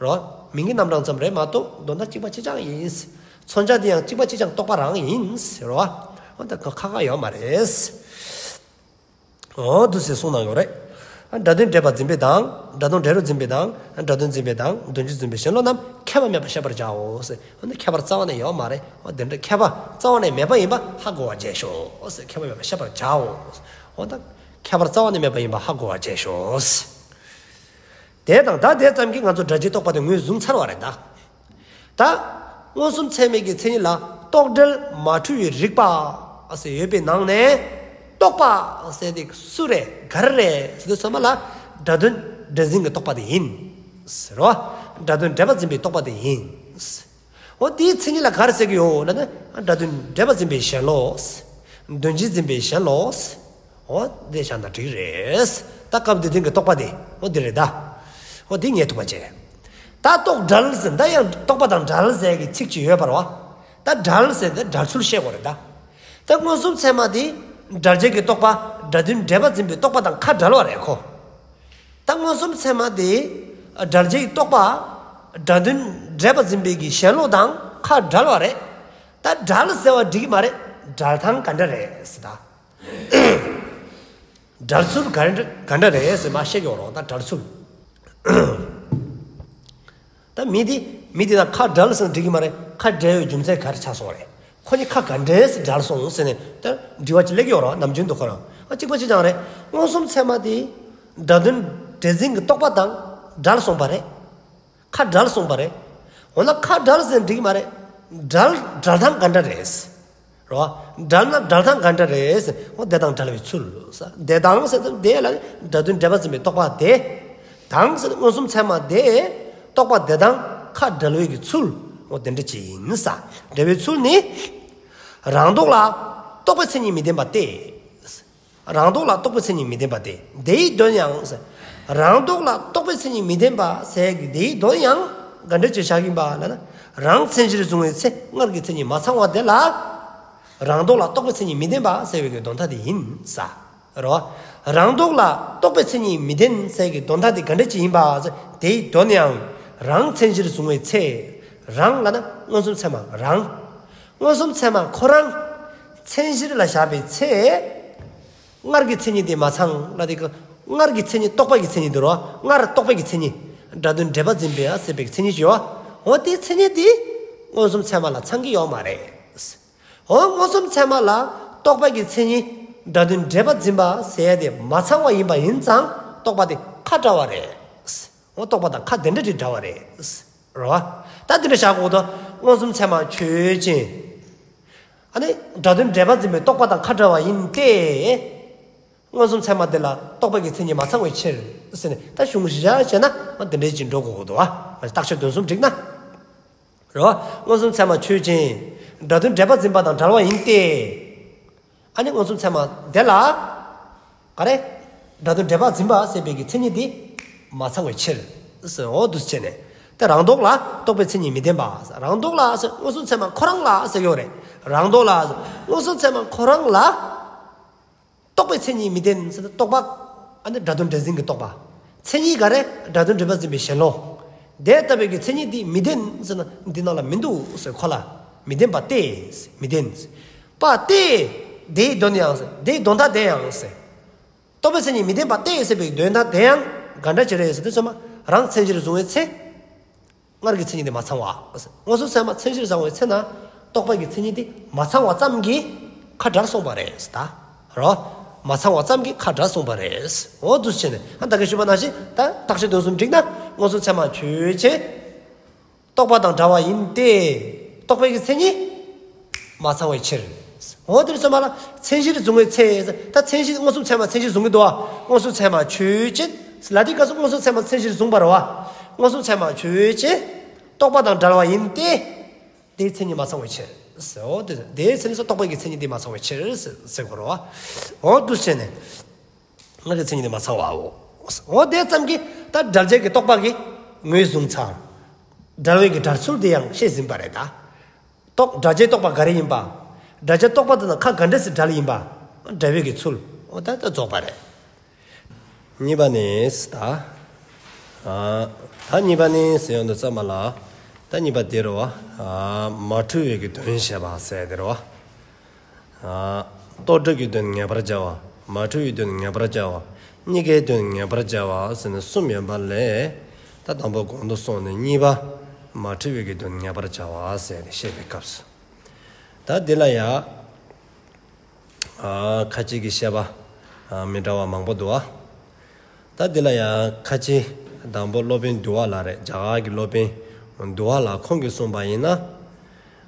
རེད་བ། མིང་གི་རྣམ་གྲངས་ཙམ་རེད་མ་གཏོགས་དོན་དག་གཅིག་པ་གཅིག་རྐྱང་ཡིན། མཚོན་བྱ་དེ་ཡང་གཅིག་པ་གཅིག་རྐྱང་རྟོག་པ་རང་ཡིན་ཟེར་བ། འོ་ད་ཁ་ཁ་ཡོད་མ་རེད། འོ་འདུག་ཟེར་གསུངས་གནང་ཡོད་རེད། སྒྲ་དོན་འབྲེལ་པ་འཛིན་པའི་དང་། སྒྲ་དོན་འབྲེལ་རོ་འཛིན་པའི་དང་། སྒྲ་དོན་འཛིན་པའི་དང་། དོན་སྤྱི་འཛིན་པའི་ཞེན་ལོག་རྣམས་ཁྱད་པར་མེད་པར་ཤེས་པར་བྱའོ་ཟེར། འོ་ན་ཁྱད་པར་རྩ་བ་ནས་ཡོད་མ་རེད། འོ་དེ་འདྲ་ཁྱད་པར་རྩ་བ་ནས་མེད་པ་ཡིན་པ་ཧ་གོ་བར་བྱས་ཤོག་ཟེར། ཁྱད་པར་མེད་པར་ཤེས་པར་བྱའོ། འོ་ད་ཁྱད་པར་རྩ་བ་ནས་མེད་པ་ཡིན་པ་ཧ་གོ་བར་བྱས་ཤོག་ཟེར། དེ་དང་ད་དེ་ཙམ་གྱིས་ང་ཚོ་སྒྲ་རྗེས་རྟོག་པ་དེ་ངོས་བཟུང་ཚར་བ་རེད་ད། ད་མངོན་སུམ་ཚད་མའི་གི་མཚན་ཉིད་ལ་རྟོག་བྲལ་མ་འཁྲུལ་བའི་རིག་པ་ཟེར་ཡོད་པའི་ནང་ནས། རྟོག་པ་ཟེར་དེ་སུ་རེད་ག་རེ་རེད་ཟེར་དུས་ཚང་མ་ལ་སྒྲ་དོན་འབྲེལ་འཛིན་གྱི་རྟོག་པ་དེ་ཡིན་ཟེར་རོ། སྒྲ་དོན་འབྲེལ་པ་འཛིན་པའི་རྟོག་པ་དེ་ཡིན། འོ་དེའི་མཚན་ཉིད་ལ་ག་རེ་ཟེར་གྱི་ཡོད་ལབ་ན། སྒྲ་དོན་འབྲེལ་པ་འཛིན་པའི་ཞེན་ལོག་དོན་སྤྱི་འཛིན་པའི་ཞེན་ལོག་འོ་འདི་བཞག་ན་འགྲིག་རེད། ད་སྐབས་འདི་དོན་གྱི་རྟོག་པ་དེ་འོ་འདི་རེད་ད། འོ་འདི་ངས་ཐུབ་པ་བྱས། ད་རྟོག་བྲལ་ཟེར་ད་ཡང་རྟོག་པ་དང་བྲལ་ཟེར་གྱི་ཚིག་ཅིག་ཡོད་པ་རེད་བ། ད་བྲལ་ཟེར་ད་བྲལ་ཚུལ་བཤད་དགོས་རེད་ད། ད་མངོན་སུམ་ཚད་མ་དེ་སྒྲ་རྗེས་ཀྱི་རྟོག་པ་སྒྲ་དོན་འབྲེལ་པ་འཛིན་པའི་རྟོག་པ་དང་ཁ་བྲལ་བ་རེད་ཁོ། ད་མངོན་སུམ་ཚད་མ་དེ་སྒྲ་རྗེས་ཀྱི་རྟོག་པ་སྒྲ་དོན་འབྲེལ་པ་འཛིན་པའི་གི་ཞེན་ལོག་དང་ཁ་བྲལ་བ་རེད། ད་བྲལ་ཟེར་བ་འགྲིག་གི་མ་རེད། བྲལ་སྟངས་ག་འདྲ་རེད་ཟེར་ད། བྲལ་ཚུལ་ག་འདྲ་ག་འདྲ་རེད་ཟེར་མ་བཤད་ཀྱི་ཡོད་རེད་ད་བྲལ་ཚུལ། ད་མི་དེ་མི་དེ་ན་ཁ་བྲལ་ཟེར་ན་འགྲིག་གི་མ་རེད། ཁ་བྲལ་བའི་རྒྱུ་མཚན་ག་རེ་ཆགས་སོང་རེད། ཁོ་གཉིས་ཁ་ག་འདྲས་སེ་བྲལ་སོང་ཟེར་ནས་ད་དྲི་བ་ཅིག་སླེབས་ཀྱི་ཡོད་རེད་ནམ་རྒྱུན་དུ་ཁོ་རང་ཨ་གཅིག་པ་གཅིག་རྐྱང་རེད། མངོན་སུམ་ཚད་མ་དེ་སྒྲ་དོན་འབྲེལ་འཛིན་གྱི་རྟོག་པ་དང་བྲལ་སོང་པ་རེད། ཁ་བྲལ་སོང་པ་རེད། འོ་ན་ཁ་བྲལ་ཟེར་ན་འགྲིག་གི་མ་རེད། བྲལ་བྲལ་སྟངས་ག་འདྲ་རེད། རེད་བ། བྲལ་ན་བྲལ་སྟངས་ག་འདྲ་རེད། འོ་དེ་དང་བྲལ་བའི་ཚུལ། དེ་དང་ཟེར་ན་དེ་ལ་སྒྲ་དོན་འབྲེལ་པ་འཛིན་པའི་རྟོག་པ་དེ། དང་ཟེར་ན་མངོན་སུམ་ཚད་མ་དེ། རྟོག་པ་དེ་དང་ཁ་བྲལ་བའི་གི་ཚུལ། འོ་དེ་འདྲ་ཅིག་ཡིན་ས། འབྲེལ་བའི་ཚུལ་ནི། རང་ལྡོག་ལ་རྟོག་པའི་མཚན་ཉིད་མི་ལྡན་པ་སྟེ། རང་ལྡོག་ལ་རྟོག་པའི་མཚན་ཉིད་མི་ལྡན་པ་སྟེ། དེའི་དོན་ཡང་། རང་ལྡོག་ལ་རྟོག་པའི་མཚན་ཉིད་མི་ལྡན་པ་ཟེར་གི་དེའི་དོན་ཡང་ག་འདྲ་ཅིག་བཞག་ཡིན་པ་ལབ་ན། རང་མཚན་གཞིར་བཟུང་བའི་ཚེ་སྔར་གྱི་མཚན་ཉིད་མ་ཚང་བ་དེ་ལ། རང་ལྡོག་ལ་རྟོག་པའི་མཚན་ཉིད་མི་ལྡན་པ་ཟེར་བའི་གི་དོན་དག་དེ་ཡིན་ས། རོ། རང་ལྡོག་ལ་རྟོག་པའི་མཚན་ཉིད་མི་ལྡན་ཟེར་གི་དོན་དག་དེ་ག་འདྲ་ཅིག་ཡིན་པ་ཟེར་དེའི་དོན་ཡང་། རང་མཚན་གཞིར་བཟུང་བའི་ཚེ། རང་ལབ་ན་མངོན་སུམ་ཚད་མ་རང་། མངོན་སུམ་ཚད་མ་ཁོ་རང་། མཚན་གཞིར་ལ་བཞག་པའི་ཚེ། སྔར་གྱི་མཚན་ཉིད་དེ་མ་ཚང་ལ་དེ་གི་སྔར་གྱི་མཚན་ཉིད་རྟོག་པ་གི་མཚན་ཉིད་དུ་རོ། སྔར་རྟོག་པ་གི་མཚན་ཉིད། སྒྲ་དོན་འབྲེལ་པ་འཛིན་པའི་ཨ་ཟེར་བའི་མཚན་ཉིད་ཅིག་ཡོད། འོ་དེའི་མཚན་ཉིད་དེ། མངོན་སུམ་ཚད་མ་ལ་ཚང་གི་ཡོད་མ་རེད། འོ་མངོན་སུམ་ཚད་མ་ལ་རྟོག་པ་གི་མཚན་ཉིད། སྒྲ་དོན་འབྲེལ་པ་འཛིན་པ་ཟེར་ཡ་དེ་མ་ཚང་བ་ཡིན་པ་ཡིན་ཙང་རྟོག་པ་དེ་ཁ་བྲལ་བ་རེད། འོ་རྟོག་པ་དང་ཁ་དེ་འདྲ་ཅིག་བྲལ་བ་རེད། རོ། ད་དེ་འདྲ་བཞག་གོ་དོ། མངོན་སུམ་ཚད་མ་ཆོས་ཅན། ཨ་ནི་སྒྲ་དོན་འབྲེལ་པ་འཛིན་པའི་རྟོག་པ་དང་ཁ་བྲལ་བ་ཡིན་ཏེ། མངོན་སུམ་ཚད་མ་དེ་ལ་རྟོག་པ་གི་མཚན་ཉིད་མ་ཚང་བའི་ཕྱིར། ཟེར་ནས་ད་གཞུང་བཞག་བྱས་ན་ཨ་དེ་འདྲ་ཅིག་འགྲོ་དགོས་དོ། ཨ་རྟགས་ཆོས་དོན་གསུམ་བསྒྲིགས་ན། རོ། མངོན་སུམ་ཚད་མ་ཆོས་ཅན། སྒྲ་དོན་འབྲེལ་པ་འཛིན་པ་དང་བྲལ་བ་ཡིན་ཏེ། ཨ་ནི་མངོན་སུམ་ཚད་མ་དེ་ལ། ག་རེ། སྒྲ་དོན་འབྲེལ་པ་འཛིན་པ་ཟེར་བའི་གི་མཚན་ཉིད་དེ་མ་ཚང་བའི་ཕྱིར། ཟེར་འོ་འདུག་སེ་བྱས་ནས། དེ་རང་ལྡོག་ལ་རྟོག་པའི་མཚན་ཉིད་མི་ལྡན་པ། རང་ལྡོག་ལ་ཟེར་མངོན་སུམ་ཚད་མ་ཁོ་རང་ལ་ཟེར་ཡོད་རེད། རང་ལྡོག་ལ་ཟེར་མངོན་སུམ་ཚད་མ་ཁོ་རང་ལ། རྟོག་པའི་མཚན་ཉིད་མི་ལྡན་ཟེར་ན་རྟོག་པ། ཨ་ནི་སྒྲ་དོན་འབྲེལ་འཛིན་གྱི་རྟོག་པ། མཚན་ཉིད་ག་རེ་སྒྲ་དོན་འབྲེལ་པ་འཛིན་པའི་ཞེན་ལོག་དེ་ལྟ་བུའི་གི་མཚན་ཉིད་དེ་མི་ལྡན་ཟེར་ན་འདི་ནང་ལ་མི་འདུག་ཟེར་ཁོ་ལ། མི་ལྡན་པ་སྟེ། མི་ལྡན། པ་སྟེ། དེའི་དོན་ཡང་ཟེར། དེའི་དོན་དག་དེ་ཡང་ཟེར། རྟོག་པའི་མཚན་ཉིད་མི་ལྡན་པ་སྟེ་ཟེར་བའི་དོན་དག་དེ་ཡང་ག་འདྲ་ཅིག་རེད་ཟེར་དུས་ཚང་མ་རང་མཚན་གཞིར་བཟུང་བའི་ཚེ། སྔར་གྱི་མཚན་ཉིད་དེ་མ་ཚང་བ། མངོན་སུམ་ཚད་མ་མཚན་གཞིར་བཟུང་བའི་ཚེ་ན་རྟོག་པ་གི་མཚན་ཉིད་དེ་མ་ཚང་བ་ཙམ་གྱིས་ཁ་བྲལ་སོང་བ་རེད་ད། རོ། མ་ཚང་བ་ཙམ་གྱིས་ཁ་བྲལ་སོང་བ་རེད། འོ་འདུག་སེ་བྱས་ནས་ཨ་ད་གིན་ཞུས་པ་ནང་བཞིན་ད་རྟགས་ཆོས་དོན་གསུམ་བསྒྲིགས་ན་མངོན་སུམ་ཚད་མ་ཆོས་ཅན། རྟོག་པ་དང་བྲལ་བ་ཡིན་ཏེ། རྟོག་པའི་གི་མཚན་ཉིད། མ་ཚང་བའི་ཕྱིར། འོ་དེར་སོང་བ་ལ་མཚན་གཞིར་བཟུང་བའི་ཚེ། ད་མཚན་གཞི་མངོན་སུམ་ཚད་མ་མཚན་གཞིར་བཟུང་གི་འདུག་བ། མངོན་སུམ་ཚད་མ་ཆོས་ཅན། ལ་དེའི་སྐབས་སུ་མངོན་སུམ་ཚད་མ་མཚན་གཞིར་བཟུང་བ་རེད་བ། མངོན་སུམ་ཚད་མ་ཆོས་ཅན། རྟོག་པ་དང་བྲལ་བ་ཡིན་ཏེ། དེའི་མཚན་ཉིད་མ་ཚང་བའི་ཕྱིར། འོ་དེ་དེའི་མཚན་ཉིད་སུ་རྟོག་པའི་གི་མཚན་ཉིད་དེ་མ་ཚང་བའི་ཕྱིར་ཟེར་དགོས་རེད་བ། འོ་འདུག་སེ་བྱས་ནས། སྔར་གྱི་མཚན་ཉིད་དེ་མ་ཚང་བའོ། འོ་དེ་ཙམ་གྱིས་ད་བྲལ་བྱའི་གི་རྟོག་པ་གིས་ངོས་བཟུང་ཚར། བྲལ་བའི་གི་བྲལ་ཚུལ་དེ་ཡང་ཤེས་ཟིན་པ་རེད་ད། རྟོག་བྲལ་བྱའི་རྟོག་པ་ག་རེ་ཡིན་པ། བྲལ་བྱའི་རྟོག་པ་དེ་དང་ཁ་ག་འདྲ་སེ་བྲལ་ཡིན་པ། བྲལ་བའི་གི་ཚུལ། འོ་ད་ད་རྫོགས་པ་རེད། གཉིས་པ་ནི་ད། ཨ། ད་གཉིས་པ་ནི་ཟེར་ཡོང་དུས་ཙམ་པ་ལ། ད་ ད་གཉིས་པ་དེ་རེད་བ། ཨ། མ་འཁྲུལ་བའི་གི་དོན་བཤད་པ་ཟེར་དེ་རེད་བ། ཨ། རྟོག་བྲལ་གྱི་དོན་ངེས་པར་བྱ་བ། མ་འཁྲུལ་བའི་དོན་ངེས་པར་བྱ་བ། གཉིས་ཀའི་དོན་ངེས་པར་བྱ་བ་ཟེར་ནས་གསུམ་ཡོད་པ་ལས། ད་དང་པོ་གོང་དུ་སོང་ནས་གཉིས་པ། མ་འཁྲུལ་བའི་གི་དོན་ངེས་པར་བྱ་བ་ཟེར་ནས་བཤད་པའི་སྐབས་སུ། ད་འདི་ལ་ཡ། ཨ། ཁ་ཅིག་གི་བཤད་པ། ཨ། མི་འདྲ་བ་མང་པོ་འདུག་ཨ། ད་འདི་ལ་ཡང་ཁ་ཅིག་དང་པོ་སློབ་དཔོན་འདུལ་བ་ལ་རེད། རྒྱ་གར་གྱི་སློབ་དཔོན་འདུལ་བ་ལ་ཁོང་གིས་གསུངས་པ་ཡིན་ན།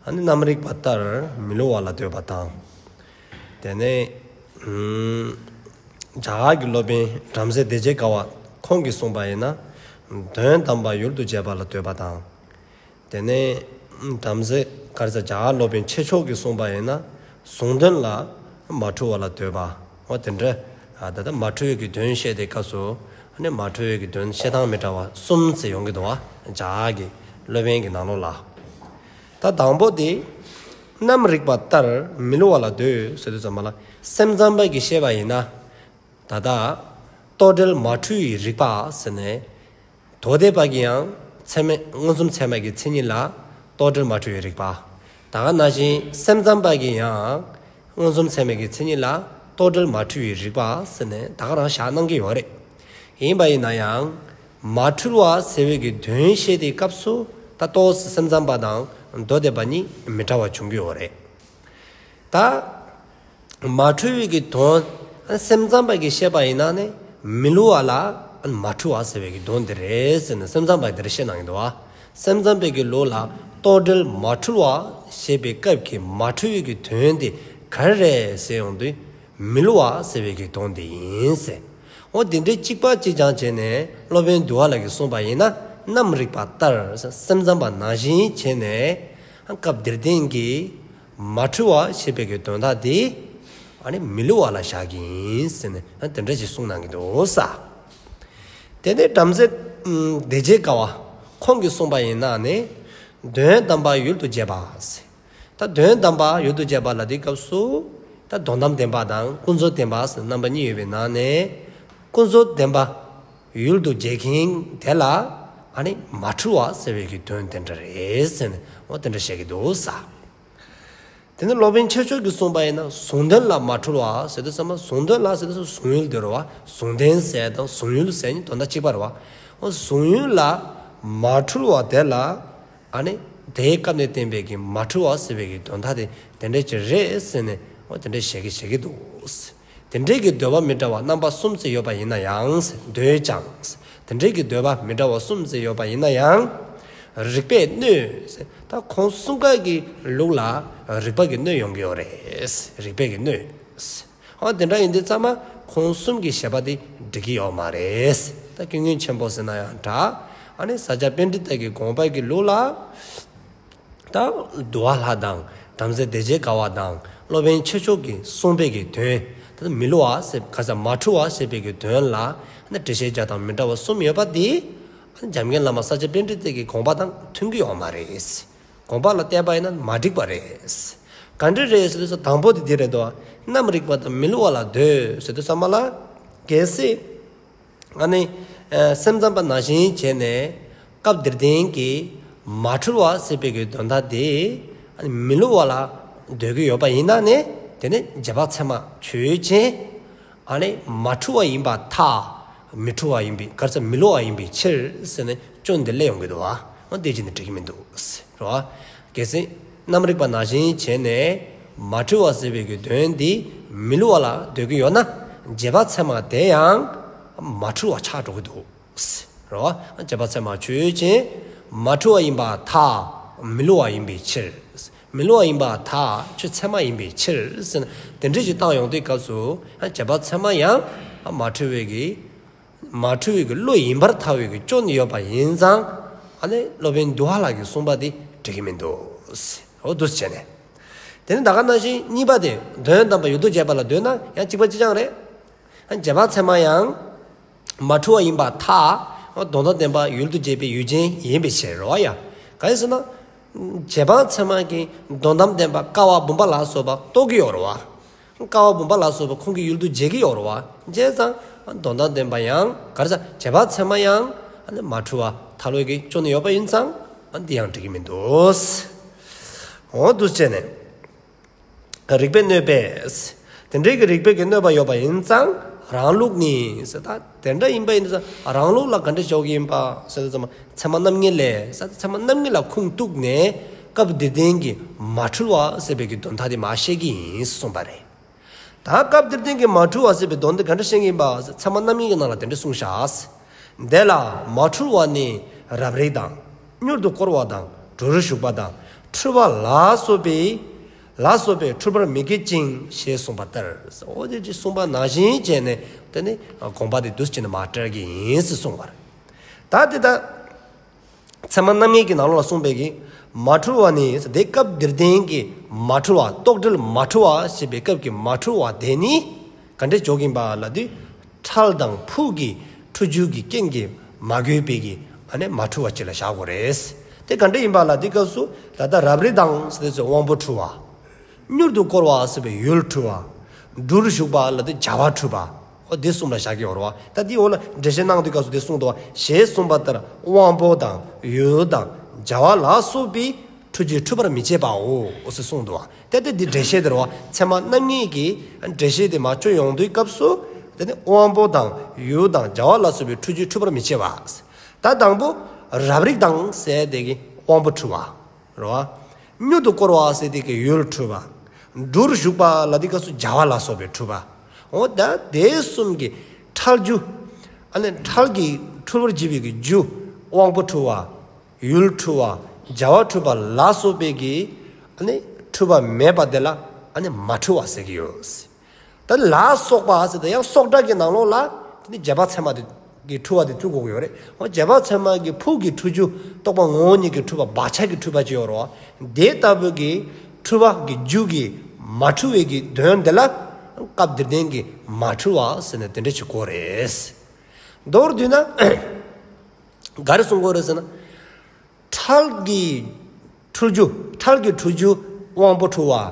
ཨ་ནི་རྣམ་རིག་པ་ལྟར་མི་སླུ་བ་ལ་འདོད་པ་དང་། དེ་ནས་ཨུམ། རྒྱ་གར་གྱི་སློབ་དཔོན་བྲམ་ཟེ་བདེ་བྱེད་དཀའ་བ་ཁོང་གིས་གསུངས་པ་ཡིན་ན། དོན་དམ་པ་ཡུལ་དུ་བྱེད་པ་ལ་འདོད་པ་དང་། དེ་ནས་བྲམ་ཟེ་ག་རེ་ཟེར། རྒྱ་གར་སློབ་དཔོན་ཆོས་མཆོག་གིས་གསུངས་པ་ཡིན་ན། གཟུང་དོན་ལ་མ་འཁྲུལ་བ་ལ་འདོད་པ། འོ་དེ་འདྲ། ཨ། ད་ལྟ་མ་འཁྲུལ་བའི་གི་དོན་བཤད་དེ་སྐབས་སུ། ཨ་ནི་མ་འཁྲུལ་བའི་གི་དོན་བཤད་སྟངས་མི་འདྲ་བ་གསུམ་ཙམ་ཡོང་གི་འདུག་བ། རྒྱ་གར་གྱི་སློབ་དཔོན་གྱི་ནང་ལོགས་ལ། ད་དང་པོ་དེ། རྣམ་རིག་པ་ལྟར་མི་སླུ་བ་ལ་འདོད་ཟེར་དུས་ཙམ་པ་ལ། སེམས་ཙམ་པ་གིས་བཤད་པ་ཡིན་ན། ད་ལྟ་རྟོག་བྲལ་མ་འཁྲུལ་བའི་རིག་པ་ཟེར་ནས། མདོ་སྡེ་པ་གིས་ཡང་ཚད་མེད་མངོན་སུམ་ཚད་མ་གི་མཚན་ཉིད་ལ་རྟོག་བྲལ་མ་འཁྲུལ་བའི་རིག་པ། ད་ག་ནང་བཞིན་སེམས་ཙམ་པ་གིས་ཡང་མངོན་སུམ་ཚད་མ་གི་མཚན་ཉིད་ལ་རྟོག་བྲལ་མ་འཁྲུལ་བའི་རིག་པ་ཟེར་ནས་ད་ག་རང་བཞག་གནང་གི་ཡོད་རེད། ཡིན་པ་ཡིན་ན་ཡང་། མ་འཁྲུལ་བ་ཟེར་བའི་གི་དོན་བཤད་དེའི་སྐབས་སུ། ད་རྟོག་སེམས་ཙམ་པ་དང་མདོ་སྡེ་པ་གཉིས་མི་འདྲ་བ་བྱུང་གི་ཡོད་རེད། ད། མ་འཁྲུལ་བའི་གི་དོན། སེམས་ཙམ་པ་གིས་བཤད་པ་ཡིན་ན་ནི། མི་སླུ་བ་ལ་མ་འཁྲུལ་བ་ཟེར་བའི་གི་དོན་དེ་རེད་ཟེར་ནས་སེམས་ཙམ་པ་དེར་བཤད་གནང་གི་འདུག་བ། སེམས་ཙམ་པའི་གི་ལུགས་ལ་རྟོག་བྲལ་མ་འཁྲུལ་བ་ཞེས་པའི་སྐབས་ཀྱི་མ་འཁྲུལ་བའི་གི་དོན་དེ་ག་རེ་རེད་ཟེར་ཡོང་དུས། མི་སླུ་བ་ཟེར་བའི་གི་དོན་དེ་ཡིན་ཟེར། འོ་དེ་འདྲའི་གཅིག་པ་གཅིག་རྐྱང་བྱས་ནས་སློབ་དཔོན་འདུལ་བ་ལ་གིས་གསུངས་པ་ཡིན་ན། རྣམ་རིག་པ་ལྟར་སེམས་ཙམ་པ་ནང་བཞིན་བྱས་ནས། སྐབས་འདིར་བསྟན་གྱི་མ་འཁྲུལ་བ་ཞེས་པའི་གི་དོན་དག་དེ། ཨ་ནི་མི་སླུ་བ་ལ་བཞག་གི་ཡིན་ཟེར་ནས་དེ་འདྲ་ཞིག་གསུངས་གནང་གི་འདུག་ས། དེ་ནས་བྲམ་ཟེ་བདེ་བྱེད་དཀའ་བ་ཁོང་གིས་གསུངས་པ་ཡིན་ན་ནི། དོན་དམ་པ་ཡུལ་དུ་བྱེད་པ་ཟེར། ད་དོན་དམ་པ་ཡུལ་དུ་བྱེད་པ་ལ་དེའི་སྐབས་སུ། ད་དོན་དམ་བདེན་པ་དང་ཀུན་རྫོབ་བདེན་པ་ཟེར་རྣམ་པ་གཉིས་ཡོད་པའི་ནང་ནས། ཀུན་རྫོབ་བདེན་པ་ཡུལ་དུ་བྱེད་མཁན་དེ་ལ། ཨ་ནི་མ་འཁྲུལ་བ་ཟེར་བའི་གི་དོན་དེ་འདྲ་རེད་ཟེར་ནས་འོ་དེ་འདྲ་བཤད་ཀྱི་འདུག་ས། དེ་ནི་སློབ་དཔོན་ཆོས་མཆོག་གིས་གསུངས་པ་ཡིན་ན། གཟུང་དོན་ལ་མ་འཁྲུལ་བ་ཟེར་དུས་ཙམ་པ། གཟུང་དོན་ལ་ཟེར་དུས་ཙམ་པ་གཟུང་ཡུལ་དེ་རེད་བ། གཟུང་དོན་ཟེར་དང་གཟུང་ཡུལ་ཟེར་གཉིས་དོན་དག་གཅིག་པ་རེད་བ། འོ་གཟུང་ཡུལ་ལ་མ་འཁྲུལ་བ་དེ་ལ། ཨ་ནི་དེའི་སྐབས་ནས་བསྟན་པའི་གི་མ་འཁྲུལ་བ་ཟེར་བའི་གི་དོན་དག་དེ་དེ་འདྲ་ཅིག་རེད་ཟེར་ནས་འོ་དེ་འདྲ་བཤད་ཀྱི་བཤད་ཀྱི་འདུག། དེ་འདྲའི་གི་འདོད་པ་མི་འདྲ་བ་རྣམ་པ་གསུམ་ཙམ་ཡོད་པ་ཡིན་ན་ཡང་། འདོད་ཀྱང་། དེ་འདྲའི་གི་འདོད་པ་མི་འདྲ་བ་གསུམ་ཙམ་ཡོད་པ་ཡིན་ན་ཡང་། རིགས་པས་གནོད། ད་ཁོང་གསུམ་ཀ་གི་ལུགས་ལ་རིགས་པ་གི་གནོད་ཡོང་གི་ཡོད་རེད། རིགས་པས་གི་གནོད། ཨ། དེ་འདྲ་ཡིན་དུས་ཙམ་པ་ཁོང་གསུམ་གྱི་བཞེད་པ་དེ་འགྲིག་གི་ཡོད་མ་རེད། ད་ཀུན་མཁྱེན་ཆེན་པོ་ཟེར་ན་ཡང་འདྲ། ཨ་ནི་ས་སྐྱ་པཎྜི་ཏ་གི་དགོངས་པ་གི་ལུགས་ལ། ད་འདུལ་བ་ལྷ་དང་བྲམ་ཟེ་བདེ་བྱེད་དཀའ་བ་དང་སློབ་དཔོན་ཆོས་མཆོག་གིས་གསུངས་པའི་གི་དོན། ད་མི་སླུ་བ་ཟེར་ག་ས་མ་འཁྲུལ་བ་ཞེས་པའི་གི་དོན་ལ། ཨ་ནི་འགྲེལ་བཤད་རྒྱག་སྟངས་མི་འདྲ་བ་གསུམ་ཡོད་པ་དེ། ཨ་ནི་འཇམ་མགོན་བླ་མ་ས་སྐྱ་པཎྜི་ཏ་གི་དགོངས་པ་དང་མཐུན་གྱི་ཡོད་མ་རེད། དགོངས་པ་ལ་བལྟས་པ་ཡིན་ན་མ་འགྲིག་པ་རེད། ག་འདྲ་རེད་ཟེར་དུས་ཙམ་པ་དང་པོ་དེ་འདི་རེད་དོ། རྣམ་རིག་པ་དང་མི་སླུ་བ་ལ་འདོད་ཟེར་དུས་ཙམ་པ་ལ། གལ་སྲིད། ཨ་ནི། ཨ། སེམས་ཙམ་པ་ནང་བཞིན་བྱས་ནས། སྐབས་འདིར་བསྟན་གྱི་མ་འཁྲུལ་བ་ཟེར་བའི་གི་དོན་དག་དེ། ཨ་ནི་མི་སླུ་བ་ལ་འདོད་ཀྱི་ཡོད་པ་ཡིན་ན་ནི། དེ་ནི་རྗེས་དཔག་ཚད་མ་ཆོས་ཅན། ཨ་ནི་མ་འཁྲུལ་བ་ཡིན་པར་ཐལ། མི་འཁྲུལ་བ་ཡིན་པའི་ག་རེ་ཟེར། མི་སླུ་བ་ཡིན་པའི་ཕྱིར་ཟེར་ནས་སྐྱོན་འདི་སླེབས་ཡོང་གི་འདུག་བ། འོ་དེ་བྱས་ནས་འགྲིག་གི་མི་འདུག་རེད་བ། གལ་སྲིད་རྣམ་རིག་པ་ནང་བཞིན་བྱས་ནས་མ་འཁྲུལ་བ་ཟེར་བའི་གི་དོན་འདི་མི་སླུ་བ་ལ་འདོད་ཀྱི་ཡོད་ན། རྗེས་དཔག་ཚད་མ་དེ་ཡང་མ་འཁྲུལ་བ་ཆགས་འགྲོ་གི་འདུག་རེད་བ། རྗེས་དཔག་ཚད་མ་ཆོས་ཅན། མ་འཁྲུལ་བ་ཡིན་པར་ཐལ། མི་སླུ་བ་ཡིན་པའི་ཕྱིར། མི་སླུ་བ་ཡིན་པར་ཐལ། ཆོས་ཚད་མ་ཡིན་པའི་ཕྱིར་ཟེར་ན། དེ་འདྲ་ཞིག་བཏང་ཡོང་དུས་སྐབས་སུ། རྗེས་དཔག་ཚད་མ་ཡང་མ་འཁྲུལ་བའི་གི། མ་འཁྲུལ་བའི་གི་བློ་ཡིན་པར་ཐལ་བའི་གི་སྐྱོན་ཡོད་པ་ཡིན་ཙང་། ཨ་ནི་སློབ་དཔོན་འདུལ་བ་ལྷ་གིས་གསུངས་པ་དེ་འགྲིག་གི་མི་འདུག། འོ་འདུག་སེ་བྱས་ནས། དེ་ནི་ད་ག་ནང་བཞིན་གཉིས་པ་དེ། དོན་དམ་པ་ཡུལ་དུ་བྱེད་པ་ལ་འདོད་ན་ཡང་གཅིག་པ་གཅིག་རྐྱང་རེད། རྗེས་དཔག་ཚད་མ་ཡང་། མ་འཁྲུལ་བ་ཡིན་པར་ཐལ། དོན་དམ་བདེན་པ་ཡུལ་དུ་བྱེད་པའི་ཡུལ་ཅན་ཡིན་པའི་ཕྱིར་རོ་ཡ། གང་ཡིན་ཟེར་ན། རྗེས་དཔག་ཚད་མ་གིས་དོན་དམ་བདེན་པ་ཀ་བ་བུམ་པ་ལ་སོགས་པ་རྟོགས་ཀྱི་ཡོད་རེད་བ། ཀ་བ་བུམ་པ་ལ་སོགས་པ་ཁོང་གི་ཡུལ་དུ་བྱེད་ཀྱི་ཡོད་རེད་བ། བྱས་ཙང་དོན་དམ་བདེན་པ་ཡང་ག་རེ་ཟེར། རྗེས་དཔག་ཚད་མ་ཡང་མ་འཁྲུལ་བ་ཐལ་བའི་གི་སྐྱོན་ནི་ཡོད་པ་ཡིན་ཙང་། འདི་ཡང་འགྲིག་གི་མི་འདུག་འོ་འདུག་བྱས་ནས། རིགས་པས་གནོད་པས། དེ་འདྲའི་གི་རིགས་པས་ཀྱི་གནོད་པ་ཡོད་པ་ཡིན་ཙང་རང་ལུགས་ནི་ཟེར། ད་དེ་འདྲ་ཡིན་པ་ཡིན་ཙང་རང་ལུགས་ལ་ག་འདྲ་ཞོག་གི་ཡིན་པ་ཟེར་ཙམ་ཚད་མ་རྣམ་ངེས་ལས་ཟེར། ཚད་མ་རྣམ་ངེས་ལ་ཁུངས་གཏུགས་ནས་སྐབས་འདིར་བསྟན་གྱི་མ་འཁྲུལ་བ་ཟེར་བའི་གི་དོན་དག་དེ་མར་བཤད་ཀྱི་ཡིན་གསུངས་པ་རེད། ད་སྐབས་འདིར་བསྟན་གྱི་མ་འཁྲུལ་བ་ཟེར་བའི་དོན་དེ་ག་འདྲ་བཤད་ཀྱི་ཡིན་པ་ཚད་མ་རྣམ་ངེས་ཀྱི་ནང་ལ་དེ་འདྲ་གསུངས་བཞག་དེ་ལ་མ་འཁྲུལ་བ་ནི་རབ་རིབ་དང་། མྱུར་དུ་བསྐོར་བ་དང་། འགྲུར་ཞུགས་པ་དང་། འཁྲུལ་བ་ལ་སོགས་པའི། ལ་སོགས་པས་འཁྲུལ་པར་མི་བགྱིད་ཅིང་ཞེས་གསུངས་པ་ལྟར། འོ་དེ་ཅི་གསུངས་པ་ནང་བཞིན་བྱས་ནས་དེ་ནི་དགོངས་པ་དེ་འདུག་སེ་བྱས་ནས་མར་བཀྲལ་གྱི་ཡིན་ཟེར་གསུངས་པ་རེད། ད་དེ་ད། ཚད་མ་རྣམ་ངེས་ཀྱི་ནང་ལོགས་ལ་གསུངས་པའི་གི་མ་འཁྲུལ་བ་ནི་དེ་སྐབས་འདིར་བསྟན་གྱི་མ་འཁྲུལ་བ། རྟོག་བྲལ་མ་འཁྲུལ་བ་ཞེས་པའི་སྐབས་ཀྱི་མ་འཁྲུལ་བ་དེ་ནི་ག་འདྲས་འཇོག་གིན་པ་ལབ་དུས། འཕྲལ་དང་ཕུགས་ཀྱི་འཁྲུལ་རྒྱུ་གི་རྐྱེན་གྱིས་མ་གོས་པའི་གི་ཨ་ནི་མ་འཁྲུལ་བ་ཅིག་ལ་བཞག་དགོས་རེད། དེ་ག་འདྲས་ཡིན་པ་ལབ་དུས་སྐབས་སུ་ད་ལྟ་རབ་རིབ་དང་ཟེར་དུས་ཚོད་དབང་པོ་འཁྲུལ་བ། མྱུར་དུ་བསྐོར་བ་ཟེར་བའི་ཡུལ་འཁྲུལ་བ། འགྲུར་ཞུགས་པ་ལབ་དུས་བྱ་བ་འཁྲུལ་བ། འོ་དེ་གསུམ་ལ་བཞག་གི་ཡོད་རེད་བ། ད་དེའི་འོག་ལ་འགྲེལ་བཤད་གནང་དུས་སྐབས་སུ་དེ་གསུངས་འདུག་བ། ཞེས་གསུངས་པ་ལྟར་དབང་པོ་དང་ཡུལ་དང་བྱ་བ་ལ་སོགས་པའི་འཁྲུལ་རྒྱུས་འཁྲུལ་པར་མི་བྱེད་པའོ། འོ་ཟེར་གསུངས་འདུག་བ། ད་དེ་འདི་འགྲེལ་བཤད་དེ་རེད་བ། ཚད་མ་རྣམ་ངེས་ཀྱི་འགྲེལ་བཤད་དེ་མར་བཅོས་ཡོང་དུས་སྐབས་སུ་དེ་ནི་དབང་པོ་དང་ཡུལ་དང་བྱ་བ་ལ་སོགས་པའི་འཁྲུལ་རྒྱུས་འཁྲུལ་པར་མི་བྱེད་པ། ད་དང་པོ་རབ་རིབ་དང་ཟེར་དེ་གི་དབང་པོ་འཁྲུལ་བ། རེད་བ། མྱུར་དུ་བསྐོར་བ་ཟེར་དེ་གི་ཡུལ་འཁྲུལ་བ། འགྲུར་ཞུགས་པ་ལབ་དུས་སྐབས་སུ་བྱ་བ་ལ་སོགས་པའི་འཁྲུལ་བ། འོ་ད་དེ་གསུམ་གྱི་འཕྲལ་རྒྱུ། ཨ་ནི་འཕྲལ་གྱི་འཁྲུལ་པར་བགྱི་བའི་གི་རྒྱུ། དབང་པོ་འཁྲུལ་བ། ཡུལ་འཁྲུལ་བ། བྱ་བ་འཁྲུལ་པ་ལ་སོགས་པའི་གི་ཨ་ནི་འཁྲུལ་པ་མེད་པ་དེ་ལ་ཨ་ནི་མ་འཁྲུལ་བ་ཟེར་གི་ཡོད། ད་ལ་སོགས་པ་ཟེར་ད་ཡང་སོགས་སྒྲ་གི་ནང་ལོགས་ལ་དེ་ནི་རྗེས་དཔག་ཚད་མ་དེ་གི་འཁྲུལ་བ་དེ་བཅུག་དགོས་ཀྱི་ཡོད་རེད། འོ་རྗེས་དཔག་ཚད་མ་གི་ཕུགས་ཀྱི་འཁྲུལ་རྒྱུ། རྟོག་པ་ངོ་བོ་ཉིད་ཀྱི་འཁྲུལ་པ། བག་ཆགས་ཀྱི་འཁྲུལ་པ་ཅིག་ཡོད་རེད་བ། དེ་ལྟ་བུ་གི་འཁྲུལ་བ་གི་རྒྱུ་གི་མ་འཁྲུལ་བའི་གི་དོན་དེ་ལ་སྐབས་འདིར་བསྟན་གྱི་མ་འཁྲུལ་བ་ཟེར་ནས་དེ་འདྲ་ཞིག་གོ་རེད། མདོར་བསྡུས་ན་ག་རེ་གསུང་དགོས་རེད་ཟེར་ན། འཕྲལ་གྱི་འཁྲུལ་རྒྱུ། འཕྲལ་གྱི་འཁྲུལ་རྒྱུ་དབང་པོ་འཁྲུལ་བ།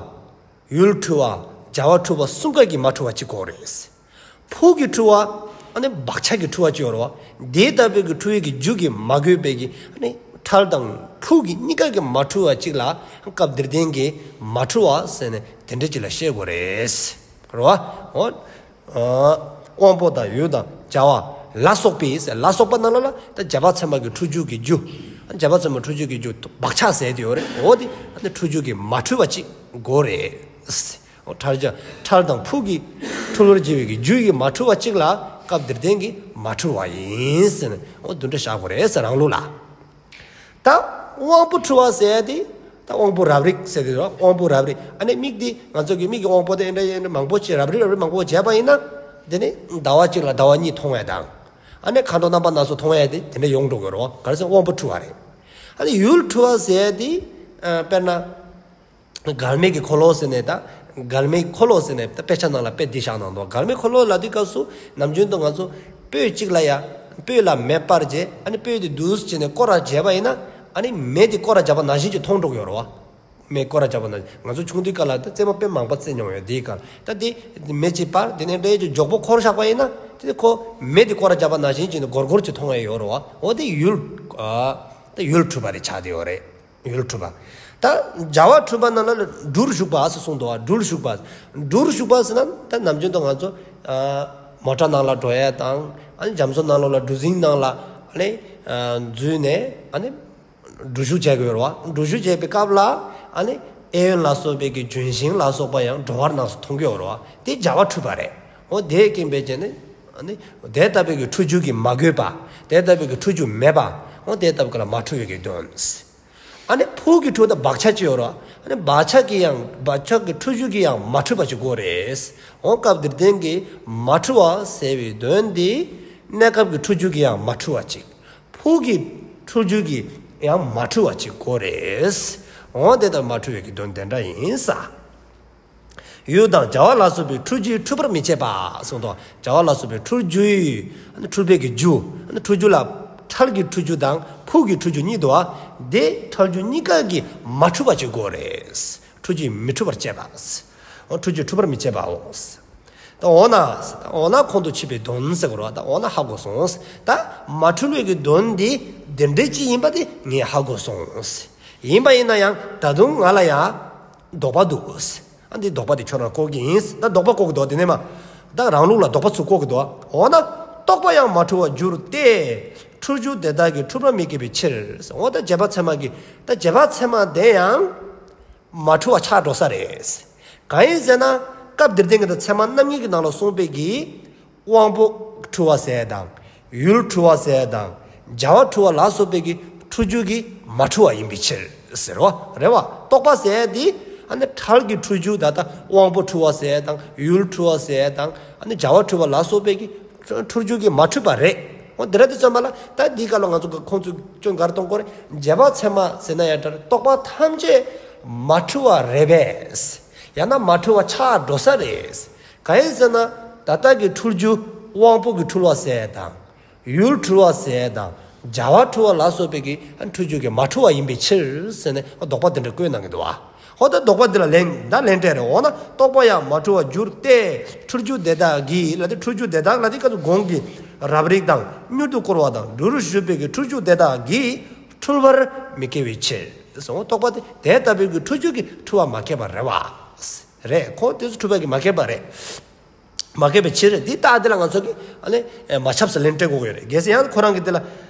ཡུལ་འཁྲུལ་བ། བྱ་བ་འཁྲུལ་བ་གསུམ་ཀ་གི་མ་འཁྲུལ་བ་གཅིག་གོ་རེད། ཕུགས་ཀྱི་འཁྲུལ་བ། ཨ་ནི་བག་ཆགས་ཀྱི་འཁྲུལ་བ་གཅིག་ཡོད་རེད་བ། དེ་ལྟ་བུའི་གི་འཁྲུལ་བའི་གི་རྒྱུ་གིས་མ་གོས་པའི་གི་ཨ་ནི་འཕྲལ་དང་ཕུགས་ཀྱི་གཉིས་ཀ་གི་མ་འཁྲུལ་བ་གཅིག་ལ་སྐབས་འདིར་བསྟན་གྱི་མ་འཁྲུལ་བ་ཟེར་ནས་དེ་འདྲ་གཅིག་ལ་བཤད་དགོས་རེད། རེད་བ། འོ། དབང་པོ་དང་ཡུལ་དང་བྱ་བ་ལ་སོགས་པའི་ཟེར། ལ་སོགས་པ་ནང་ལ་ལ་ད་རྗེས་དཔག་ཚད་མ་གི་འཁྲུལ་རྒྱུ་གི་རྒྱུ། རྗེས་དཔག་ཚད་མ་འཁྲུལ་རྒྱུ་གི་རྒྱུ་བག་ཆགས་ཟེར་དེ་ཡོད་རེད། འོ་དེ་ཨ་ནི་འཁྲུལ་རྒྱུ་གི་མ་འཁྲུལ་བ་གཅིག་དགོས་རེད། འོ་འཕྲལ་བྱ། འཕྲལ་དང་ཕུགས་ཀྱི་འཁྲུལ་བར་བགྱི་བའི་གི་རྒྱུ་ཡི་མ་འཁྲུལ་བ་གཅིག་ལ་སྐབས་འདིར་བསྟན་གྱི་མ་འཁྲུལ་བ་ཡིན་ཟེར་ནས་འོ་འདི་འདྲ་བཞག་དགོས་རེད་ཟེར། རང་ལུགས་ལ། ད་དབང་པོ་འཁྲུལ་བ་ཟེར་ཡ་དེ། ད་དབང་པོ་རབ་རིབ་ཟེར་དེ་རེད། དབང་པོ་རབ་རིབ། ཨ་ནི་མིག་དེ་ང་ཚོ་གི་མིག་གི་དབང་པོ་དེ་འདྲ་ཡིན་མང་པོ་ཅིག་རབ་རིབ་རབ་རིབ་མང་པོ་བྱས་པ་ཡིན་ན། དེ་ནི་ཟླ་བ་གཅིག་ལ་ཟླ་བ་གཉིས་མཐོང་ཡ་དང་། ཨ་ནི་ཁ་དོག་རྣམ་པ་སྣ་ཚོགས་མཐོང་ཡ་དེ་དེ་འདྲ་ཡོང་འགྲོ་གི་རེད། ག་རེ་ཟེར་དབང་པོ་འཁྲུལ་བ་རེད། ཨ་ནི་ཡུལ་འཁྲུལ་བ་ཟེར་ཡ་དེ། ཨ་དཔེར་ན། མགལ་མེ་གི་འཁོར་ལོ་ཟེར་ནས་ད། མགལ་མེ་འཁོར་ལོ་ཟེར་ནས་ད་དཔེ་ཆ་ནང་ལ་དཔེ་འདི་བཞག་གནང་འདུག་མགལ་མེ་འཁོར་ལོ་ལབ་དུས་སྐབས་སུ་ནམ་རྒྱུན་དུ་ང་ཚོ་སྤོས་གཅིག་ལ་ཡ། སྤོས་ལ་མེ་སྤར་རྗེས་ཨ་ནི་སྤོས་དེ་འདུག་སེ་བྱས་ནས་བསྐོར་ར་བྱས་པ་ཡིན་ན། ཨ་ནི་མེ་དེ་བསྐོར་ར་བྱས་པ་ནང་བཞིན་གྱི་མཐོང་འགྲོ་གི་ཡོད་རེད་བ། མེ་བསྐོར་ར་བྱས་པ་ནང་ང་ཚོ་ཆུང་དུས་སྐབས་ལ་ད་རྩེད་མོ་དཔེ་མང་པོ་རྩེད་མྱོང་ཡོད་དེའི་སྐབས་ད་དེ་མེ་གཅིག་སྤར་དེ་ནས་འདྲ་ཡོད་ཀྱི་མགྱོགས་པོ་འཁོར་བཞག་པ་ཡིན་ན་དེ་ཁོ་མེ་དེ་བསྐོར་ར་བྱས་པ་ནང་བཞིན་གྱི་ནི་སྒོར་སྒོར་གྱི་མཐོང་ཡ་ཡོད་རེད་བ། འོ་དེ་ཡུལ། ཨ་ད་ཡུལ་འཁྲུལ་བ་རེད་ཆགས་བསྡད་ཡོད་རེད། ཡུལ་འཁྲུལ་བ། ད་བྱ་བ་འཁྲུལ་བ་ནང་ལ་འགྲུར་ཞུགས་པ་ཟེར་གསུངས་འདུག་བ། འགྲུར་ཞུགས་པ། འགྲུར་ཞུགས་པ་ཟེར་ན་ད་ནམ་རྒྱུན་དུ་ང་ཚོ་ཨ་མོ་ཊ་ནང་ལ་འགྲོ་ཡ་དང་ཨ་ནི་རྒྱ་མཚོ་ནང་ལོགས་ལ་གྲུ་གཟིངས་ནང་ལ་ཨ་ནི་ཨ་འཛུལ་ནས་ཨ་ནི་འགྲུལ་བཞུད་བྱེད་ཀྱི་ཡོད་རེད་བ། འགྲུལ་བཞུད་བྱེད་པའི་སྐབས་ལ་ཨ་ནི་གཡས་གཡོན་ལ་སོགས་པའི་གི་ལྗོན་ཤིང་ལ་སོགས་པ་ཡང་འགྲོ་བ་རྣམས་སུ་མཐོང་གི་ཡོད་རེད་བ། དེ་བྱ་བ་འཁྲུལ་པ་རེད། འོ་དེའི་རྐྱེན་པས་བྱས་ནས་ཨ་ནི་དེ་ལྟ་བུའི་གི་འཁྲུལ་རྒྱུ་གིས་མ་གོས་པ། དེ་ལྟ་བུའི་གི་འཁྲུལ་རྒྱུ་མེད་པ། འོ་དེ་ལྟ་བུ་གི་ལ་མ་འཁྲུལ་བའི་གི་དོན། ཨ་ནི་ཕུགས་ཀྱི་འཁྲུལ་དང་བག་ཆགས་ཅིག་ཡོད་རེད། ཨ་ནི་བག་ཆགས་ཀྱི་ཡང་བག་ཆགས་ཀྱི་འཁྲུལ་རྒྱུ་གི་ཡང་མ་འཁྲུལ་བ་ཅིག་དགོས་རེད། འོ་སྐབས་འདིར་བསྟན་གྱི་མ་འཁྲུལ་བ་ཟེར་བའི་དོན་འདི་གནས་སྐབས་ཀྱི་འཁྲུལ་རྒྱུ་གི་ཡང་མ་འཁྲུལ་བ་ཅིག་ཕུགས་ཀྱི་འཁྲུལ་རྒྱུ་གི་ཡང་མ་འཁྲུལ་བ་ཅིག་དགོས་རེད། འོ་དེ་ལྟར་མ་འཁྲུལ་བའི་གི་དོན་དེ་འདྲ་ཡིན་ས། ཡུལ་དང་བྱ་བ་ལ་སོགས་པའི་འཁྲུལ་རྒྱུས་འཁྲུལ་པར་མི་བྱེད་པ་གསུངས་དོ། བྱ་བ་ལ་སོགས་པའི་འཁྲུལ་རྒྱུས། འཁྲུལ་པའི་གི་རྒྱུ། འཁྲུལ་རྒྱུ་ལ་འཕྲལ་གྱི་འཁྲུལ་རྒྱུ་དང་ཕུགས་ཀྱི་འཁྲུལ་རྒྱུ་གཉིས་འདུག་བ། དེ་འཕྲལ་རྒྱུ་གཉིས་ཀ་གི་མ་འཁྲུལ་བ་ཅིག་དགོས་རེད། འཁྲུལ་རྒྱུས་མི་འཁྲུལ་བར་བྱེད་པ། འཁྲུལ་རྒྱུས་འཁྲུལ་པར་མི་བྱེད་པའོ། ད་འོ་ན། འོ་ན་ཁོང་དུ་ཆུད་པའི་དོན་ཟེར་དགོས་རེད་བ། ད་འོ་ན་ཧ་གོ་སོང་། ད་མ་འཁྲུལ་བའི་གི་དོན་འདི་འདི་འདྲ་ཅིག་ཡིན་པ་དེ་ངས་ཧ་གོ་སོང་། ཡིན་པ་ཡིན་ན་ཡང་ད་དུང་ང་ལ་ཡང་དོགས་པ་འདུག། ཨ་འདི་དོགས་པ་དེ་ཁྱོད་རང་བཀོད་ཀྱི་ཡིན། ད་དོགས་པ་བཀོད་ཀྱི་འདུག། དེ་ནས་མ་ད་རང་ལུགས་ལ་དོགས་པ་ཚུར་བཀོད་ཀྱི་འདུག། འོ་ན་རྟོག་པ་ཡང་མ་འཁྲུལ་བར་འགྱུར་ཏེ། འཁྲུལ་རྒྱུ་དེ་དག་གིས་འཁྲུལ་པར་མི་སྐྱེ་བའི་ཕྱིར། འོ་ད་རྗེས་དཔག་ཚད་མ་གི་ད་རྗེས་དཔག་ཚད་མ་དེ་ཡང་མ་འཁྲུལ་བ་ཆགས་འགྲོ་ས་རེད། གང་ཡིན་ཟེར་ན། སྐབས་འདིར་བསྟན་གྱི་ད་ཚད་མ་རྣམ་ངེས་ཀྱི་ནང་ལ་གསུངས་པའི་གི་དབང་པོ་འཁྲུལ་བ་ཟེར་དང་། ཡུལ་འཁྲུལ་བ་ཟེར་དང་། བྱ་བ་འཁྲུལ་བ་ལ་སོགས་པའི་གི་འཁྲུལ་རྒྱུ་གི་མ་འཁྲུལ་བ་ཡིན་པའི་ཕྱིར་ཟེར་བ་རེད་བ། རྟོག་པ་ཟེར་དེ་ཨ་ནི་ཁྲལ་གྱི་འཁྲུལ་རྒྱུ་ད་ལྟ་དབང་པོ་འཁྲུལ་བ་ཟེར་དང་། ཡུལ་འཁྲུལ་བ་ཟེར་དང་། ཨ་ནི་བྱ་བ་འཁྲུལ་བ་ལ་སོགས་པའི་གི་འཁྲུལ་རྒྱུ་གི་མ་འཁྲུལ་པ་རེད། འོ་འདི་ར་དེ་ཚོ་མ་ལ་ད་འདི་ག་ལ་ང་ཚོ་གི་ཁོང་ཚོས་སྐྱོན་ག་རེ་གཏོང་དགོས་རེད། རྗེས་དཔག་ཚད་མ་ཟེར་ན་ཡང་འདྲ་རེད། རྟོག་པ་ཐམས་ཅད་མ་འཁྲུལ་བ་རེད་པས། ཡང་ན་མ་འཁྲུལ་བ་ཆགས་འགྲོ་ས་རེད། གང་ཡིན་ཟེར་ན། ད་ལྟ་གི་འཁྲུལ་རྒྱུ་དབང་པོ་གི་འཁྲུལ་བ་ཟེར་དང་། ཡུལ་འཁྲུལ་བ་ཟེར་དང་། བྱ་བ་འཁྲུལ་བ་ལ་སོགས་པའི་གི་འཁྲུལ་རྒྱུ་གི་མ་འཁྲུལ་བ་ཡིན་པའི་ཕྱིར་ཟེར་ནས་དོགས་པ་དེ་འདྲ་བཀོད་གནང་གི་འདུག་བ། འོ་ད་དོགས་པ་འདི་ལ་ལན་ད་ལན་སྤྲད་རེད། འོ་ན་རྟོག་པ་ཡང་མ་འཁྲུལ་བར་འགྱུར་ཏེ། འཁྲུལ་རྒྱུ་དེ་དག་གིས་ལ་དེ། འཁྲུལ་རྒྱུ་དེ་དག་ལ་དེ་སྐབས་སུ་གོང་གི་རབ་རིབ་དང་མྱུར་དུ་བསྐོར་བ་དང་འབྲུར་ཞུགས་པའི་གི་འཁྲུལ་རྒྱུ་དེ་དག་གིས་འཁྲུལ་པར་མི་སྐྱེ་བའི་ཕྱིར། སོ་རྟོག་པ་དེ་དེ་ལྟ་བུའི་གི་འཁྲུལ་རྒྱུ་གི་འཁྲུལ་བ་མ་སྐྱེས་པ་རེད་བ། རེད། ཁོ་དེ་ཚོ་འཁྲུལ་པ་གི་མ་སྐྱེས་པ་རེད། མ་སྐྱེས་པའི་ཕྱིར། འདི་ལྟ་འདི་ལ་ང་ཚོ་གི་ཨ་ནི་མ་ཁྱབ་ས་ལན་སྤྲད་དགོས་ཀྱི་ཡོད་རེད། གལ་སྲིད་ཡང་ཁོ་རང་གི་འདི་ལ་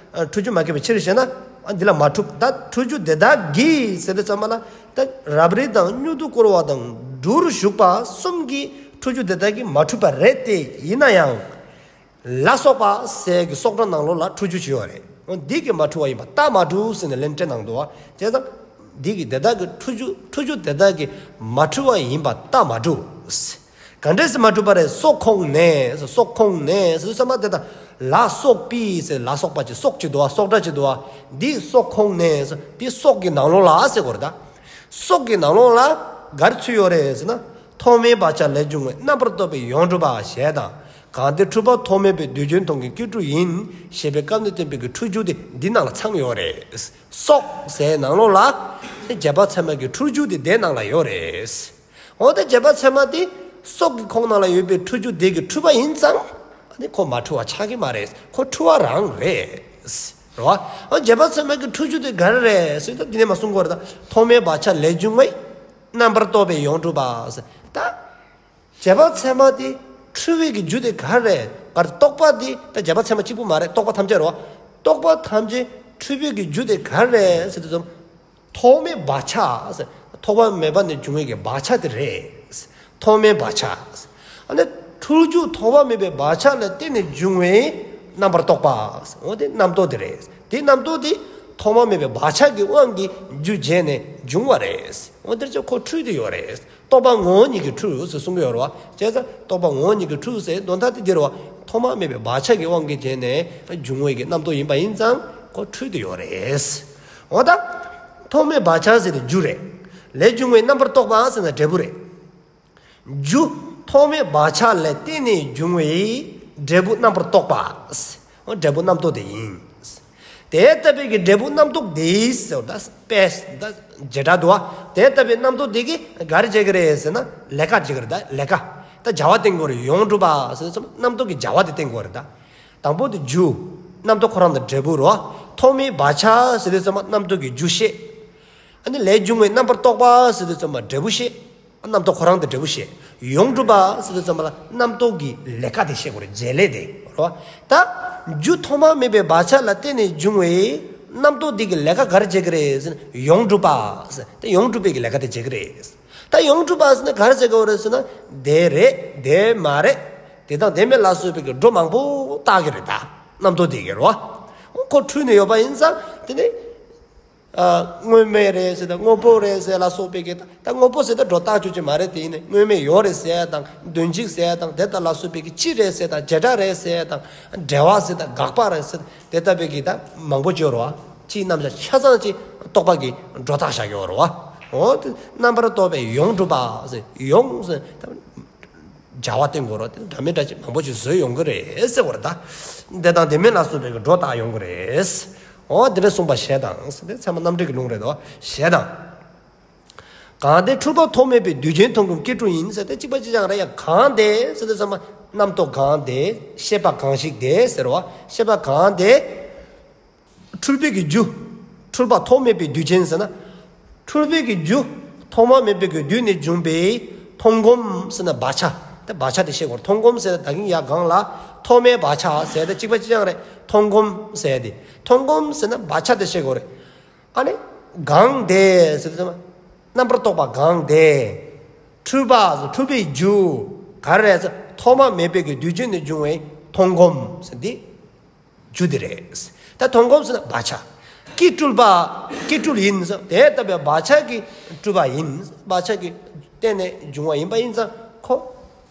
འཁྲུལ་རྒྱུ་མ་སྐྱེས་པའི་ཕྱིར་ཞེ་ན། ཨ་འདི་ལ་མ་འཁྲུལ། ད་འཁྲུལ་རྒྱུ་དེ་དག་གིས་ཟེར་དུས་ཙམ་པ་ལ་ད་རབ་རིབ་དང་མྱུར་དུ་བསྐོར་བ་དང་འབྲུར་ཞུགས་པ་གསུམ་གྱི་འཁྲུལ་རྒྱུ་དེ་དག་གིས་མ་འཁྲུལ་པ་རེད་དེ། ཡིན་ན་ཡང་ལ་སོགས་པ་ཟེར་གི་སོགས་སྒྲ་ནང་ལོགས་ལ་འཁྲུལ་རྒྱུ་ཅིག་ཡོད་རེད། འོ་འདི་གིས་མ་འཁྲུལ་བ་ཡིན་པ་རྟགས་མ་གྲུབ་ཟེར་ནས་ལན་སྤྲད་གནང་འདུག་བ། བྱས་ཙང་འདི་གིས་དེ་དག་གི་འཁྲུལ་རྒྱུ། འཁྲུལ་རྒྱུ་དེ་དག་གིས་མ་འཁྲུལ་བ་ཡིན་པ་རྟགས་མ་གྲུབ། ག་འདྲས་སེ་མ་གྲུབ་པ་རེད། སོགས་ཁོངས་ནས། སོགས་ཁོངས་ནས་ཟེར་ཙམ་པ་དེ་དང་། ལ་སོགས་པའི་ཟེར། ལ་སོགས་པ་ཅིག་སོགས་ཅིག་འདུག་བ། སོགས་སྒྲ་ཅིག་འདུག་བ། འདི་སོགས་ཁོངས་ནས་ཟེར། འདི་སོགས་ཀྱི་ནང་ལོགས་ལ་ཟེར་དགོས་རེད་ད། སོགས་ཀྱི་ནང་ལོགས་ལ་ག་རེ་ཚུད་ཡོད་རེད་ཟེར་ན། ཐོག་མའི་བག་ཆགས་ལས་བྱུང་བའི་རྣམ་པར་རྟོག་པའི་ཡོངས་གྲུབ་པ་ཞེས་དང་། གང་དེ་འཁྲུལ་པ་ཐོག་མེད་པའི་དུས་རྒྱུན་མཐོང་གི་སྐྱེ་འཁྲུལ་ཡིན་ཞེས་པའི་སྐབས་ནས་བསྟན་པའི་གི་འཁྲུལ་རྒྱུ་དེ་འདི་ནང་ལ་ཚང་ཡོད་རེད། སོགས་ཟེར་ནང་ལོགས་ལ་རྗེས་དཔག་ཚད་མ་གི་འཁྲུལ་རྒྱུ་དེ་དེ་ནང་ལ་ཡོད་རེད། འོ་ད་རྗེས་དཔག་ཚད་མ་དེ་སོགས་ཀྱི་ཁོངས་ནང་ལ་ཡོད་པའི་འཁྲུལ་རྒྱུ་དེ་གི་འཁྲུལ་པ་ཡིན་ཙང་། ཨ་ནི་ཁོ་མ་འཁྲུལ་བ་ཆགས་ཀྱི་མ་རེད། ཁོ་འཁྲུལ་བ་རང་རེད། རེད་བ། འོ་རྗེས་དཔག་ཚད་མ་གི་འཁྲུལ་རྒྱུ་དེ་ག་རེ་རེད་ཟེར་ན། འདི་ནས་མ་གསུང་གི་ཡོད་རེད་ད། ཐོག་མའི་བག་ཆགས་ལས་བྱུང་བའི་རྣམ་པར་རྟོག་པའི་ཡོངས་གྲུབ་པ་ཟེར། ད་རྗེས་དཔག་ཚད་མ་དེ་འཁྲུལ་བའི་གི་རྒྱུ་དེ་ག་རེ་རེད། ག་རེ། རྟོག་པ་དེ་ད་རྗེས་དཔག་ཚད་མ་གཅིག་པུ་མ་རེད། རྟོག་པ་ཐམས་ཅད་རེད་བ། རྟོག་པ་ཐམས་ཅད་འཁྲུལ་པའི་གི་རྒྱུ་དེ་ག་རེ་རེད་ཟེར་དུས་ཙམ། ཐོག་མའི་བག་ཆགས། ཐོག་མ་མེད་པ་ནས་བྱུང་བའི་གི་བག་ཆགས་དེ་རེད། ཐོག་མའི་བག་ཆགས། ཨ་ནི་འཁྲུལ་རྒྱུ་ཐོག་མ་མེད་པའི་བག་ཆགས་ལ་བརྟེན་ནས་བྱུང་བའི་རྣམ་པར་རྟོག་པ། འོ་དེ་རྣམ་རྟོག་དེ་རེད། དེ་རྣམ་རྟོག་དེ་ཐོག་མ་མེད་པའི་བག་ཆགས་ཀྱི་དབང་གིས་རྒྱུ་བྱས་ནས་བྱུང་བ་རེད། འོ་དེར་ཚོ་ཁོ་འཁྲུལ་དུ་ཡོད་རེད། རྟོག་པ་ངོ་བོ་ཉིད་ཀྱིས་འཁྲུལ་ཟེར་གསུང་གི་ཡོད་རེད་བ། བྱས་ཙང་རྟོག་པ་ངོ་བོ་ཉིད་ཀྱིས་འཁྲུལ་ཟེར་དོན་དག་དེ་འདི་རེད་བ། ཐོག་མ་མེད་པའི་བག་ཆགས་ཀྱི་དབང་གིས་བྱས་ནས་བྱུང་བའི་གི་རྣམ་རྟོག་ཡིན་པ་ཡིན་ཙང་ཁོ་འཁྲུལ་དུ་ཡོད་རེད། འོ་ད། ཐོག་མའི་བག་ཆགས་ཟེར་དེ་རྒྱུ་རེད། ལས་བྱུང་བའི་རྣམ་པར་རྟོག་པ་ཟེར་ན་འབྲས་བུ་རེད། རྒྱུ་ཐོག་མའི་བག་ཆགས་ལ་བརྟེན་ནས་བྱུང་བའི་འབྲས་བུ་རྣམ་པར་རྟོག་པ། འོ་འབྲས་བུ་རྣམ་རྟོག་དེ་ཡིན། དེ་ལྟ་བུའི་གི་འབྲས་བུ་རྣམ་རྟོག་དེ་ཟེར་བ་ད་དཔེ་ད་བྱེ་བྲག་འདུག་བ། དེ་ལྟ་བུའི་རྣམ་རྟོག་དེ་གིས་ག་རེ་བྱེད་ཀྱི་རེད་ཟེར་ན། ལས་ཀ་བྱེད་ཀྱི་རེད་ད། ལས་ཀ། ད་བྱ་བ་བསྟན་དགོས་རེད། ཡོངས་གྲུབ་པ་ཟེར་ཙམ་རྣམ་རྟོག་གི་བྱ་བ་དེ་བསྟན་དགོས་རེད་ད། དང་པོ་དེ་རྒྱུ། རྣམ་རྟོག་ཁོ་རང་དང་འབྲས་བུ་རེད་བ། ཐོག་མའི་བག་ཆགས་ཟེར་དུས་ཙམ་པ་རྣམ་རྟོག་གི་རྒྱུ་བཤད། ཨ་ནི་ལས་བྱུང་བའི་རྣམ་པར་རྟོག་པ་ཟེར་དུས་ཙམ་པ་འབྲས་བུ་བཤད། རྣམ་རྟོག་ཁོ་རང་དང་འབྲས་བུ་བཤད། ཡོངས་གྲུབ་པ་ཟེར་དུས་ཙམ་པ་ལ་རྣམ་རྟོག་གི་ལས་ཀ་དེ་བཤད་དགོས་རེད། བྱེད་ལས་དེ་རེད་བ། ད་རྒྱུ་ཐོག་མ་མེད་པའི་བག་ཆགས་ལ་བརྟེན་ནས་བྱུང་བའི་རྣམ་རྟོག་འདི་གི་ལས་ཀ་ག་རེ་བྱེད་ཀྱི་རེད་ཟེར་ན། ཡོངས་གྲུབ་པ་ཟེར། དེ་ཡོངས་གྲུབ་པའི་གི་ལས་ཀ་དེ་བྱེད་ཀྱི་རེད། ད་ཡོངས་གྲུབ་པ་ཟེར་ན་ག་རེ་བྱེད་ཀྱི་ཡོད་རེད་ཟེར་ན། དེ་རེད། དེ་མ་རེད། དེ་དང་དེ་མིན་ལ་སོགས་པའི་གི་སྒྲོ་མང་པོ་བཏགས་ཀྱི་རེད་ད། རྣམ་རྟོག་དེ་གི་རེད་བ། ཁོ་འཁྲུལ་ནས་ཡོད་པ་ཡིན་ཙང་དེ་ནི། ཨ། དངོས་མེད་རེད་ཟེར་དང་། དངོས་པོ་རེད་ཟེར་ལ་སོགས་པའི་གི། ད་དངོས་པོ་ཟེར་ད་སྒྲོ་བཏགས་ཆོག་གི་མ་རེད། དེ་ཡིན་ནའི་དངོས་མེད་ཡོད་རེད་ཟེར་དང་། དོན་གཅིག་ཟེར་དང་། དེ་ལྟ་ལ་སོགས་པའི་གི་སྤྱི་རེད་ཟེར་དང་། བྱེ་བྲག་རེད་ཟེར་དང་། འབྲེལ་བ་ཟེར་དང་། དགག་པ་རེད་ཟེར་དང་། དེ་ལྟ་བུའི་གི་ད་མང་པོ་ཅིག་ཡོད་རེད་བ། སྤྱིའི་རྣམ་གཞག་ཆ་ཚང་ཅིག་རྟོག་པ་གིས་སྒྲོ་བཏགས་བཞག་གི་ཡོད་རེད་བ། འོ་དེ་རྣམ་པར་རྟོག་པའི་ཡོངས་གྲུབ་པ་ཟེར། ཡོངས་ཟེར་ད་བྱ་བ་བསྟན་དགོས་རེད། དེ་འདྲ་མི་འདྲ་ཅིག་མང་པོ་ཅིག་བཟོས་ཡོང་གི་རེད་ཟེར་བ་རེད་ད། དེ་དང་དེ་མིན་ལ་སོགས་པའི་གི་སྒྲོ་བཏགས་ཡོང་གི་རེད། འོ་དེ་འདྲ་གསུངས་པ་ཞེས་དང་། དེ་ཚད་མ་རྣམ་འགྲེལ་གྱི་ལུང་རེད་དོ། ཞེས་དང་། གང་དེ་འཁྲུལ་པ་ཐོགས་མེད་པའི་དུས་རྒྱུན་མཐོང་གུན་སྐྱེ་འཁྲུལ་ཡིན་ཟེར་ཏེ་གཅིག་པ་གཅིག་རྐྱང་རེད་ཡ། གང་དེ་ཟེར་དུས་ཙམ་པ་རྣམ་རྟོག་གང་དེ་ཤེས་པ་གང་ཞིག་དེ་ཟེར་བ། ཤེས་པ་གང་དེ་འཁྲུལ་པའི་གི་རྒྱུ། འཁྲུལ་པ་ཐོགས་མེད་པའི་དུས་རྒྱུན་ཟེར་ན། འཁྲུལ་པའི་གི་རྒྱུ། ཐོག་མ་མེད་པའི་གི་དུས་ནས་བྱུང་བའི་མཐོང་སྒོམ་ཟེར་ན་བག་ཆགས། དེ་བག་ཆགས་དེ་ཤེས་དགོས། མཐོང་སྒོམ་ཟེར་ན་ད་གིན་ཡ་གང་ལ་ཐོག་མའི་བག་ཆགས་ཟེར་ཏེ་གཅིག་པ་གཅིག་རྐྱང་རེད། མཐོང་སྒོམ་ཟེར་ཏེ་མཐོང་སྒོམ་ཟེར་ན་བག་ཆགས་དེ་ཤེས་དགོས་རེད། ཨ་ནི། གང་དེ་ཟེར་དུས་ཙམ་པ། རྣམ་པར་རྟོག་པ་གང་དེ། འཁྲུལ་པ་ཟེར་འཁྲུལ་པའི་རྒྱུ། ག་རེ་རེད་ཟེར་ཐོག་མ་མེད་པའི་གི་དུས་རྒྱུན་ནས་བྱུང་བའི་མཐོང་སྒོམ་ཟེར་འདི། རྒྱུ་དེ་རེད། ད་མཐོང་སྒོམ་ཟེར་ན་བག་ཆགས། ཀྱིས་སྤྲུལ་པ། ཀྱིས་སྤྲུལ་ཡིན་ཟེར་དེ་ལྟ་བུའི་བག་ཆགས་ཀྱིས་སྤྲུལ་པ་ཡིན། བག་ཆགས་ཀྱིས་བརྟེན་ནས་བྱུང་བ་ཡིན་པ་ཡིན་ཙང་ཁོ།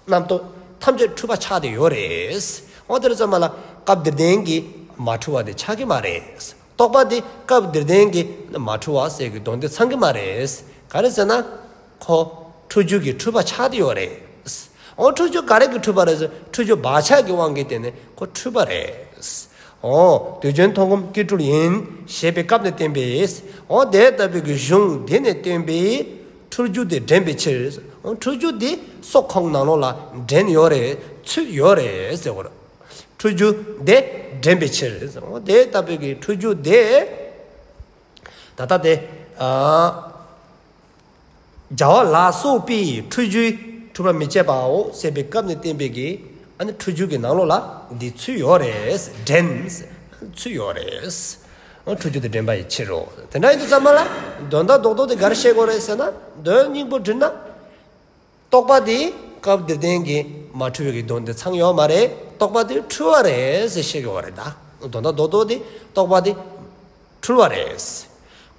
རྣམ་རྟོག་ཐམས་ཅད་འཁྲུལ་པ་ཆགས་བསྡད་ཡོད་རེད། འོ་དེར་ཙམ་པ་ལ་སྐབས་འདིར་བསྟན་གྱི་མ་འཁྲུལ་བ་དེ་ཆགས་ཀྱི་མ་རེད། རྟོག་པ་དེ་སྐབས་འདིར་བསྟན་གྱི་མ་འཁྲུལ་བ་ཟེར་གྱི་དོན་དེ་ཚང་གི་མ་རེད། ག་རེ་ཟེར་ན། ཁོ། འཁྲུལ་རྒྱུ་གི་འཁྲུལ་པ་ཆགས་བསྡད་ཡོད་རེད། འོ་འཁྲུལ་རྒྱུ་ག་རེ་གི་འཁྲུལ་པ་རེད་ཟེར་འཁྲུལ་རྒྱུ་བག་ཆགས་ཀྱི་དབང་གིས་བརྟེན་ནས་ཁོ་འཁྲུལ་པ་རེད། འོ་དུས་རྒྱུན་མཐོང་སྒོམ་སྐྱེ་འཁྲུལ་ཡིན་ཞེས་པའི་སྐབས་ནས་བསྟན་པས། འོ་དེ་ལྟ་བུའི་གི་གཞུང་འདི་ནས་བསྟན་པའི་འཁྲུལ་རྒྱུ་དེ་འདྲེན་པའི་ཕྱིར། འོ་འཁྲུལ་རྒྱུ་དེ་སྲོག་ཁོང་ནང་ལོགས་ལ་འདྲེན་ཡོད་རེད། ཚུད་ཡོད་རེད་ཟེར་བ་རེད། འཁྲུལ་རྒྱུ་དེ་འདྲེན་པའི་ཕྱིར། འོ་དེ་ལྟ་བུའི་གི་འཁྲུལ་རྒྱུ་དེ། ད་ལྟ་དེ། ཨ། བྱ་བ་ལ་སོགས་པའི་འཁྲུལ་རྒྱུའི་འཁྲུལ་པ་མི་བྱེད་པའོ་ཞེས་པའི་སྐབས་ནས་བསྟན་པའི་གི། ཨ་ནི་འཁྲུལ་རྒྱུ་གི་ནང་ལོགས་ལ་འདི་ཚུད་ཡོད་རེད། འདྲེན། ཚུད་ཡོད་རེད། འཁྲུལ་རྒྱུ་དེ་འདྲེན་པ་ཡི་ཕྱིར་རོ། དེ་འདྲ་ཡིན་དུས་ཙམ་པ་ལ་དོན་དག་རྡོག་རྡོག་དེ་ག་རེ་བཤད་དགོས་རེད་ཟེར་ན། དོན་སྙིང་པོ་བསྒྲིལ་ན། རྟོག་པ་དེ་སྐབས་འདིར་བསྟན་གྱི་མ་འཁྲུལ་བའི་གི་དོན་དེ་ཚང་ཡོད་མ་རེད། རྟོག་པ་དེ་འཁྲུལ་བ་རེད་ཟེར་བཤད་དགོས་པ་རེད་ད། དོན་དག་རྡོག་རྡོག་དེ་རྟོག་པ་དེ། འཁྲུལ་བ་རེད།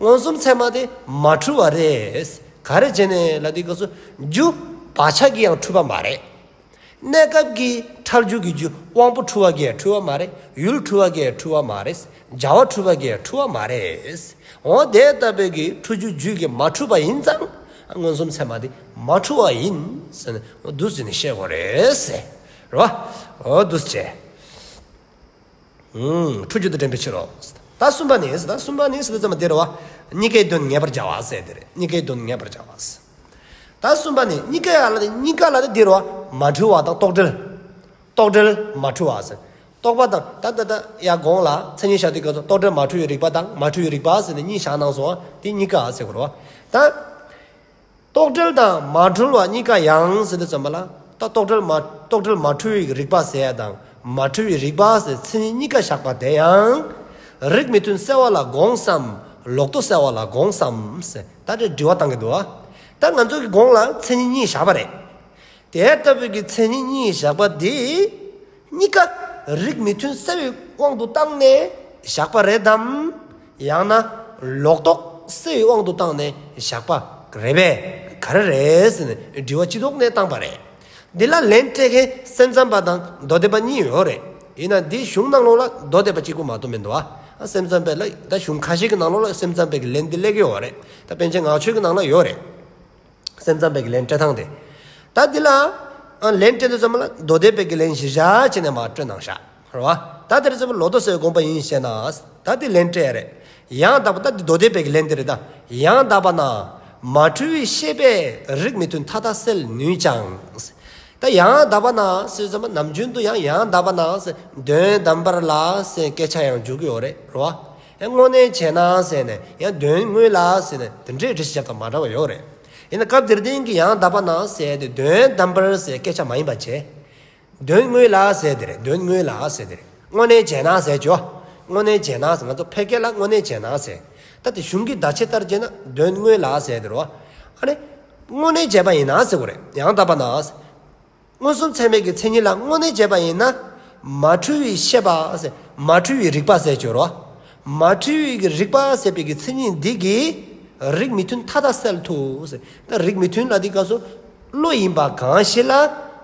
མངོན་སུམ་ཚད་མ་དེ་མ་འཁྲུལ་བ་རེད། ག་རེ་བྱས་ནས་ལབ་དུས་སྐབས་སུ་རྒྱུ་བག་ཆགས་ཀྱིས་ཡང་འཁྲུལ་པ་མ་རེད། གནས་སྐབས་ཀྱི་ཁྲག་རྒྱུད་ཀྱི་རྒྱུ་དབང་པོ་འཁྲུལ་བ་གིས་འཁྲུལ་བ་མ་རེད། ཡུལ་འཁྲུལ་བ་གིས་འཁྲུལ་བ་མ་རེད། བྱ་བ་འཁྲུལ་བ་གིས་འཁྲུལ་བ་མ་རེད། འོ་དེ་ལྟ་བུའི་གི་འཁྲུལ་རྒྱུ་རྒྱུད་ཀྱིས་མ་འཁྲུལ་པ་ཡིན་ཙང་མངོན་སུམ་ཚད་མ་དེ་མ་འཁྲུལ་བ་ཡིན་ཟེར་ནས་འདུག་ཟེར་ནས་བཤད་དགོས་རེད་ཟེར། རེད་བ། འོ་འདུག་ཟེར། ཨུམ། འཁྲུལ་རྒྱུ་དེ་འདྲེན་པའི་ཕྱིར་རོ། ད་གསུམ་པ་ནི། ད་གསུམ་པ་ནི་ཟེར་དུས་ཙམ་པ་དེ་རེད་བ། གཉིས་ཀའི་དོན་ངེས་པར་བྱ་བ་ཟེར་དེ་རེད། གཉིས་ཀའི་དོན་ངེས་པར་བྱ་བ་ཟེར། ད་གསུམ་པ་ནི་གཉིས་ཀ་ཡ་ལ་དེ་གཉིས་ཀ་ལ་དེ་དེ་རེད་བ། མ་འཁྲུལ་བ་དང་རྟོག་བྲལ། རྟོག་བྲལ་མ་འཁྲུལ་བ་ཟེར། རྟོག་པ་དང་ད་ད་ད་ཡ་གོང་ལ་མཚན་ཉིད་བཞག་དུས་སྐབས་སུ་རྟོག་བྲལ་མ་འཁྲུལ་བའི་རིག་པ་དང་མ་འཁྲུལ་བའི་རིག་པ་ཟེར་ནས་གཉིས་བཞག་གནང་སོང་བ། དེ་གཉིས་ཀ་ཟེར་དགོས་རེད་བ། ད། རྟོག་བྲལ་དང་མ་འཁྲུལ་བ་གཉིས་ཀ་ཡང་ཟེར་དུས་ཙམ་པ་ལ། ད་རྟོག་བྲལ་མ་རྟོག་བྲལ་མ་འཁྲུལ་བའི་རིག་པ་ཟེར་ཡ་དང་མ་འཁྲུལ་བའི་རིག་པ་ཟེར་མཚན་ཉིད་གཉིས་ཀ་བཞག་པ་དེ་ཡང་། རིགས་མི་མཐུན་གསལ་བ་ལ་དགོངས་སམ། ལོག་རྟོག་གསལ་བ་ལ་དགོངས་སམ་ཟེར་ད་དེ་དྲི་བ་བཏང་གི་འདུག་བ། ད་ང་ཚོ་གི་གོང་ལ་མཚན་ཉིད་གཉིས་བཞག་པ་རེད། དེ་ལྟ་བུའི་གི་མཚན་ཉིད་གཉིས་བཞག་པ་དེ། གཉིས་ཀ་རིགས་མི་མཐུན་གསལ་བའི་དབང་དུ་བཏང་ནས་བཞག་པ་རེད་དམ། ཡང་ན་ལོག་རྟོག་གསལ་བའི་དབང་དུ་བཏང་ནས་བཞག་པ་རེད་པས། ག་རེ་རེད་ཟེར་ནས་དྲི་བ་སྤྱི་ལྡོག་ནས་བཏང་པ་རེད། འདི་ལ་ལན་སྤྲད་མཁན་སེམས་ཙམ་པ་དང་མདོ་སྡེ་པ་གཉིས་ཡོད་རེད། ཡིན་ན་འདི་གཞུང་ནང་ལོགས་ལ་མདོ་སྡེ་པ་གཅིག་པུ་མ་གཏོགས་མི་འདུག་ཨ། སེམས་ཙམ་པའི་ལ་ད་གཞུང་ཁ་ཤས་ཀྱི་ནང་ལོགས་ལ་སེམས་ཙམ་པའི་གི་ལན་འདི་སླེབས་ཀྱི་ཡོད་རེད། ད་པཎ་ཆེན་ངག་ཆོས་ཀྱི་ནང་ལ་ཡོད་རེད། སེམས་ཙམ་པའི་གི་ལན་སྤྲད་སྟངས་དེ། ད་འདི་ལ། ཨ། ལན་སྤྲད་དུས་ཙམ་ལ་མདོ་སྡེ་པའི་གི་ལན་གཞིར་བཞག་བྱས་ནས་མར་སྤྲོད་གནང་ཤག་རེད་བ། ད་དེར་ཙམ་ལོག་རྟོག་གསལ་བའི་དགོངས་པ་ཡིན་ཞེ་ན། ད་འདི་ལན་སྤྲད་ཡ་རེད། ཡང་དག་པ་ད་འདི་མདོ་སྡེ་པའི་གི་ལན་དེ་རེད་ད། ཡང་དག་པ་ན། མ་འཁྲུལ་བའི་ཤེས་པས་རིགས་མི་མཐུན་མཐའ་དག་སེལ་ནུས་ཀྱང་། ད་ཡང་དག་པ་ན་ཟེར་ཙམ་ནམ་རྒྱུན་དུ་ཡང་ཡང་དག་པ་ན་ཟེར་དོན་དམ་པར་ལ་ཟེར་སྐད་ཆ་ཡང་འཇུག་གི་ཡོད་རེད་རེད་བ། ཡང་དངོས་གནས་བྱས་ན་ཟེར་ནས་ཡང་དོན་དངོས་ལ་ཟེར་ནས་དེ་འདྲའི་འགྲེལ་བཤད་བརྒྱབ་སྟངས་མ་འདྲ་བ་ཡོད་རེད། ཡིན་ན་སྐབས་འདིར་བསྟན་གྱི་ཡང་དག་པ་ན་ཟེར་དེ་དོན་དམ་པར་ཟེར་སྐད་ཆ་མ་ཡིན་པ་བྱས། དོན་དངོས་ལ་ཟེར་དེ་རེད། དོན་དངོས་ལ་ཟེར་དེ་རེད། དངོས་གནས་བྱས་ན་ཟེར་ཅོ། དངོས་གནས་བྱས་ན་ཟེར་ང་ཚོ་ཕལ་སྐད་ལ་དངོས་གནས་བྱས་ན་ཟེར། ད་དེ་གཞུང་གི་བརྡ་ཆད་ལྟར་བྱས་ན་དོན་དངོས་ལ་ཟེར་དེ་རེད་བ། ཨ་ནི། དངོས་གནས་བྱས་པ་ཡིན་ན་ཟེར་དགོས་རེད། ཡང་དག་པ་ན་ཟེར། མངོན་སུམ་ཚད་མའི་གི་མཚན་ཉིད་ལ་དངོས་གནས་བྱས་པ་ཡིན་ན། མ་འཁྲུལ་བའི་ཤེས་པ་ཟེར། མ་འཁྲུལ་བའི་རིག་པ་ཟེར་ཅོ་རོ། མ་འཁྲུལ་བའི་གི་རིག་པ་ཟེར་བའི་གི་མཚན་ཉིད་འདི་གིས་རིགས་མི་མཐུན་མཐའ་དག་སེལ་ཐུབ་ཟེར། ད་རིགས་མི་མཐུན་ལ་དེ་སྐབས་སུ་བློ་ཡིན་པ་གང་ཞིག་ལ་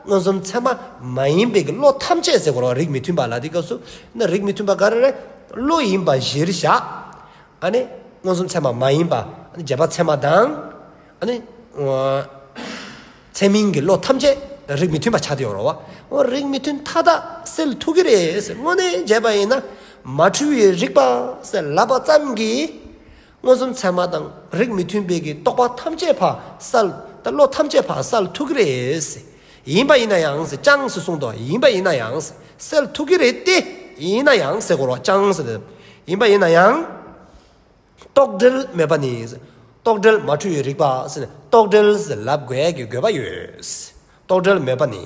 མངོན་སུམ་ཚད་མ་མ་ཡིན་པའི་གི་བློ་ཐམས་ཅད་ཟེར་གོ་རོ། རིགས་མི་མཐུན་པ་ལ་དེ་སྐབས་སུ་ན་རིགས་མི་མཐུན་པ་ག་རེ་རེད། བློ་ཡིན་པ་གཞིར་བཞག་ཨ་ནི། མངོན་སུམ་ཚད་མ་མ་ཡིན་པ། ཨ་ནི་རྗེས་དཔག་ཚད་མ་དང་། ཨ་ནི། ཚད་མིན་གྱི་བློ་ཐམས་ཅད་རིགས་མི་མཐུན་པ་ཆགས་བསྡད་ཡོད་རེད་བ། འོ་རིགས་མི་མཐུན་མཐའ་དག་སེལ་ཐུབ་ཀྱི་རེད་ཟེར། དངོས་གནས་བྱས་པ་ཡིན་ན། མ་འཁྲུལ་བའི་རིག་པ་ཟེར་ལབ་པ་ཙམ་གྱིས། མངོན་སུམ་ཚད་མ་དང་རིགས་མི་མཐུན་པའི་གི་རྟོག་པ་ཐམས་ཅད་ཕར་སེལ། ད་བློ་ཐམས་ཅད་ཕར་སེལ་ཐུབ་ཀྱི་རེད། ཡིན་པ་ཡིན་ན་ཡང་ཟེར། ཅང་ཟེར་གསུངས་འདུག་ཡིན་པ་ཡིན་ན་ཡང་ཟེར། སེལ་ཐུབ་ཀྱི་རེད་དེ། ཡིན་ན་ཡང་ཟེར་གོ་རོགས། ཅང་ཟེར་ཏེ། ཡིན་པ་ཡིན་ན་ཡང་། རྟོག་བྲལ་མོས་པ་ནི། རྟོག་བྲལ་མ་འཁྲུལ་བའི་རིག་པ་ཟེར་ནས་རྟོག་བྲལ་ཟེར་ལབ་དགོས་ཀྱི་དགོས་པ་ཡོད། རྟོག་བྲལ་མོས་པ་ནི།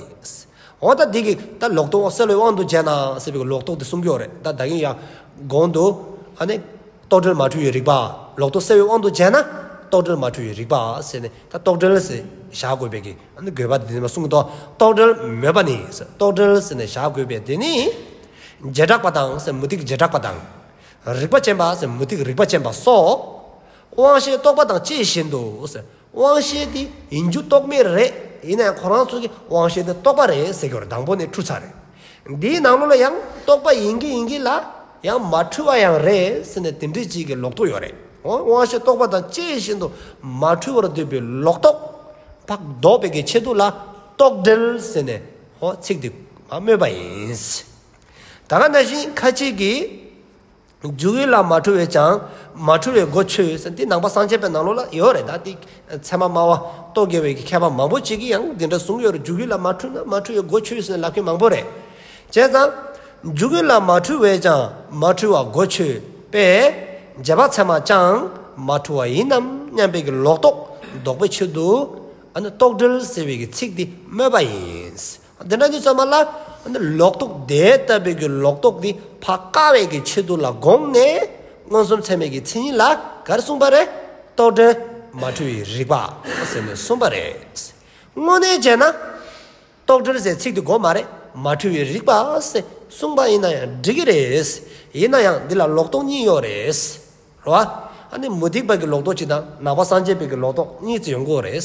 འོ་ད་འདི་གི་ད་ལོག་རྟོག་སེལ་བའི་དབང་དུ་བྱས་ན་ཟེར་བའི་ལོག་རྟོག་དེ་གསུང་གི་ཡོད་རེད། ད་ད་གིན་ཡང་གོང་དུ་ཨ་ནི་རྟོག་བྲལ་མ་འཁྲུལ་བའི་རིག་པ། ལོག་རྟོག་སེལ་བའི་དབང་དུ་བྱས་ན་རྟོག་བྲལ་མ་འཁྲུལ་བའི་རིག་པ་ཟེར་ནས། ད་རྟོག་བྲལ་ཟེར་བཞག་དགོས་པའི་གི་ཨ་ནི་དགོས་པ་དེ་མ་གསུངས་ཀྱི་འདུག་རྟོག་བྲལ་མོས་པ་ནི། རྟོག་བྲལ་ཟེར་ནས་བཞག་དགོས་པའི་དེ་ནི། བྱེ་བྲག་པ་དང་ཟེར་མུ་སྟེགས་བྱེ་བྲག་པ་དང་། རིགས་པ་ཅན་པ་ཟེར་མུ་སྟེགས་རིགས་པ་ཅན་པ་སོགས། དབང་ཤེས་རྟོག་པ་དང་བཅས་བཞིན་དུ་ཟེར། དབང་ཤེས་དེ་ཡིན་རྒྱུ་རྟོག་མེད་རེད། ཡིན་ན་ཡང་ཁོ་རང་ཚོ་གི་དབང་ཤེས་དེ་རྟོག་པ་རེད་ཟེར་གྱི་ཡོད་རེད། དང་པོ་ནས་འཁྲུལ་ཚར་རེད། འདིའི་ནང་ལོགས་ལ་ཡང་རྟོག་པ་ཡིན་གྱི་ཡིན་གྱི་ལ་ཡང་མ་འཁྲུལ་བ་ཡང་རེད་ཟེར་ནས་དེ་འདྲའི་ཅིག་གི་ལོག་རྟོག་ཡོད་རེད། འོ་དབང་ཤེས་རྟོག་པ་དང་བཅས་བཞིན་དུ་མ་འཁྲུལ་བར་འདོད་པའི་ལོག་རྟོག་ཕར་ལྡོག་པའི་གི་ཆེད་དུ་ལ་རྟོག་བྲལ་ཟེར་ནས་འོ་ཚིག་འདི་སྨོས་པ་ཡིན། ད་ག་ནང་བཞིན་ཁ་ཅིག་གིས། འཇུག་ཡུལ་ལ་མ་འཁྲུལ་བས་ཀྱང་མ་འཁྲུལ་བའི་སྒོ་ཆོད་ཟེར། འདི་ནང་པ་སངས་རྒྱས་པའི་ནང་ལོགས་ལ་ཡོད་རེད། ད་འདི་ཚད་མ་སྨྲ་བ་རྟོག་གེ་བའི་མཁས་པ་མང་པོ་ཅིག་གིས་ཡང་འདི་འདྲ་གསུངས་ཡོད་རེད། འཇུག་ཡུལ་ལ་མ་འཁྲུལ་ན་མ་འཁྲུལ་བའི་སྒོ་ཆོད་ཟེར་ལབ་མཁན་མང་པོ་རེད། བྱས་ཙང་། འཇུག་ཡུལ་ལ་མ་འཁྲུལ་བས་ཀྱང་མ་འཁྲུལ་བ་སྒོ་ཆོད་པས། རྗེས་དཔག་ཚད་མ་ཀྱང་མ་འཁྲུལ་བ་ཡིན་ནམ་སྙམ་པའི་གི་ལོག་རྟོག་ལྡོག་པའི་ཆེད་དུ། ཨ་ནི་རྟོག་བྲལ་ཟེར་བའི་གི་ཚིག་འདི་སྨོས་པ་ཡིན། དེ་འདྲ་དུས་ཙམ་པ་ལ་ལོག་རྟོག་དེ་ལྟ་བུའི་གི་ལོག་རྟོག་འདི་ཕར་བཀག་པའི་གི་ཆེད་དུ་ལ་དགོངས་ནས་མངོན་སུམ་ཚད་མའི་གི་མཚན་ཉིད་ལ་ག་རེ་གསུངས་པ་རེད། རྟོག་བྲལ་མ་འཁྲུལ་བའི་རིག་པ་ཟེར་ནས་གསུངས་པ་རེད། དངོས་གནས་བྱས་ན་རྟོག་བྲལ་ཟེར་ཚིག་དེ་དགོས་མ་རེད། མ་འཁྲུལ་བའི་རིག་པ་ཟེར་གསུངས་པ་ཡིན་ན་ཡང་འགྲིག་གི་རེད། ཡིན་ན་ཡང་འདི་ལ་ལོག་རྟོག་གཉིས་ཡོད་རེད། རེད་བ། ཨ་ནི་མུ་སྟེགས་པ་གི་ལོག་རྟོག་གཅིག་དང་ནང་པ་སངས་རྒྱས་པའི་གི་ལོག་རྟོག་གཉིས་ཙམ་ཡོང་གི་ཡོད་རེད།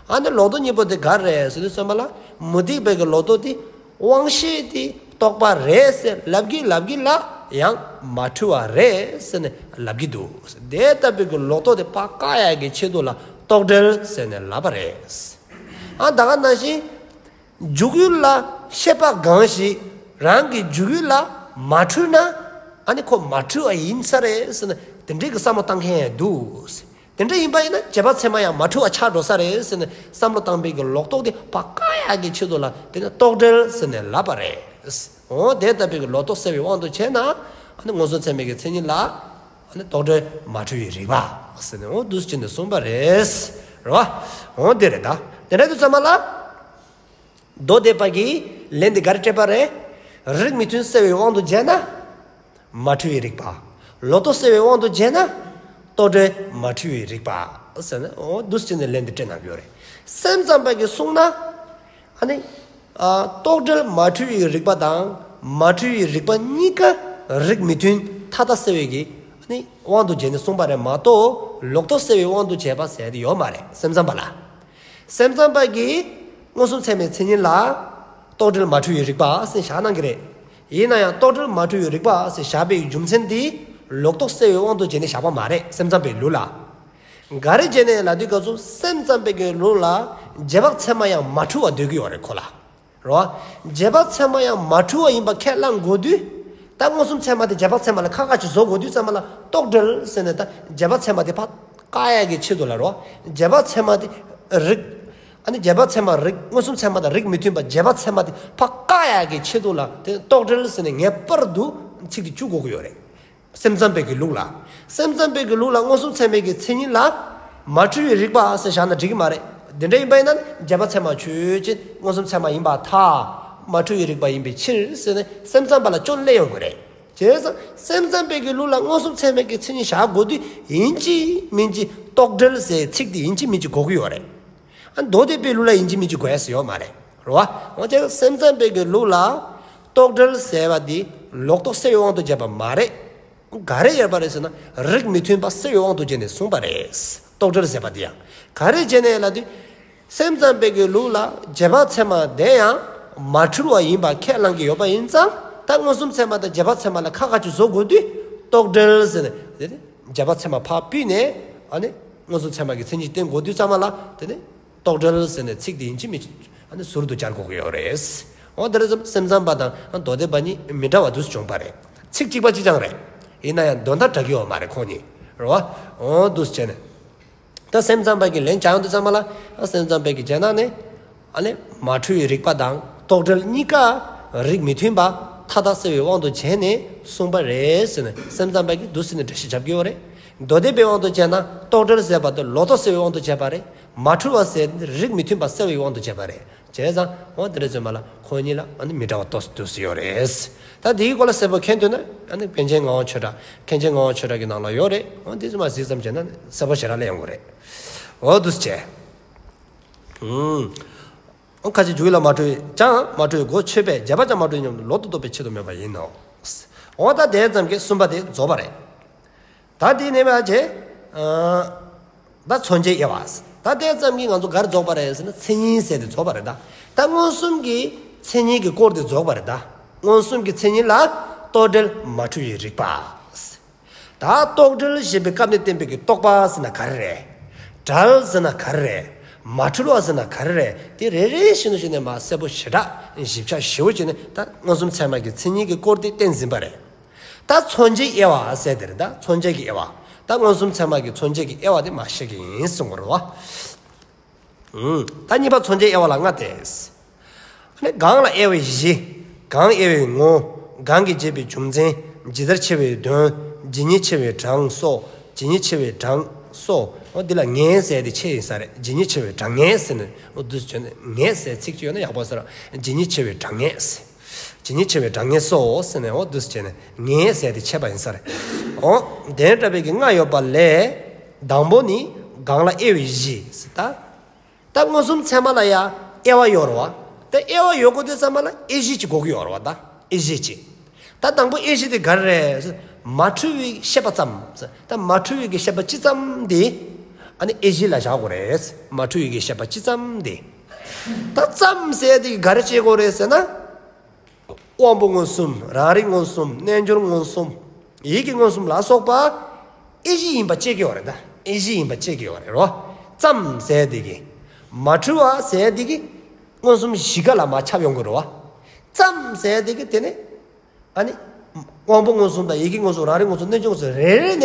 ཨ་ནི་ལོག་རྟོག་གཉིས་པོ་དེ་ག་རེ་རེད་ཟེར་དུས་ཙམ་པ་ལ་མུ་སྟེགས་པ་གི་ལོག་རྟོག་དེ་དབང་ཤེས་དེ་རྟོག་པ་རེད་ཟེར་ལབ་གི་ལབ་གི་ལ་ཡང་མ་འཁྲུལ་བ་རེད་ཟེར་ནས་ལབ་གི་འདུག་དེ་ལྟ་བུའི་གི་ལོག་རྟོག་དེ་ཕར་བཀག་ཡག་གི་ཆེད་དུ་ལ་རྟོག་བྲལ་ཟེར་ནས་ལབ་པ་རེད། ཨ་ད་ག་ནང་བཞིན། འཇུག་ཡུལ་ལ་ཤེས་པ་གང་ཞིག་རང་གི་འཇུག་ཡུལ་ལ་མ་འཁྲུལ་ན། ཨ་ནི་ཁོ་མ་འཁྲུལ་བ་ཡིན་ས་རེད་ཟེར་ན་དེ་འདྲའི་གི་བསམ་བློ་བཏང་མཁན་ཡང་འདུག་དེ་འདྲ་ཡིན་པ་ཡིན་ན་རྗེས་དཔག་ཚད་མ་ཡང་མ་འཁྲུལ་བ་ཆགས་འགྲོ་ས་རེད་ཟེར་ནས་བསམ་བློ་བཏང་པའི་གི་ལོག་རྟོག་དེ་ཕར་བཀག་ཡག་གི་ཆེད་དུ་ལ་དེ་ནི་རྟོག་བྲལ་ཟེར་ནས་ལབ་པ་རེད། འོ་དེ་ལྟ་བུའི་གི་ལོག་རྟོག་སེལ་བའི་དབང་དུ་བྱས་ན། ཨ་ནི་མངོན་སུམ་ཚད་མའི་གི་མཚན་ཉིད་ལ། ཨ་ནི་རྟོག་བྲལ་མ་འཁྲུལ་བའི་རིག་པ་ཟེར་ནས་འོ་འདུག་སེ་བྱས་ནས་གསུངས་པ་རེད། རེད་བ། འོ་དེ་རེད་ད། དེ་འདྲ་དུས་ཙམ་པ་ལ། མདོ་སྡེ་པ་གིས་ལན་འདི་ག་རེ་སྤྲད་པ་རེད། རིགས་མི་མཐུན་སེལ་བའི་དབང་དུ་བྱས་ན། མ་འཁྲུལ་བའི་རིག་པ། ལོག་རྟོག་སེལ་བའི་དབང་དུ་བྱས་ན། རྟོག་བྲལ་མ་འཁྲུལ་བའི་རིག་པ། ཟེར་ནས་འོ་འདུག་སེ་བྱས་ནས་ལན་འདི་སྤྲད་གནང་གི་ཡོད་རེད། སེམས་ཙམ་པ་གིས་གསུངས་ན། ཨ་ནི། ཨ། རྟོག་བྲལ་མ་འཁྲུལ་བའི་རིག་པ་དང་མ་འཁྲུལ་བའི་རིག་པ་གཉིས་ཀ་རིགས་མི་མཐུན་མཐའ་དག་སེལ་བའི་གི་ཨ་ནི་དབང་དུ་བྱས་ནས་གསུངས་པ་རེད་མ་གཏོགས་ལོག་རྟོག་སེལ་བའི་དབང་དུ་བྱས་པ་ཟེར་ཡ་དེ་ཡོད་མ་རེད། སེམས་ཙམ་པ་ལ། སེམས་ཙམ་པ་གིས་མངོན་སུམ་ཚད་མའི་མཚན་ཉིད་ལ་རྟོག་བྲལ་མ་འཁྲུལ་བའི་རིག་པ་ཟེར་བཞག་གནང་གི་རེད། ཡིན་ན་ཡང་རྟོག་བྲལ་མ་འཁྲུལ་བའི་རིག་པ་ཟེར་བཞག་པའི་རྒྱུ་མཚན་དེ་ལོག་རྟོག་སེལ་བའི་དབང་དུ་བྱས་ནས་བཞག་པ་མ་རེད། སེམས་ཙམ་པའི་ལུགས་ལ། ག་རེ་བྱས་ནས་ལབ་དུས་སྐབས་སུ་སེམས་ཙམ་པའི་གི་ལུགས་ལ་རྗེས་དཔག་ཚད་མ་ཡང་མ་འཁྲུལ་བ་འདོད་ཀྱི་ཡོད་རེད་ཁོ་ལ། རེད་བ། རྗེས་དཔག་ཚད་མ་ཡང་མ་འཁྲུལ་བ་ཡིན་པ་ཁས་བླངས་དགོས་དུས། ད་མངོན་སུམ་ཚད་མ་དེ་རྗེས་དཔག་ཚད་མ་ལ་ཁ་ཁ་ཅིག་བཟོ་དགོས་དུས་ཙམ་པ་ལ་རྟོག་བྲལ་ཟེར་ནས་ད་རྗེས་དཔག་ཚད་མ་དེ་ཕར་བཀག་ཡག་གི་ཆེད་དུ་ལ་རེད་བ། རྗེས་དཔག་ཚད་མ་དེ་རིག་ཨ་ནི་རྗེས་དཔག་ཚད་མ་རིག་མངོན་སུམ་ཚད་མ་དང་རིགས་མི་མཐུན་པ་རྗེས་དཔག་ཚད་མ་དེ་ཕར་བཀག་ཡག་གི་ཆེད་དུ་ལ་དེ་རྟོག་བྲལ་ཟེར་ནས་ངེས་པར་དུ་ཚིག་དེ་བཅུག་དགོས་ཀྱི་ཡོད་རེད། སེམས་ཙམ་པའི་གི་ལུགས་ལ། སེམས་ཙམ་པའི་གི་ལུགས་ལ་མངོན་སུམ་ཚད་མའི་གི་མཚན་ཉིད་ལ། མ་འཁྲུལ་བའི་རིག་པ་ཟེར་བཞག་ན་འགྲིག་གི་མ་རེད། འདི་འདྲ་ཡིན་པ་ཡིན་ན་རྗེས་དཔག་ཚད་མ་ཆོས་ཅན་མངོན་སུམ་ཚད་མ་ཡིན་པར་ཐལ། མ་འཁྲུལ་བའི་རིག་པ་ཡིན་པའི་ཕྱིར་ཟེར་ནས་སེམས་ཙམ་པ་ལ་སྐྱོན་སླེབས་ཡོང་གི་རེད། བྱས་ཙང་སེམས་ཙམ་པའི་གི་ལུགས་ལ་མངོན་སུམ་ཚད་མའི་གི་མཚན་ཉིད་བཞག་དགོས་དུས་ཡིན་གཅིག་མིན་གཅིག་རྟོག་བྲལ་ཟེར་ཚིག་དེ་ཡིན་གཅིག་མིན་གཅིག་དགོས་ཀྱི་ཡོད་རེད། ཨ་མདོ་སྡེ་པའི་ལུགས་ལ་ཡིན་གཅིག་མིན་གཅིག་དགོས་ཡ་ཟེར་ཡོད་མ་རེད། རེད་བ། འོ་བྱས་ཙང་སེམས་ཙམ་པའི་གི་ལུགས་ལ་རྟོག་བྲལ་ཟེར་བ་འདི་ལོག་རྟོག་སེལ་བའི་དབང་དུ་བྱས་པ་མ་རེད། ག་རེ་ཡོད་པ་རེད་ཟེར་ན་རིགས་མི་མཐུན་པ་སེལ་བའི་དབང་དུ་བྱས་ནས་གསུངས་པ་རེད། རྟོག་བྲལ་ཟེར་བ་འདི་ཡང་ག་རེ་བྱས་ནས་ལབ་དུས། སེམས་ཙམ་པའི་གི་ལུགས་ལ་རྗེས་དཔག་ཚད་མ་དེ་ཡང་མ་འཁྲུལ་བ་ཡིན་པ་ཁས་བླངས་ཀྱི་ཡོད་པ་ཡིན་ཙང་ད་མངོན་སུམ་ཚད་མ་དང་རྗེས་དཔག་ཚད་མ་ལ་ཁ་ཁ་ཅིག་བཟོ་དགོས་དུས་རྟོག་བྲལ་ཟེར་ནས་དེ་ནི་རྗེས་དཔག་ཚད་མ་ཕར་ཕུད་ནས་ཨ་ནི་མངོན་སུམ་ཚད་མ་གི་མཚན་ཉིད་བསྟན་དགོས་དུས་ཙམ་པ་ལ་དེ་ནི་རྟོག་བྲལ་ཟེར་ནས་ཚིག་དེ་ཡིན་གཅིག་མིན་གཅིག་ཨ་ནི་ཟུར་དུ་སྦྱར་དགོས་ཀྱི་ཡོད་རེད། འོ་དེ་རེད་ཙམ་སེམས་ཙམ་པ་དང་མདོ་སྡེ་པ་གཉིས་མི་འདྲ་བ་འདུག་སེ་བྱུང་པ་རེད། ཚིག་གཅིག་པ་གཅིག་རྐྱང་རེད། ཡིན་ན་ཡང་དོན་དག་འདྲ་གི་ཡོད་མ་རེད་ཁོང་གཉིས། རེད་བ། འོ་འདུག་སེ་བྱས་ནས། ད་སེམས་ཙམ་པ་གི་ལན་བྱ་ཡོང་དུས་ཙམ་པ་ལ། ཨ་སེམས་ཙམ་པ་གི་བྱས་ན་ནི། ཨ་ནི་མ་འཁྲུལ་བའི་རིག་པ་དང་རྟོག་བྲལ་གཉིས་ཀ་རིགས་མི་མཐུན་པ་མཐའ་དག་སེལ་བའི་དབང་དུ་བྱས་ནས་གསུངས་པ་རེད་ཟེར་ནས། སེམས་ཙམ་པ་གིས་འདུག་སེ་ནས་འགྲེལ་བཤད་བརྒྱབ་ཀྱི་ཡོད་རེད། མདོ་སྡེ་པའི་དབང་དུ་བྱས་ན་རྟོག་བྲལ་ཟེར་བ་དེ་ལོག་རྟོག་སེལ་བའི་དབང་དུ་བྱས་པ་རེད། མ་འཁྲུལ་བ་ཟེར་དེ་རིགས་མི་མཐུན་པ་སེལ་བའི་དབང་དུ་བྱས་པ་རེད། བྱས་ཙང་འོ་དེ་འདྲ་ཚོད་མ་ལ་ཁོ་གཉིས་ལ་ཨ་ནི་མི་འདྲ་བ་ཏོག་ཙམ་འདུག་སེ་ཡོད་རེད། ད་དེའི་སྐོར་ལ་གསལ་པོ་མཁྱེན་ཐུབ་ན། ཨ་ནི་པཎ་ཆེན་ངག་དབང་ཆོས་གྲགས། མཁན་ཆེན་ངག་དབང་ཆོས་གྲགས་ཀྱི་ནང་ལ་ཡོད་རེད། འོ་དེ་ཚོད་མ་གཟིགས་ཙམ་བྱས་ན་གསལ་པོ་ཞེ་དྲག་སླེབས་ཡོང་གི་རེད། འོ་འདུག་སེ་བྱས། ཨུམ། འོ་ཁ་ཅིག་འཇུག་ཡུལ་ལ་མ་འཁྲུལ་ཀྱང་མ་འཁྲུལ་གོ། ཆོད་པས་རྗེས་དཔག་ཀྱང་མ་འཁྲུལ་སྙམ་དུ། ལོག་ཏུ་རྟོག་པའི་ཆེད་དུ་སྨོས་པ་ཡིན་ནོ། འོ་ད་དེ་ཙམ་གྱིས་གསུམ་པ་དེ་རྫོགས་པ་རེད། ད་དེ་ནས་མ་བྱས། ཨ། ད་མཚོན་བྱའི་དབྱེ་བ། ད་དེ་ཙམ་གྱིས་ང་ཚོ་ག་རེ་རྫོགས་པ་རེད་ཟེར་ན། མཚན་ཉིད་ཟེར་དེ་རྫོགས་པ་རེད་ད། ད་མངོན་སུམ་གྱི་མཚན་ཉིད་ཀྱི་སྐོར་དེ་རྫོགས་པ་རེད་ད། མངོན་སུམ་གྱི་མཚན་ཉིད་ལ་རྟོག་བྲལ་མ་འཁྲུལ་བའི་རིག་པ། ད་རྟོག་བྲལ་ཞེས་པའི་སྐབས་ནས་བསྟན་པའི་གི་རྟོག་པ་ཟེར་ན་ག་རེ་རེད། བྲལ་ཟེར་ན་ག་རེ་རེད། མ་འཁྲུལ་བ་ཟེར་ན་ག་རེ་རེད། དེ་རེ་རེ་བཞིན་དུ་བྱས་ནས་མར་གསལ་པོ་ཞེ་དྲག་ཞིབ་ཆ་ཞེ་པོ་བྱས་ནས། ད་མངོན་སུམ་ཚད་མ་གི་མཚན་ཉིད་ཀྱི་སྐོར་དེ་བསྟན་ཟིན་པ་རེད། ད་མཚོན་བྱའི་དབྱེ་བ་ཟེར་དེ་རེད། ད་མཚོན་བྱ་གི་དབྱེ་བ། ད་མངོན་སུམ་ཚད་མ་གི་མཚོན་བྱ་གི་དབྱེ་བ་དེ་མར་བཤད་ཀྱི་ཡིན་གསུང་གི་རེད་བ། ཨུམ། ད་གཉིས་པ་མཚོན་བྱའི་དབྱེ་བ་ལ་ལྔ་སྟེ། ཨ་ནི་གང་ལ་དབྱེ་བའི་གཞི། གང་དབྱེ་བའི་ངོ་། གང་གིས་བྱས་པའི་རྒྱུ་མཚན། ཇི་ལྟར་ཕྱེ་བའི་དོན། ཇི་སྙེད་ཕྱེ་བའི་གྲངས་སོགས། ཇི་སྙེད་ཕྱེ་བའི་གྲངས་སོགས། འོ་འདི་ལ་ངེས་ཟེར་དེ་ཕྱེ་ཡིན་ས་རེད། ཇི་སྙེད་ཕྱེ་བའི་གྲངས་ངེས་ཟེར་ནས། འོ་འདུག་སེ་བྱས་ནས་ངེས་ཟེར་ཚིག་ཅིག་ཡོད་ན་ཡག་པོ་ཟེར། ཇི་སྙེད་ཕྱེ་བའི་གྲངས་ངེས་ཟེར། ཇི་སྙེད་ཕྱེ་བའི་གྲངས་ངེས་སོགས་ཟེར་ནས། འོ་འདུག་སེ་བྱས་ནས་ངེས་ཟེར་དེ་ཕྱེ་བ་ཡིན་ས་རེད། འོ་དེ་འདྲ་བའི་གི་ལྔ་ཡོད་པ་ལས། དང་པོ་ནི་གང་ལ་དབྱེ་བའི་གཞི་ཟེར་ད། ད་མངོན་སུམ་ཚད་མ་ལ་ཡང་དབྱེ་བ་ཡོད་རེད་བ། ད་དབྱེ་བ་ཡོད་དགོས་དུས་ཙམ་པ་ལ་དབྱེ་གཞི་ཅིག་དགོས་ཀྱི་ཡོད་རེད་བ། ད་དབྱེ་གཞི་ཅིག་ད་དང་པོ་དབྱེ་གཞི་དེ་ག་རེ་རེད། མ་འཁྲུལ་བའི་ཤེས་པ་ཙམ། ད་མ་འཁྲུལ་བའི་གི་ཤེས་པ་སྤྱི་ཙམ་དེ། ཨ་ནི་དབྱེ་གཞི་ལ་བཞག་དགོས་རེད། མ་འཁྲུལ་བའི་གི་ཤེས་པ་སྤྱི་ཙམ་དེ། ད་ཙམ་ཟེར་དེ་ག་རེ་བྱེད་དགོས་རེད་ཟེར་ན། དབང་པོ་མངོན་སུམ། རང་རིག་མངོན་སུམ། རྣལ་འབྱོར་མངོན་སུམ། ཡིད་ཀྱི་མངོན་སུམ་ལ་སོགས་པ་དབྱེ་གཞི་ཡིན་པ་བཅད་ཀྱི་ཡོད་རེད་ད། དབྱེ་གཞི་ཡིན་པ་བཅད་ཀྱི་ཡོད་རེད་རོ། ཙམ་ཟེར་དེ་གི། མ་འཁྲུལ་བ་ཟེར་དེ་གི་མངོན་སུམ་བཞི་ཀ་ལ་མར་ཁྱབ་ཡོང་གི་རེད་བ། ཙམ་ཟེར་དེ་གི་དེ་ནི། ཨ་ནི། དབང་པོ་མངོན་སུམ་དང་ཡིད་ཀྱི་མངོན་སུམ། རང་རིག་མངོན་སུམ། རྣལ་འབྱོར་མངོན་སུམ་རེ་རེ་ནས།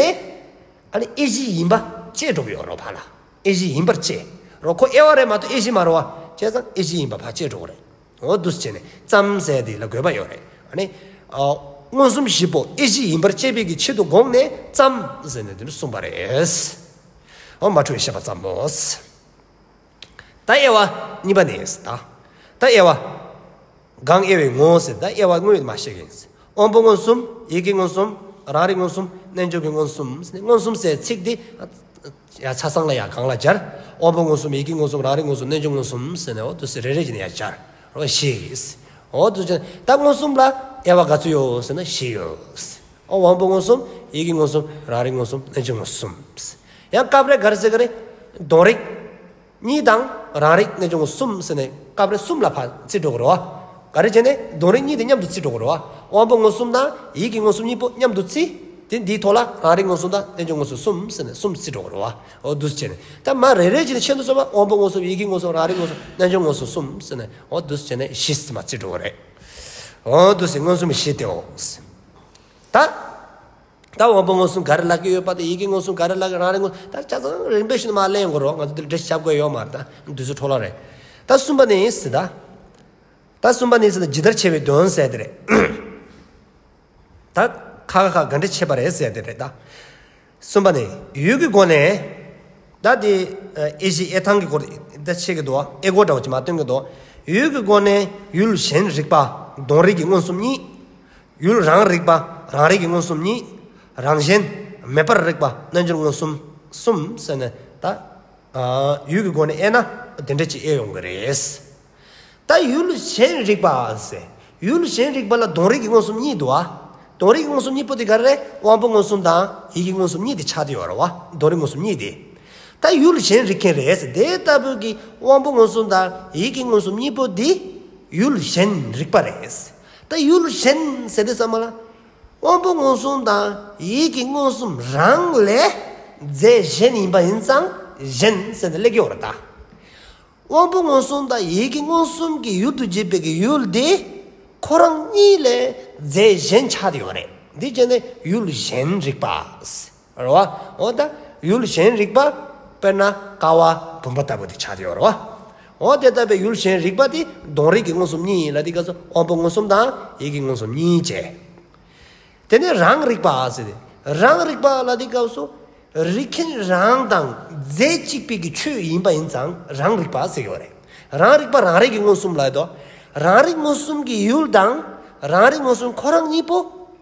ཨ་ནི་དབྱེ་གཞི་ཡིན་པ་བཅད་འགྲོ་གི་ཡོད་རེད་བ། ཕར་ལ་དབྱེ་གཞི་ཡིན་པར་བཅད་རོ། ཁོ་དབྱེ་བ་རེད་མ་གཏོགས་དབྱེ་གཞི་མ་རེད་བ། བྱས་ཙང་དབྱེ་གཞི་ཡིན་པ་ཕར་བཅད་འགྲོ་གི་རེད། འོ་འདུག་སེ་བྱས་ནས་ཙམ་ཟེར་དེ་ལ་དགོས་པ་ཡོད་རེད། ཨ་ནི། ཨ། མངོན་སུམ་བཞི་པོ་དབྱེ་གཞི་ཡིན་པར་བཅད་པའི་གི་ཆེད་དུ་དགོངས་ནས་ཙམ་ཟེར་ནས་དེ་འདྲ་གསུངས་པ་རེད། འོ་མ་འཁྲུལ་བའི་ཤེས་པ་ཙམ་མོ། ད་དབྱེ་བ་གཉིས་པ་ནས་ད། ད་དབྱེ་བ། གང་དབྱེ་བའི་ངོ་ཟེར། ད་དབྱེ་བ་དངོས་མ་བཤད་ཀྱི་ཡིན། དབང་པོ་མངོན་སུམ། ཡིད་ཀྱི་མངོན་སུམ། རང་རིག་མངོན་སུམ། རྣལ་འབྱོར་གྱི་མངོན་སུམ། མངོན་སུམ་ཟེར་ཚིག་འདི། ཡ་ཆ་ཚང་ལ་ཡ་གང་ལ་སྦྱར། དབང་པོ་མངོན་སུམ། ཡིད་ཀྱི་མངོན་སུམ། རང་རིག་མངོན་སུམ། རྣལ་འབྱོར་མངོན་སུམ་ཟེར་ནས། འོ་འདུག་སེ་རེ་རེ་བྱས་ནས་ཡ་སྦྱར་རོ། ཞེས། འོ་འདུག་སེ་ད་མངོན་སུམ་ལ་དབྱེ་བ་ག་ཚོད་ཡོད་ཟེར་ན་བཞི་ཡོད། འོ་དབང་པོ་མངོན་སུམ། ཡིད་ཀྱི་མངོན་སུམ། རང་རིག་མངོན་སུམ། རྣལ་འབྱོར་མངོན་སུམ། ཡང་སྐབས་རེ་ག་རེ་ཟེར་གི་རེད། དོན་རིག་གཉིས་དང་རང་རིག་རྣལ་འབྱོར་མངོན་སུམ་ཟེར་ནས་སྐབས་རེ་གསུམ་ལ་ཕར་བརྩི་འགྲོ་གི་རེད་བ། ག་རེ་བྱས་ནས་དོན་རིག་གཉིས་དེ་མཉམ་དུ་བརྩི་འགྲོ་གི་རེད་བ། དབང་པོ་མངོན་སུམ་དང་ཡིད་ཀྱི་མངོན་སུམ་གཉིས་པོ་མཉམ་དུ་བརྩི། དེ་འདིའི་ཐོག་ལ་རང་རིག་མངོན་སུམ་དང་རྣལ་འབྱོར་མངོན་སུམ་གསུམ་ཟེར་ནས་གསུམ་བརྩི་འགྲོ་གི་རེད་བ། འོ་འདུག་སེ་བྱས་ནས་ད་མར་རེ་རེ་བྱས་ནས་ཆེད་དུ་གསུམ་པ། དབང་པོ་མངོན་སུམ། ཡིད་ཀྱི་མངོན་སུམ། རང་རིག་མངོན་སུམ། རྣལ་འབྱོར་མངོན་སུམ་གསུམ་ཟེར་ནས། འོ་འདུག་སེ་བྱས་ནས་བཞི་ཙམ་བརྩི་འགྲོ་གི་རེད། འོ་འདུག་སེ་མངོན་སུམ་བཞི་སྟེའོ། ད། ད་དབང་པོ་མངོན་སུམ་ག་རེ་ལབ་ཀྱི་ཡོད་པ་དང་། ཡིད་ཀྱི་མངོན་སུམ་ག་རེ་ལབ་ཀྱི། རང་རིག་མངོན་སུམ། ད་ཆ་ཚང་རིམ་པས་ཤིག་མར་གླེང་དགོས་རེད། ང་ཚོ་འདིར་འགྲེལ་བཤད་རྒྱབ་དགོས་ཡོད་མ་རེད། ད་དུས་ཚོད་འཕྲོ་བརླག་རེད། ད་གསུམ་པ་ནི་ཟེར་ད། ད་གསུམ་པ་ནི་ཟེར་ད་ཇི་ལྟར་ཕྱེ་བའི་དོན་ཟེར་དེ་རེད། ད་ཁ་ཁ་ཁ་ག་འདྲ་ཕྱེ་བ་རེད་ཟེར་དེ་རེད་ད། གསུམ་པ་ནི་ཡུལ་གྱི་སྒོ་ནས། ད་དེ་དབྱེ་གཞི་དབྱེ་སྟངས་ཀྱི་སྐོར་ད་ཕྱེ་གི་འདུག་དབྱེ་སྒོ་འདྲ་བོ་ཅིག་མར་སྟོན་གྱི་འདུག་ཡུལ་གྱི་སྒོ་ནས་ཡུལ་གཞན་རིག་པ། དོན་རིག་གི་མངོན་སུམ་གཉིས། ཡུལ་རང་རིག་པ། རང་རིག་གི་མངོན་སུམ་གཉིས། རང་གཞན་མེད་པར་རིག་པ། རྣལ་འབྱོར་མངོན་སུམ་གསུམ་ཟེར་ནས། ད་ཡུལ་གྱི་སྒོ་ནས་དབྱེ་ན་དེ་འདྲ་ཅིག་དབྱེ་ཡོང་གི་རེད། ད་ཡུལ་གཞན་རིག་པ་ཟེར། ཡུལ་གཞན་རིག་པ་ལ་དོན་རིག་གི་མངོན་སུམ་གཉིས་འདུག་ཨ། དོན་རིག་གི་མངོན་སུམ་གཉིས་པོ་དེ་ག་རེ་རེད། དབང་པོ་མངོན་སུམ་དང་ཡིད་ཀྱི་མངོན་སུམ་གཉིས་དེ་ཆགས་བསྡད་ཡོད་རེད་བ། དོན་རིག་མངོན་སུམ་གཉིས་དེ། ད་ཡུལ་གཞན་རིག་མཁན་རེད་ཟེར། དེ་ལྟ་བུ་གི་དབང་པོ་མངོན་སུམ་དང་ཡིད་ཀྱི་མངོན་སུམ་གཉིས་པོ་དེ་ཡུལ་གཞན་རིག་པ་རེད། ད་ཡུལ་གཞན་ཟེར་དུས་ཙམ་པ་ལ། དབང་པོ་མངོན་སུམ་དང་ཡིད་ཀྱི་མངོན་སུམ་རང་ལས་རྫས་གཞན་ཡིན་པ་ཡིན་ཙང་གཞན་ཟེར་ནས་སླེབས་ཀྱི་ཡོད་རེད་ད། དབང་པོ་མངོན་སུམ་དང་ཡིད་ཀྱི་མངོན་སུམ་གྱི་ཡུལ་དུ་བྱེད་པའི་གི་ཡུལ་དེ་ཁོ་རང་གཉིས་ལས་རྫས་གཞན་ཆགས་བསྡད་ཡོད་རེད། འདི་བྱས་ནས་ཡུལ་གཞན་རིག་པ། རེད་བ། འོ་ད་ཡུལ་གཞན་རིག་པ། དཔེར་ན་ཀ་བ་བུམ་པ་ལྟ་བུ་དེ་ཆགས་ཡོད་རེད་བ། འོ་དེ་ལྟ་བུའི་ཡུལ་གཞན་རིག་པ་དེ་དོན་རིག་གི་མངོན་སུམ་གཉིས་ཡིན་ལབ་དུས་སྐབས་སུ་དབང་པོ་མངོན་སུམ་དང་ཡིད་ཀྱི་མངོན་སུམ་གཉིས་བྱས། དེ་ནས་རང་རིག་པ་ཟེར་ཏེ། རང་རིག་པ་ལབ་དུས་སྐབས་སུ་རིག་མཁན་རང་དང་རྫས་གཅིག་པའི་གི་ཆོས་ཡིན་པ་ཡིན་ཙང་རང་རིག་པ་ཟེར་གྱི་ཡོད་རེད། རང་རིག་པ་རང་རིག་གི་མངོན་སུམ་ལབ་དུས། རང་རིག་མངོན་སུམ་གྱི་ཡུལ་དང་རང་རིག་མངོན་སུམ་ཁོ་རང་གཉིས་པོ་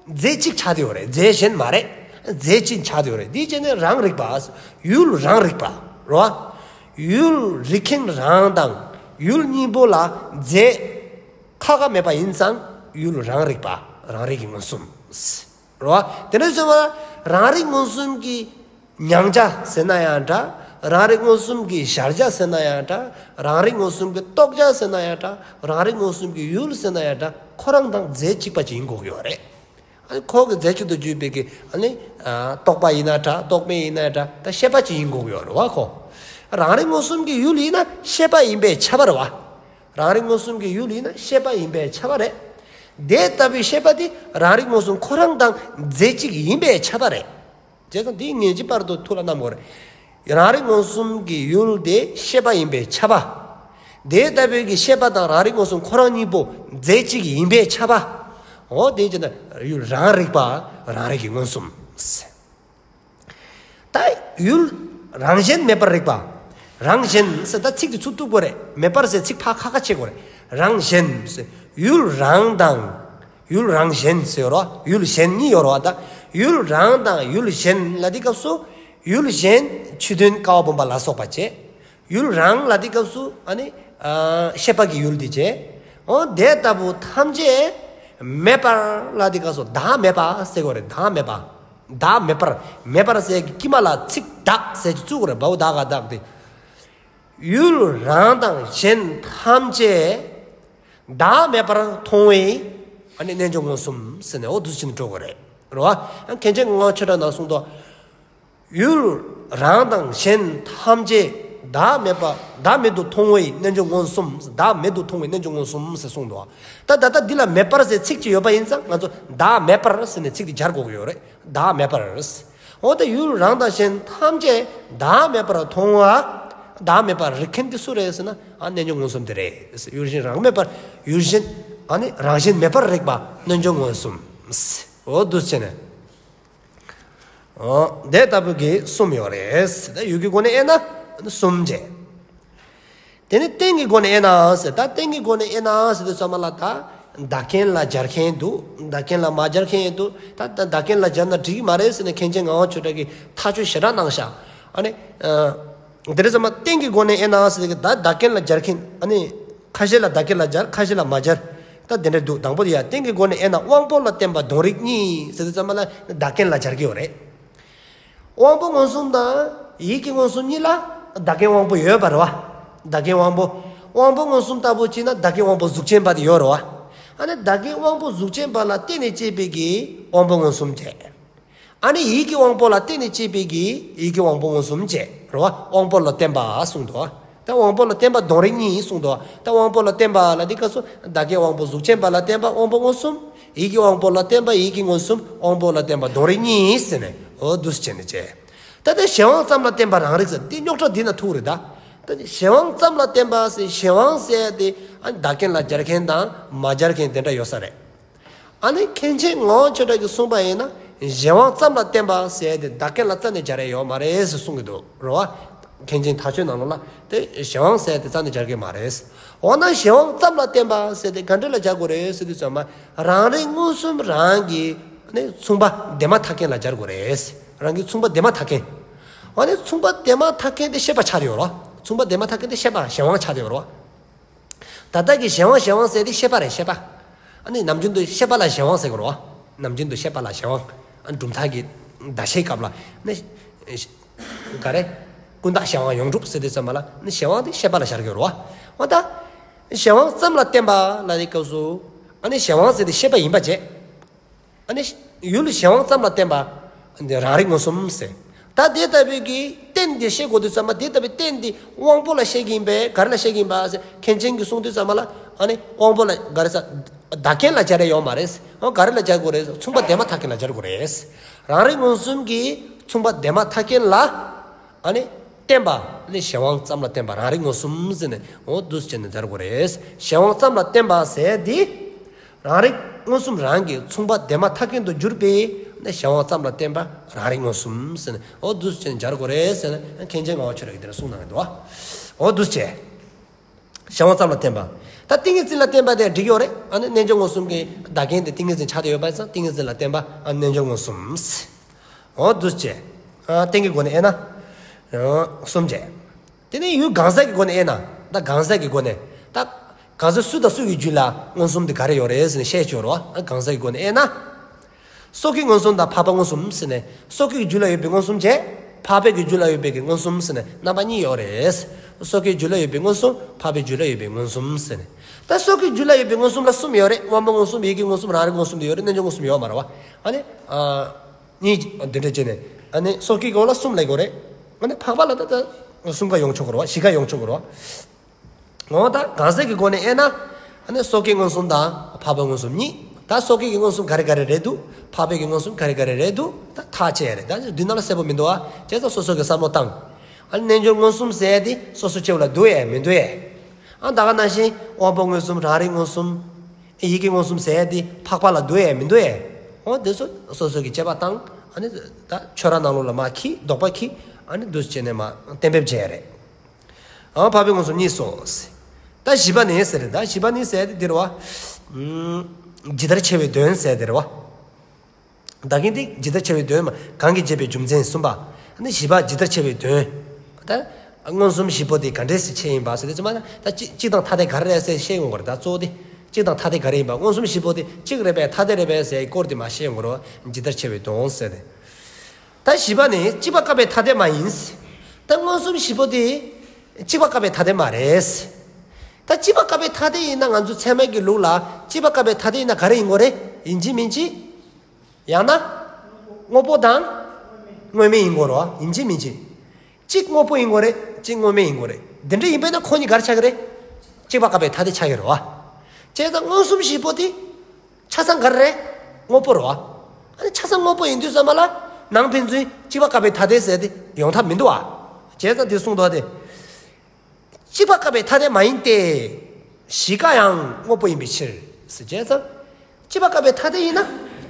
རྫས་གཅིག་ཆགས་བསྡད་ཡོད་རེད། རྫས་གཞན་མ་རེད། རྫས་གཅིག་ཆགས་བསྡད་ཡོད་རེད། འདི་བྱས་ནས་རང་རིག་པ། ཡུལ་རང་རིག་པ་རེད་བ། ཡུལ་རིག་མཁན་རང་དང་ཡུལ་གཉིས་པོ་ལ་རྫས་ཁ་ཁ་མེད་པ་ཡིན་ཙང་ཡུལ་རང་རིག་པ། རང་རིག་གི་མངོན་སུམ། རེད་བ། དེ་འདྲ་སོང་བ་རང་རིག་མངོན་སུམ་གྱི་མྱང་བྱ་ཟེར་ན་ཡང་འདྲ། རང་རིག་མངོན་སུམ་གྱི་གཞལ་བྱ་ཟེར་ན་ཡང་འདྲ། རང་རིག་མངོན་སུམ་གྱི་རྟོགས་བྱ་ཟེར་ན་ཡང་འདྲ། རང་རིག་མངོན་སུམ་གྱི་ཡུལ་ཟེར་ན་ཡང་འདྲ། ཁོ་རང་དང་རྫས་གཅིག་པ་ཅིག་ཡིན་དགོས་ཀྱི་ཡོད་རེད། ཨ་ནི་ཁོ་གི་རྫས་གཅིག་ཏུ་གྱུར་པའི་གི་ཨ་ནི་ཨ་རྟོག་པ་ཡིན་ན་འདྲ། རྟོག་མེད་ཡིན་ན་འདྲ། ད་ཤེས་པ་ཅིག་ཡིན་དགོས་ཀྱི་ཡོད་རེད་བ། ཁོ་རང་རིག་མངོན་སུམ་གྱི་ཡུལ་ཡིན་ན་ཤེས་པ་ཡིན་པས་ཁྱབ་པ་རེད་བ། རང་རིག་མངོན་སུམ་གྱི་ཡུལ་ཡིན་ན་ཤེས་པ་ཡིན་པས་ཁྱབ་པ་རེད། དེ་ལྟ་བུའི་ཤེས་པ་དེ་རང་རིག་མངོན་སུམ་ཁོ་རང་དང་རྫས་གཅིག་ཡིན་པས་ཁྱབ་པ་རེད། བྱས་ཙང་དེའི་ངེས་ཀྱི་བར་དུ་ཐུགས་ལ་བསྣམ་དགོས་རེད། རང་རིག་མངོན་སུམ་གྱི་ཡུལ་དེ་ཤེས་པ་ཡིན་པས་ཁྱབ་པ། དེ་ལྟ་བུའི་གི་ཤེས་པ་དང་རང་རིག་མངོན་སུམ་ཁོ་རང་གཉིས་པོ་རྫས་གཅིག་ཡིན་པས་ཁྱབ་པ། འོ་དེ་བྱས་ན་ཡུལ་རང་རིག་པ། རང་རིག་གི་མངོན་སུམ། ད་ཡུལ་རང་གཞན་མེད་པར་རིག་པ། རང་གཞན་ཟེར་ད་ཚིག་དེ་ཚུར་གཏུབ་དགོས་རེད། མེད་པར་ཟེར་ཚིག་ཕར་ཁ་ཁ་ཕྱེ་དགོས་རེད། རང་གཞན་ཟེར་ཡུལ་རང་དང་། ཡུལ་རང་གཞན་ཟེར་ཡོད་རེད་བ། ཡུལ་གཞན་གཉིས་ཡོད་རེད་བ། ད་ཡུལ་རང་དང་ཡུལ་གཞན་ལབ་དུས་སྐབས་སུ་ཡུལ་གཞན་ཆོས་མཐུན་ཀ་བ་བུམ་པ་ལ་སོགས་པ་བྱས། ཡུལ་རང་ལབ་དུས་སྐབས་སུ་ཨ་ནི་ཨ་ཤེས་པ་གི་ཡུལ་དེ་བྱས། འོ་དེ་ལྟ་བུ་ཐམས་ཅད་མེད་པར་ལབ་དུས་སྐབས་སུ་བདག་མེད་པ་ཟེར་དགོས་རེད། བདག་མེད་པ། བདག་མེད་པར། མེད་པར་ཟེར་གྱི་དཀྱིལ་མ་ལ་ཚིག་བདག་ཟེར་གྱི་བཙུགས་དགོས་རེད། བའོ་བདག་ག་བདག་དེ། ཡུལ་རང་དང་གཞན་ཐམས་ཅད་བདག་མེད་པར་མཐོང་བའི་ཨ་ནི་རྣལ་འབྱོར་མངོན་སུམ་ཟེར་ནས་འོ་འདུག་ཕྱིན་འགྲོ་དགོས་རེད། རེད་བ། མཁན་ཆེན་ངག་དབང་ཆོས་གྲགས་ནང་གསུངས་ཏོ། ཡུལ་རང་དང་གཞན་ཐམས་ཅད་བདག་མེད་པ། བདག་མེད་དུ་མཐོང་བའི་རྣལ་འབྱོར་མངོན་སུམ། བདག་མེད་དུ་མཐོང་བའི་རྣལ་འབྱོར་མངོན་སུམ་ཟེར་གསུངས་འདུག། ད་ད་ལྟ་འདི་ལ་མེད་པར་ཟེར་ཚིག་ཅིག་ཡོད་པ་ཡིན་ཙང་ང་ཚོ་བདག་མེད་པར་ཟེར་ནས་ཚིག་འདི་སྦྱར་དགོས་ཀྱི་ཡོད་རེད། བདག་མེད་པར། འོ་ད་ཡུལ་རང་དང་གཞན་ཐམས་ཅད་བདག་མེད་པར་མཐོང་བ། བདག་མེད་པར་རིག་མཁན་དེ་སུ་རེད་ཟེར་ན་ཨ་རྣལ་འབྱོར་མངོན་སུམ་དེ་རེད། ཡུལ་གཞན་རང་མེད་པར། ཡུལ་གཞན་ཨ་ནི་རང་གཞན་མེད་པར་རིག་པ་རྣལ་འབྱོར་མངོན་སུམ། འོ་འདུག་བྱས་ནས། འོ། དེ་ལྟ་བུ་གི་གསུམ་ཡོད་རེད། ད་ཡུལ་གྱི་སྒོ་ནས་དབྱེ་ན་གསུམ་བྱས། དེ་ནས་རྟེན་གྱི་སྒོ་ནས་དབྱེ་ན་ཟེར། ད་རྟེན་གྱི་སྒོ་ནས་དབྱེ་ན་ཟེར་དུས་ཙམ་པ་ལ་ད་བདག་རྐྱེན་ལ་སྦྱར་མཁན་འདུག། བདག་རྐྱེན་ལ་མ་སྦྱར་མཁན་འདུག། ད་ད་བདག་རྐྱེན་ལ་སྦྱར་ན་འགྲིག་གི་མ་རེད་ཟེར་ནས་མཁན་ཆེན་ངག་དབང་ཆོས་གྲགས་ཀྱིས་ཐག་གཅོད་ཞེ་དྲག་གནང་ཤག། ཨ་ནི། ཨ། དེ་རེད་ཙམ་པ་རྟེན་གྱི་སྒོ་ནས་དབྱེ་ན་ཟེར་གི་ད་བདག་རྐྱེན་ལ་སྦྱར་མཁན་ཨ་ནི། ཁ་ཤས་ལ་བདག་རྐྱེན་ལ་སྦྱར། ཁ་ཤས་ལ་མ་སྦྱར། ད་དེ་འདྲ་འདུག། དང་པོ་དེ་ཡ་རྟེན་གྱི་སྒོ་ནས་དབྱེ་ན་དབང་པོ་ལ་བརྟེན་པ་དོན་རིག་གཉིས་ཟེར་དུས་ཙམ་པ་ལ་བདག་རྐྱེན་ལ་སྦྱར་གྱི་ཡོད་རེད། དབང་པོ་མངོན་སུམ་དང་ཡིད་ཀྱི་མངོན་སུམ་གཉིས་ལ་བདག་རྐྱེན་དབང་པོ་ཡོད་པ་རེད་བ། བདག་རྐྱེན་དབང་པོ། དབང་པོ་མངོན་སུམ་ལྟ་བུ་བྱས་ན་བདག་རྐྱེན་དབང་པོ་གཟུགས་ཅན་པ་དེ་ཡོད་རེད་བ། ཨ་ནི་བདག་རྐྱེན་དབང་པོ་གཟུགས་ཅན་པ་ལ་བརྟེན་ནས་སྐྱེས་པའི་གི་དབང་པོ་མངོན་སུམ་བྱས། ཨ་ནི་ཡིད་ཀྱི་དབང་པོ་ལ་བརྟེན་ནས་སྐྱེས་པའི་གི་ཡིད་ཀྱི་དབང་པོ་མངོན་སུམ་བྱས་རེད་བ། དབང་པོ་ལ་བརྟེན་པ་གསུངས་འདུག། ད་དབང་པོ་ལ་བརྟེན་པ་དོན་རིག་གཉིས་གསུངས་འདུག། ད་དབང་པོ་ལ་བརྟེན་པ་ལ་འདི་སྐབས་སུ་བདག་རྐྱེན་དབང་པོ་གཟུགས་ཅན་པ་ལ་བརྟེན་པ་དབང་པོ་མངོན་སུམ། ཡིད་ཀྱི་དབང་པོ་ལ་བརྟེན་པ་ཡིད་ཀྱི་མངོན་སུམ། དབང་པོ་ལ་བརྟེན་པ་དོན་རིག་གཉིས་ཟེར་ནས་འོ་འདུག་སེ་བྱས་ནས་བྱས། ད་ལྟ་གཞན་དབང་ཙམ་ལ་བརྟེན་པ་རང་རིག་ཟེར་འདི་རྙོག་དྲ་འདི་ན་ཐུག་རེད་ད། ད་གཞན་དབང་ཙམ་ལ་བརྟེན་པ་ཟེར་གཞན་དབང་ཟེར་དེ་ཨ་བདག་རྐྱེན་ལ་སྦྱར་མཁན་དང་མ་སྦྱར་མཁན་དེ་འདྲ་ཡོད་ས་རེད། ཨ་ནི་མཁན་ཆེན་ངག་དབང་ཆོས་གྲགས་ཀྱིས་གསུངས་པ་ཡིན་ན་གཞན་དབང་ཙམ་ལ་བརྟེན་པ་ཟེར་དེ་བདག་རྐྱེན་ལ་རྩ་ནས་སྦྱར་ཡ་ཡོད་མ་རེད་ཟེར་གསུང་གི་འདུག་རེད་བ། མཁན་ཆེན་མཐའ་དཔྱོད་ནང་ལོགས་ལ་དེ་གཞན་དབང་ཟེར་དེ་རྩ་ནས་སྦྱར་གི་མ་རེད། འོ་ན་གཞན་དབང་ཙམ་ལ་བརྟེན་པ་ཟེར་དེ་ག་འདྲ་ལ་སྦྱར་དགོས་རེད་ཟེར་དུས་ཙམ་པ་རང་རིག་མངོན་སུམ་རང་གི་ནི་མཚུངས་པ་དེ་མ་ཐག་རྐྱེན་ལ་སྦྱར་དགོས་རེད། རང་གི་མཚུངས་པ་དེ་མ་ཐག་རྐྱེན། འོ་ན་མཚུངས་པ་དེ་མ་ཐག་རྐྱེན་དེ་ཤེས་པ་ཆགས་ཡོད་རེད་བ། མཚུངས་པ་དེ་མ་ཐག་རྐྱེན་དེ་ཤེས་པ་གཞན་དབང་ཆགས་ཡོད་རེད་བ། ད་ལྟ་གི་གཞན་དབང་གཞན་དབང་ཟེར་དེ་ཤེས་པ་རེད་ཤེས་པ། ཨ་ནི་ནམ་རྒྱུན་དུ་ཤེས་པ་ལ་གཞན་དབང་ཟེར་དགོས་རེད་བ། ནམ་རྒྱུན་དུ་ཤེས་པ་ལ་གཞན་དབང་། ཨ་ནི་གྲུབ་མཐའ་གི་བརྡ་ཤེས་སྐབས་ལ་ནི། ག་རེ། ཀུན་བརྟགས་གཞན་དབང་ཡོངས་གྲུབ་ཟེར་དུས་ཙམ་པ་ལ་ནི་གཞན་དབང་དེ་ཤེས་པ་ལ་སྦྱར་གི་ཡོད་རེད་བ། འོ་ད། གཞན་དབང་ཙམ་ལ་བརྟེན་པ་ལ་དེ་སྐབས་སུ། ཨ་ནི་གཞན་དབང་ཟེར་དེ་ཤེས་པ་ཡིན་པ་བྱས། ཨ་ནི་ཡུལ་གཞན་དབང་ཙམ་ལ་བརྟེན་པ། འདི་རང་རིག་མངོན་སུམ་ཟེར། ད་དེ་ལྟ་བུའི་གི་རྟེན་འདི་བཤད་དགོས་དུས་ཙམ་པ་དེ་ལྟ་བུའི་རྟེན་འདི་དབང་པོ་ལ་བཤད་ཀྱི་ཡིན་པས་ག་རེ་ལ་བཤད་ཀྱི་ཡིན་པ་ཟེར་མཁན་ཆེན་གྱིས་གསུངས་དུས་ཙམ་པ་ལ་ཨ་ནི་དབང་པོ་ལ་ག་རེ་ཟེར། བདག་རྐྱེན་ལ་སྦྱར་ཡ་ཡོད་མ་རེད། ཨ་ག་རེ་ལ་སྦྱར་དགོས་རེད། མཚུངས་པ་དེ་མ་ཐག་རྐྱེན་ལ་སྦྱར་དགོས་རེད། རང་རིག་མངོན་སུམ་གྱི་ མཚུངས་པ་དེ་མ་ཐག་རྐྱེན་ལ། ཨ་ནི་བརྟེན་པ་ནི་གཞན་དབང་ཙམ་ལ་བརྟེན་པ་རང་རིག་མངོན་སུམ་ཟེར་ནས་འོ་འདུག་སེ་བྱས་ནས་སྦྱར་དགོས་རེད། གཞན་དབང་ཙམ་ལ་བརྟེན་པ་ཟེར་དེ། རང་རིག་མངོན་སུམ་རང་གི་མཚུངས་པ་དེ་མ་ཐག་རྐྱེན་དུ་གྱུར་པའི་ནི་གཞན་དབང་ཙམ་ལ་བརྟེན་པ་རང་རིག་མངོན་སུམ་ཟེར་ནས་འོ་འདུག་སེ་བྱས་ནས་སྦྱར་དགོས་རེད་ཟེར་ནས་མཁན་ཆེན་ངག་དབང་ཆོས་གྲགས་ཀྱིས་དེ་ལ་གསུངས་གནང་གི་འདུག་འོ་འདུག་སེ་བྱས། གཞན་དབང་ཙམ་ལ་བརྟེན་པ། ད་ཏིང་ངེ་འཛིན་ལ་བརྟེན་པ་དེ་འགྲིག་ཡོད་རེད། ཨ་ནི་རྣལ་འབྱོར་མངོན་སུམ་གྱི་བདག་རྐྱེན་དེ་ཏིང་ངེ་འཛིན་ཆགས་བསྡད་ཡོད་པ་ཙང་ཏིང་ངེ་འཛིན་ལ་བརྟེན་པ་ཨ་རྣལ་འབྱོར་མངོན་སུམ། འོ་འདུག་སེ་བྱས། ཨ་རྟེན་གྱི་སྒོ་ནས་དབྱེ་ན། ཨ་གསུམ་བྱས། དེ་ནས་ཡུལ་གང་ཟག་གི་སྒོ་ནས་དབྱེ་ན། ད་གང་ཟག་གི་སྒོ་ནས། ད་གང་ཟག་སུ་དང་སུ་ཡི་རྒྱུད་ལ་མངོན་སུམ་དེ་ག་རེ་ཡོད་རེད་ཟེར་ནས་བཤད་ཆོག་རོགས། ཨ་གང་ཟག་གི་སྒོ་ནས་དབྱེ་ན། སོ་སྐྱེའི་མངོན་སུམ་དང་འཕགས་པའི་མངོན་སུམ་ཟེར་ནས། སོ་སྐྱེའི་རྒྱུད་ལ་ཡོད་པའི་མངོན་སུམ་བྱས། འཕགས་པའི་གི་རྒྱུད་ལ་ཡོད་པའི་གི་མངོན་སུམ་ཟེར་ནས་རྣམ་པ་གཉིས་ཡོད་རེད། སོ་སྐྱེའི་རྒྱུད་ལ་ཡོད་པའི་མངོན་སུམ། འཕགས་པའི་རྒྱུད་ལ་ཡོད་པའི་མངོན་སུམ་ཟེར་ནས། ད་སོ་སྐྱེའི་རྒྱུད་ལ་ཡོད་པའི་མངོན་སུམ་ལ་གསུམ་ཡོད་རེད། དབང་པོ་མངོན་སུམ། ཡིད་ཀྱི་མངོན་སུམ། རང་རིག་མངོན་སུམ་དེ་ཡོད་རེད། རྣལ་འབྱོར་མངོན་སུམ་ཡོད་མ་རེད་བ། ཨ་ནི། ཨ་གཉིས་འདི་འདྲ་བྱས་ནས། ཨ་ནི་སོ་སྐྱེའི་སྒོ་ལ་གསུམ་ལ་གོ་རེད། ཨ་ནི་འཕགས་པ་ལ་ད་ད་གསུམ་ཀ་ཡོང་ཆོག་གི་རེད་བ། བཞི་ཀ་ཡོང་ཆོག་གི་རེད་བ། འོ་ད་གང་ཟག་གི་སྒོ་ནས་དབྱེ་ན། ཨ་ནི་སོ་སྐྱེའི་མངོན་སུམ་དང་འཕགས་པའི་མངོན་སུམ་གཉིས། ད་སོ་སྐྱེ་གི་མངོན་སུམ་ག་རེ་ག་རེ་རེད་འདུག་འཕགས་པའི་གི་མངོན་སུམ་ག་རེ་ག་རེ་རེད་འདུག་ད་ཐག་བཅད་ཡ་རེད། ད་མདུན་ནང་ལ་གསལ་པོ་མི་འདུག་ཨ། བྱས་ཙང་སོ་སོ་གི་བསམ་བློ་བཏང་། ཨ་ནི་རྣལ་འབྱོར་མངོན་སུམ་ཟེར་ཡ་དེ་སོ་སོ་སྐྱེ་བོ་ལ་འདུ་ཡས་མི་འདུ་ཡས། ཨ་ད་ག་ནང་བཞིན་དབང་པོ་མངོན་སུམ། རང་རིག་མངོན་སུམ། ཡིད་ཀྱི་མངོན་སུམ་ཟེར་ཡ་དེ་འཕགས་པ་ལ་འདུ་ཡས་མི་འདུ་ཡས། འོ་དེ་ཚོ་སོ་སོ་གི་དཔྱད་པ་བཏང་། ཨ་ནི་ད་ཆོས་ར་ནང་ལོགས་ལ་མར་འཁྱེར། དོགས་པ་འཁྱེར། ཨ་ནི་འདུག་སེ་བྱས་ནས་མར་གཏན་འབེབས་བྱས་ཡ་རེད། ཨང་འཕགས་པའི་མངོན་སུམ་གཉིས་སོ། ད་བཞི་པ་ནི་ཟེར། ད་བཞི་པ་ནི་ཟེར་དེ་འདིར་བ། ཨུམ། ཇི་ལྟར་ཕྱེ་བའི་དོན་ཟེར་དེར་བ། བདག་རྐྱེན་དེ་ཇི་ལྟར་ཕྱེ་བའི་དོན་མ་གང་གིས་འབྱེད་པའི་རྒྱུ་མཚན་གསུམ་པ། ནི་བཞི་པ་ཇི་ལྟར་ཕྱེ་བའི་དོན། ད་མངོན་སུམ་བཞི་པོ་དེ་ག་འདྲས་སེ་ཕྱེ་ཡིན་པ་ཟེར་དེ་ཚོ་མ། ད་གཅིག་གཅིག་དང་ཐ་དད་ག་རེ་རེད་ཟེར་བཤད་ཡོང་བར། ད་གཙོ་བོ་དེ་གཅིག་དང་ཐ་དད་ག་རེ་ཡིན་པ། མངོན་སུམ་བཞི་པོ་དེ་གཅིག་རེད་པས་ཐ་དད་རེད་པས་ཟེར་སྐོར་དེ་མ་བཤད་ཡོང་བར། ཇི་ལྟར་ཕྱེ་བའི་དོན་ཟེར་ནས། ད་བཞི་པ་ནི་གཅིག་པ་བཀག་པའི་ཐ་དད་མ་ཡིན། ད་མངོན་སུམ་བཞི་པོ་དེ་གཅིག་པ་བཀག་པའི་ཐ་དད་མ་རེད། ད་གཅིག་པ་བཀག་པའི་ཐ་དད་ཡིན་ན་ང་ཚོ་ཚད་མའི་གི་ལུགས་ལ་གཅིག་པ་བཀག་པའི་ཐ་དད་ཡིན་ན་ག་རེ་ཡིན་དགོས་རེད། ཡིན་གཅིག་མིན་གཅིག་ཡང་ན། དངོས་པོ་དང་། དངོས་མེད་ཡིན་དགོས་རེད་བ། ཡིན་གཅིག་མིན་གཅིག་གཅིག་དངོས་པོ་ཡིན་དགོས་རེད། གཅིག་དངོས་མེད་ཡིན་དགོས་རེད། འདི་འདྲ་ཡིན་པས་ན་ཁོ་གཉིས་ག་རེ་ཆགས་ཀྱི་རེད། གཅིག་པ་བཀག་པའི་ཐ་དད་ཆགས་ཀྱི་རེད་བ། བྱས་ཙང་མངོན་སུམ་བཞི་པོ་དེ། ཆ་ཚང་ག་རེ་རེད། དངོས་པོ་རེད་བ། ཨ་ནི་ཆ་ཚང་དངོས་པོ་ཡིན་དུས་ཙམ་པ་ལ། ནང་ཕན་ཚུན་གཅིག་པ་བཀག་པའི་ཐ་དད་ཟེར་དེ་ཡོང་ཐབས་མི་འདུག་བ། བྱས་ཙང་དེ་གསུངས་འདུག་སྟེ། གཅིག་པ་བཀག་པའི་ཐ་དད་མ་ཡིན་ཏེ། བཞི་ཀ་ཡང་དངོས་པོ་ཡིན་པའི་ཕྱིར། ཟེར་བྱས་ཙང་། གཅིག་པ་བཀག་པའི་ཐ་དད་ཡིན་ན།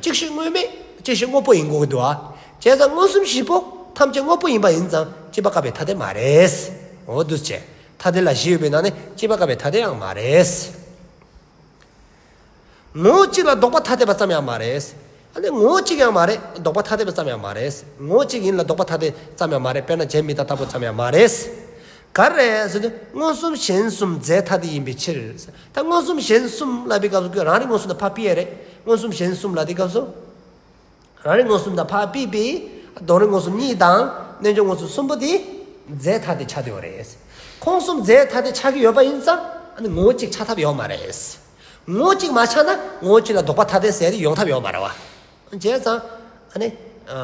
གཅིག་ཤོས་དངོས་མེད། གཅིག་ཤོས་དངོས་པོ་ཡིན་དགོས་ཀྱི་འདུག་བ། བྱས་ཙང་མངོན་སུམ་བཞི་པོ་ཐམས་ཅད་དངོས་པོ་ཡིན་པ་ཡིན་ཙང་གཅིག་པ་བཀག་པའི་ཐ་དད་མ་རེད། འོ་འདུག་སེ་བྱས། ཐ་དད་ལ་བཞི་ཡོད་པའི་ནང་ནས་གཅིག་པ་བཀག་པའི་ཐ་དད་ཡང་མ་རེད། ངོ་བོ་གཅིག་ལ་ལྡོག་པ་ཐ་དད་པ་ཙམ་ཡང་མ་རེད། ཨ་ནི་ངོ་བོ་གཅིག་ཡང་མ་རེད། ལྡོག་པ་ཐ་དད་པ་ཙམ་ཡང་མ་རེད། ངོ་བོ་གཅིག་ཡིན་ལ་ལྡོག་པ་ཐ་དད་ཙམ་ཡང་མ་རེད། དཔེར་ན་བྱེད་མི་རྟག་ལྟ་བུ་ཙམ་ཡང་མ་རེད། ག་རེ་རེད་ཟེར་དུས་མངོན་སུམ་གཞན་གསུམ་རྫས་ཐ་དད་ཡིན་པའི་ཕྱིར། ད་མངོན་སུམ་གཞན་གསུམ་ལབ་པའི་སྐབས་སུ་རང་རིག་མངོན་སུམ་དང་འཕགས་པའི་རེད། མངོན་སུམ་གཞན་གསུམ་ལབ་དུས་སྐབས་སུ། རང་རིག་མངོན་སུམ་དང་འཕགས་པའི་པའི། དོན་རིག་མངོན་སུམ་གཉིས་དང་རྣལ་འབྱོར་མངོན་སུམ་གསུམ་པོ་དེ་རྫས་ཐ་དད་ཆགས་བསྡད་ཡོད་རེད། ཁོང་གསུམ་རྫས་ཐ་དད་ཆགས་ཀྱི་ཡོད་པ་ཡིན་ཙང་ཨ་ནི་ངོ་བོ་གཅིག་ཆགས་ཐབས་ཡོད་མ་རེད། ངོ་བོ་གཅིག་མ་ཆགས་ན་ངོ་བོ་གཅིག་ལ་ལྡོག་པ་ཐ་དད་ཟེར་དེ་ཡོང་ཐབས་ཡོད་མ་རེད་བ། བྱས་ཙང་ཨ་ནི། ཨ་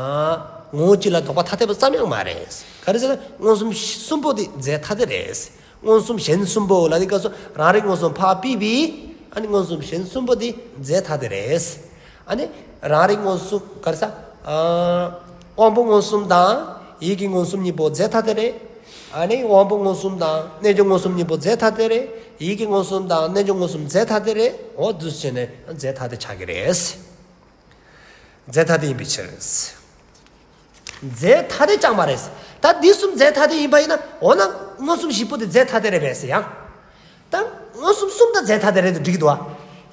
ངོ་བོ་གཅིག་ལ་ལྡོག་པ་ཐ་དད་པ་ཙམ་ཡང་མ་རེད། ག་རེ་ཟེར་ན་མངོན་སུམ་གསུམ་པོ་དེ་རྫས་ཐ་དད་རེད། མངོན་སུམ་གཞན་གསུམ་པོ་ལབ་དུས་སྐབས་སུ་རང་རིག་མངོན་སུམ་འཕགས་པའི་པའི། ཨ་ནི་མངོན་སུམ་གཞན་གསུམ་པོ་དེ་རྫས་ཐ་དད་རེད། ཨ་ནི་རང་རིག་མངོན་སུམ་ག་རེ་ཟ། ཨ་དབང་པོ་མངོན་སུམ་དང་ཡིད་ཀྱི་མངོན་སུམ་གཉིས་པོ་རྫས་ཐ་དད་རེད། ཨ་ནི་དབང་པོ་མངོན་སུམ་དང་རྣལ་འབྱོར་མངོན་སུམ་གཉིས་པོ་རྫས་ཐ་དད་རེད། ཡིད་ཀྱི་མངོན་སུམ་དང་རྣལ་འབྱོར་མངོན་སུམ་རྫས་ཐ་དད་རེད། འོ་འདུག་སེ་བྱས་ནས་རྫས་ཐ་དད་ཆགས་ཀྱི་རེད། རྫས་ཐ་དད་ཡིན་པའི་ཕྱིར། རྫས་ཐ་དད་ཀྱང་མ་རེད། ད་འདི་གསུམ་རྫས་ཐ་དད་ཡིན་པ་ཡིན་ན་འོ་ན་མངོན་སུམ་བཞི་པོ་དེ་རྫས་ཐ་དད་རེད་པས་ཟེར་ཡང་། ད་མངོན་སུམ་གསུམ་ད་རྫས་ཐ་དད་རེད་དུ་འགྲིག་གི་འདུག་བ།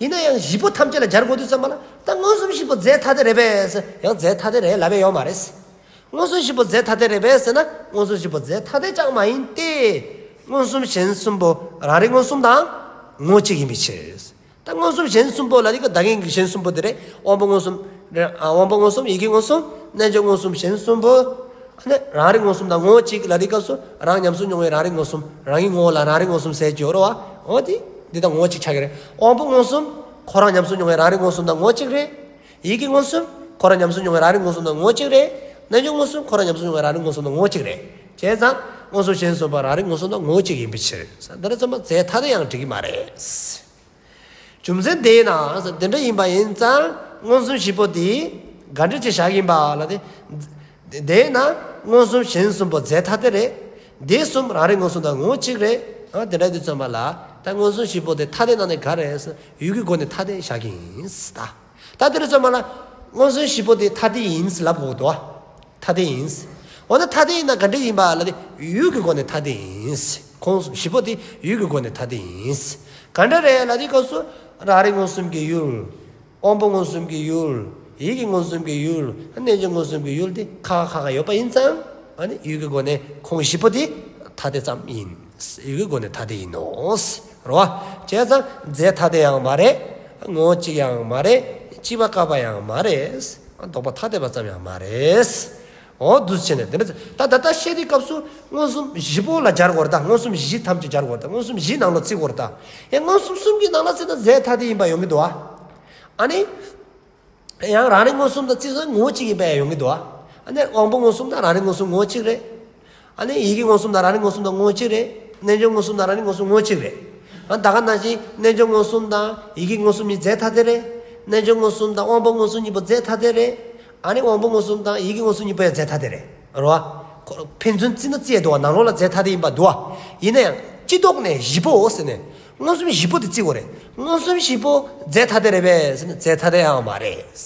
ཡིན་ན་ཡང་བཞི་པོ་ཐམས་ཅད་ལ་སྦྱར་དགོས་དུས་ཙམ་པ་ལ་ད་མངོན་སུམ་བཞི་པོ་རྫས་ཐ་དད་རེད་པས་ཟེར་ཡང་རྫས་ཐ་དད་རེད་ལབ་པས་ཡོད་མ་རེད། མངོན་སུམ་བཞི་པོ་རྫས་ཐ་དད་རེད་པས་ཟེར་ན་མངོན་སུམ་བཞི་པོ་རྫས་ཐ་དད་ཀྱང་མ་ཡིན་ཏེ། མངོན་སུམ་གཞན་གསུམ་པོ་རང་རིག་མངོན་སུམ་དང་ངོ་བོ་གཅིག་ཡིན་པའི་ཕྱིར། ད་མངོན་སུམ་གཞན་གསུམ་པོ་ལ་དེ་ག་བདག་རྐྱེན་གྱི་གཞན་གསུམ་པོ་དེ་རེད། དབང་པོ་མངོན་སུམ། ཨ་དབང་པོ་མངོན་སུམ། ཡིད་ཀྱི་མངོན་སུམ། རྣལ་འབྱོར་མངོན་སུམ་གཞན་གསུམ་པོ། ཨ་ནི་རང་རིག་མངོན་སུམ་དང་ངོ་བོ་གཅིག་ལ་དེ་སྐབས་སུ་རང་ཉམས་སུ་མྱོང་བའི་རང་རིག་མངོན་སུམ། རང་གི་ངོ་བོ་ལ་རང་རིག་མངོན་སུམ་ཟེར་གྱི་ཡོད་རེད་བ། འོ་དེ་འདི་དང་ངོ་བོ་གཅིག་ཆགས་ཀྱི་རེད། དབང་པོ་མངོན་སུམ། ཁོ་རང་ཉམས་སུ་མྱོང་བའི་རང་རིག་མངོན་སུམ་དང་ངོ་བོ་གཅིག་རེད། ཡིད་ཀྱི་མངོན་སུམ། ཁོ་རང་ཉམས་སུ་མྱོང་བའི་རང་རིག་མངོན་སུམ་དང་ངོ་བོ་གཅིག་རེད། རྣལ་འབྱོར་མངོན་སུམ། ཁོ་རང་ཉམས་སུ་མྱོང་བའི་རང་རིག་མངོན་སུམ་དང་ངོ་བོ་གཅིག་རེད། བྱས་ཙང་མངོན་སུམ་གཞན་གསུམ་པ་རང་རིག་མངོན་སུམ་དང་ངོ་བོ་གཅིག་ཡིན་པའི་ཕྱིར། འདི་འདྲ་ཙམ་པ་རྫས་ཐ་དད་ཡང་འགྲིག་གི་མ་རེད། རྒྱུ་མཚན་དེས་ན་འདི་འདྲ་ཡིན་པ་ཡིན་ཙང་མངོན་སུམ་བཞི་པོ་དེ་ག་འདྲ་ཅིག་བཞག་ཡིན་པ་ལ་དེ། དེས་ན་མངོན་སུམ་གཞན་གསུམ་པོ་རྫས་ཐ་དད་རེད། འདི་གསུམ་རང་རིག་མངོན་སུམ་དང་ངོ་བོ་གཅིག་རེད། ཨ་དེ་འདྲ་དུས་ཙམ་པ་ལ་ད་མངོན་སུམ་བཞི་པོ་དེ་ཐ་དད་ནང་ནས་ག་རེ་ཟེར་ཡུལ་གྱི་སྒོ་ནས་ཐ་དད་བཞག་གི་ཡིན་ད། ད་དེ་རུ་ཙམ་པ་ལ་མངོན་སུམ་བཞི་པོ་དེ་ཐ་དད་ཡིན་ལབ་དགོས་འདུག་ཐ་དད་ཡིན། འོ་ན་ཐ་དད་ཡིན་ན་ག་འདྲ་ཡིན་པ་ལ་དེ་ཡུལ་གྱི་སྒོ་ནས་ཐ་དད་ཡིན། ཁོངས་བཞི་པོ་དེ་ཡུལ་གྱི་སྒོ་ནས་ཐ་དད་ཡིན། ག་འདྲ་རེད་ལ་དེ་སྐབས་སུ་རང་རིག་མངོན་སུམ་གྱི་ཡུལ། དབང་པོ་མངོན་སུམ་གྱི་ཡུལ། ཡིད་ཀྱི་མངོན་སུམ་གྱི་ཡུལ། རྣལ་འབྱོར་མངོན་སུམ་གྱི་ཡུལ་དེ་ཁ་ཁ་ཁ་ཁ་ཡོད་པ་ཡིན་ཙང་། ཨ་ནི་ཡུལ་གྱི་སྒོ་ནས་ཁོངས་བཞི་པོ་དེ་ཐ་དད་ཙམ་ཡིན། ཡུལ་གྱི་སྒོ་ནས་ཐ་དད་ཡིན་ནོ། རེད་བ། བྱས་ཙང་རྫས་ཐ་དད་ཡང་མ་རེད། ངོ་བོ་གཅིག་ཡང་མ་རེད། སྐྱེ་བ་བསྐལ་པ་ཡང་མ་རེད། ལྡོག་པ་ཐ་དད་པ་ཙམ་ཡང་མ་རེད། འོ་འདུག་བྱས་ནས་དེ་འདྲ་ད་ད་ལྟ་བཤད་དུས་སྐབས་སུ་མངོན་སུམ་བཞི་པོ་ལ་སྦྱར་དགོས་རེད་ད། མངོན་སུམ་བཞི་ཐམས་ཅད་སྦྱར་དགོས་རེད་ད། མངོན་སུམ་བཞི་ནང་ལ་བརྩི་དགོས་རེད་ད། ཡང་མངོན་སུམ་གསུམ་གྱི་ནང་ལ་བརྩིས་ན་རྫས་ཐ་དད་ཡིན་པ་ཡོང་གི་འདུག་ཨ། ཨ་ནི། ཡང་རང་རིག་མངོན་སུམ་དང་བརྩིས་སོང་ངོ་བོ་གཅིག་ཡིན་པ་ཡང་ཡོང་གི་འདུག་ཨ། ཨ་ནི་དབང་པོ་མངོན་སུམ་དང་རང་རིག་མངོན་སུམ་ངོ་བོ་གཅིག་རེད། ཨ་ནི་ཡིད་ཀྱི་མངོན་སུམ་དང་རང་རིག་མངོན་སུམ་དང་ངོ་བོ་གཅིག་རེད། རྣལ་འབྱོར་མངོན་སུམ་དང་རང་རིག་མངོན་སུམ་ངོ་བོ་གཅིག་རེད། ཨ་ད་ག་ནང་བཞིན་རྣལ་འབྱོར་མངོན་སུམ་དང་ཡིད་ཀྱི་མངོན་སུམ་གཉིས་རྫས་ཐ་དད་རེད། རྣལ་འབྱོར་མངོན་སུམ་དང་དབང་པོ་མངོན་སུམ་གཉིས་པོ་རྫས་ཐ་དད་རེད། ཨ་ནི་དབང་པོ་མངོན་སུམ་དང་ཡིད་ཀྱི་མངོན་སུམ་གཉིས་པོ་ཡང་རྫས་ཐ་དད་རེད། རེད་བ། ཁོ་ཕན་ཚུན་བརྩིས་ན་བརྩི་ཡ་འདུག་བ། ནང་ལོགས་ལ་རྫས་ཐ་དད་ཡིན་པ་འདུག་བ། ཡིན་ན་ཡང་སྤྱི་ལྡོག་ནས་བཞི་པོ་ཟེར་ནས་མངོན་སུམ་བཞི་པོ་དེ་བརྩི་དགོས་རེད། མངོན་སུམ་བཞི་པོ་རྫས་ཐ་དད་རེད་པས་ཟེར་ན་རྫས་ཐ་དད་ཡང་མ་རེད།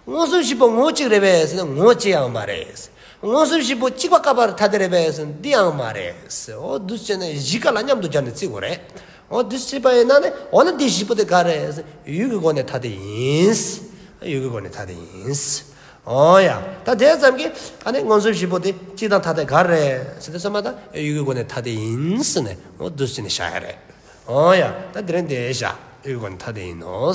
མངོན་སུམ་བཞི་པོ་ངོ་བོ་གཅིག་རེད་པས་ཟེར་ན་ངོ་བོ་གཅིག་ཡང་མ་རེད། མངོན་སུམ་བཞི་པོ་གཅིག་པ་བསྐལ་པར་ཐ་དད་རེད་པས་ཟེར་ན་འདི་ཡང་མ་རེད། འོ་འདུག་བྱས་ནས་བཞི་ཀ་ལ་མཉམ་དུ་སྦྱར་ནས་བརྩི་དགོས་རེད། འོ་འདུག་བྱས་པ་ཡིན་ན་ནི་འོ་ན་འདི་བཞི་པོ་དེ་ག་རེད་ཟེར་ཡུལ་གྱི་སྒོ་ནས་ཐ་དད་ཡིན། ཡུལ་གྱི་སྒོ་ནས་ཐ་དད་ཡིན། འོ་ཡ། ད་དེ་ཙམ་གྱིས་ཨ་ནི་མངོན་སུམ་བཞི་པོ་དེ་གཅིག་དང་ཐ་དད་ག་རེ་ཟེར་དུས་ཙམ་པ་ད་ཡུལ་གྱི་སྒོ་ནས་ཐ་དད་ཡིན་ཟེར་ནས་འོ་འདུག་ཟེར་ནས་བཞག་ཡ་རེད། འོ་ཡ། ད་དེ་རིང་དེ་བཞག་ཡུལ་གྱི་སྒོ་ནས་ཐ་དད་ཡིན་ནོ།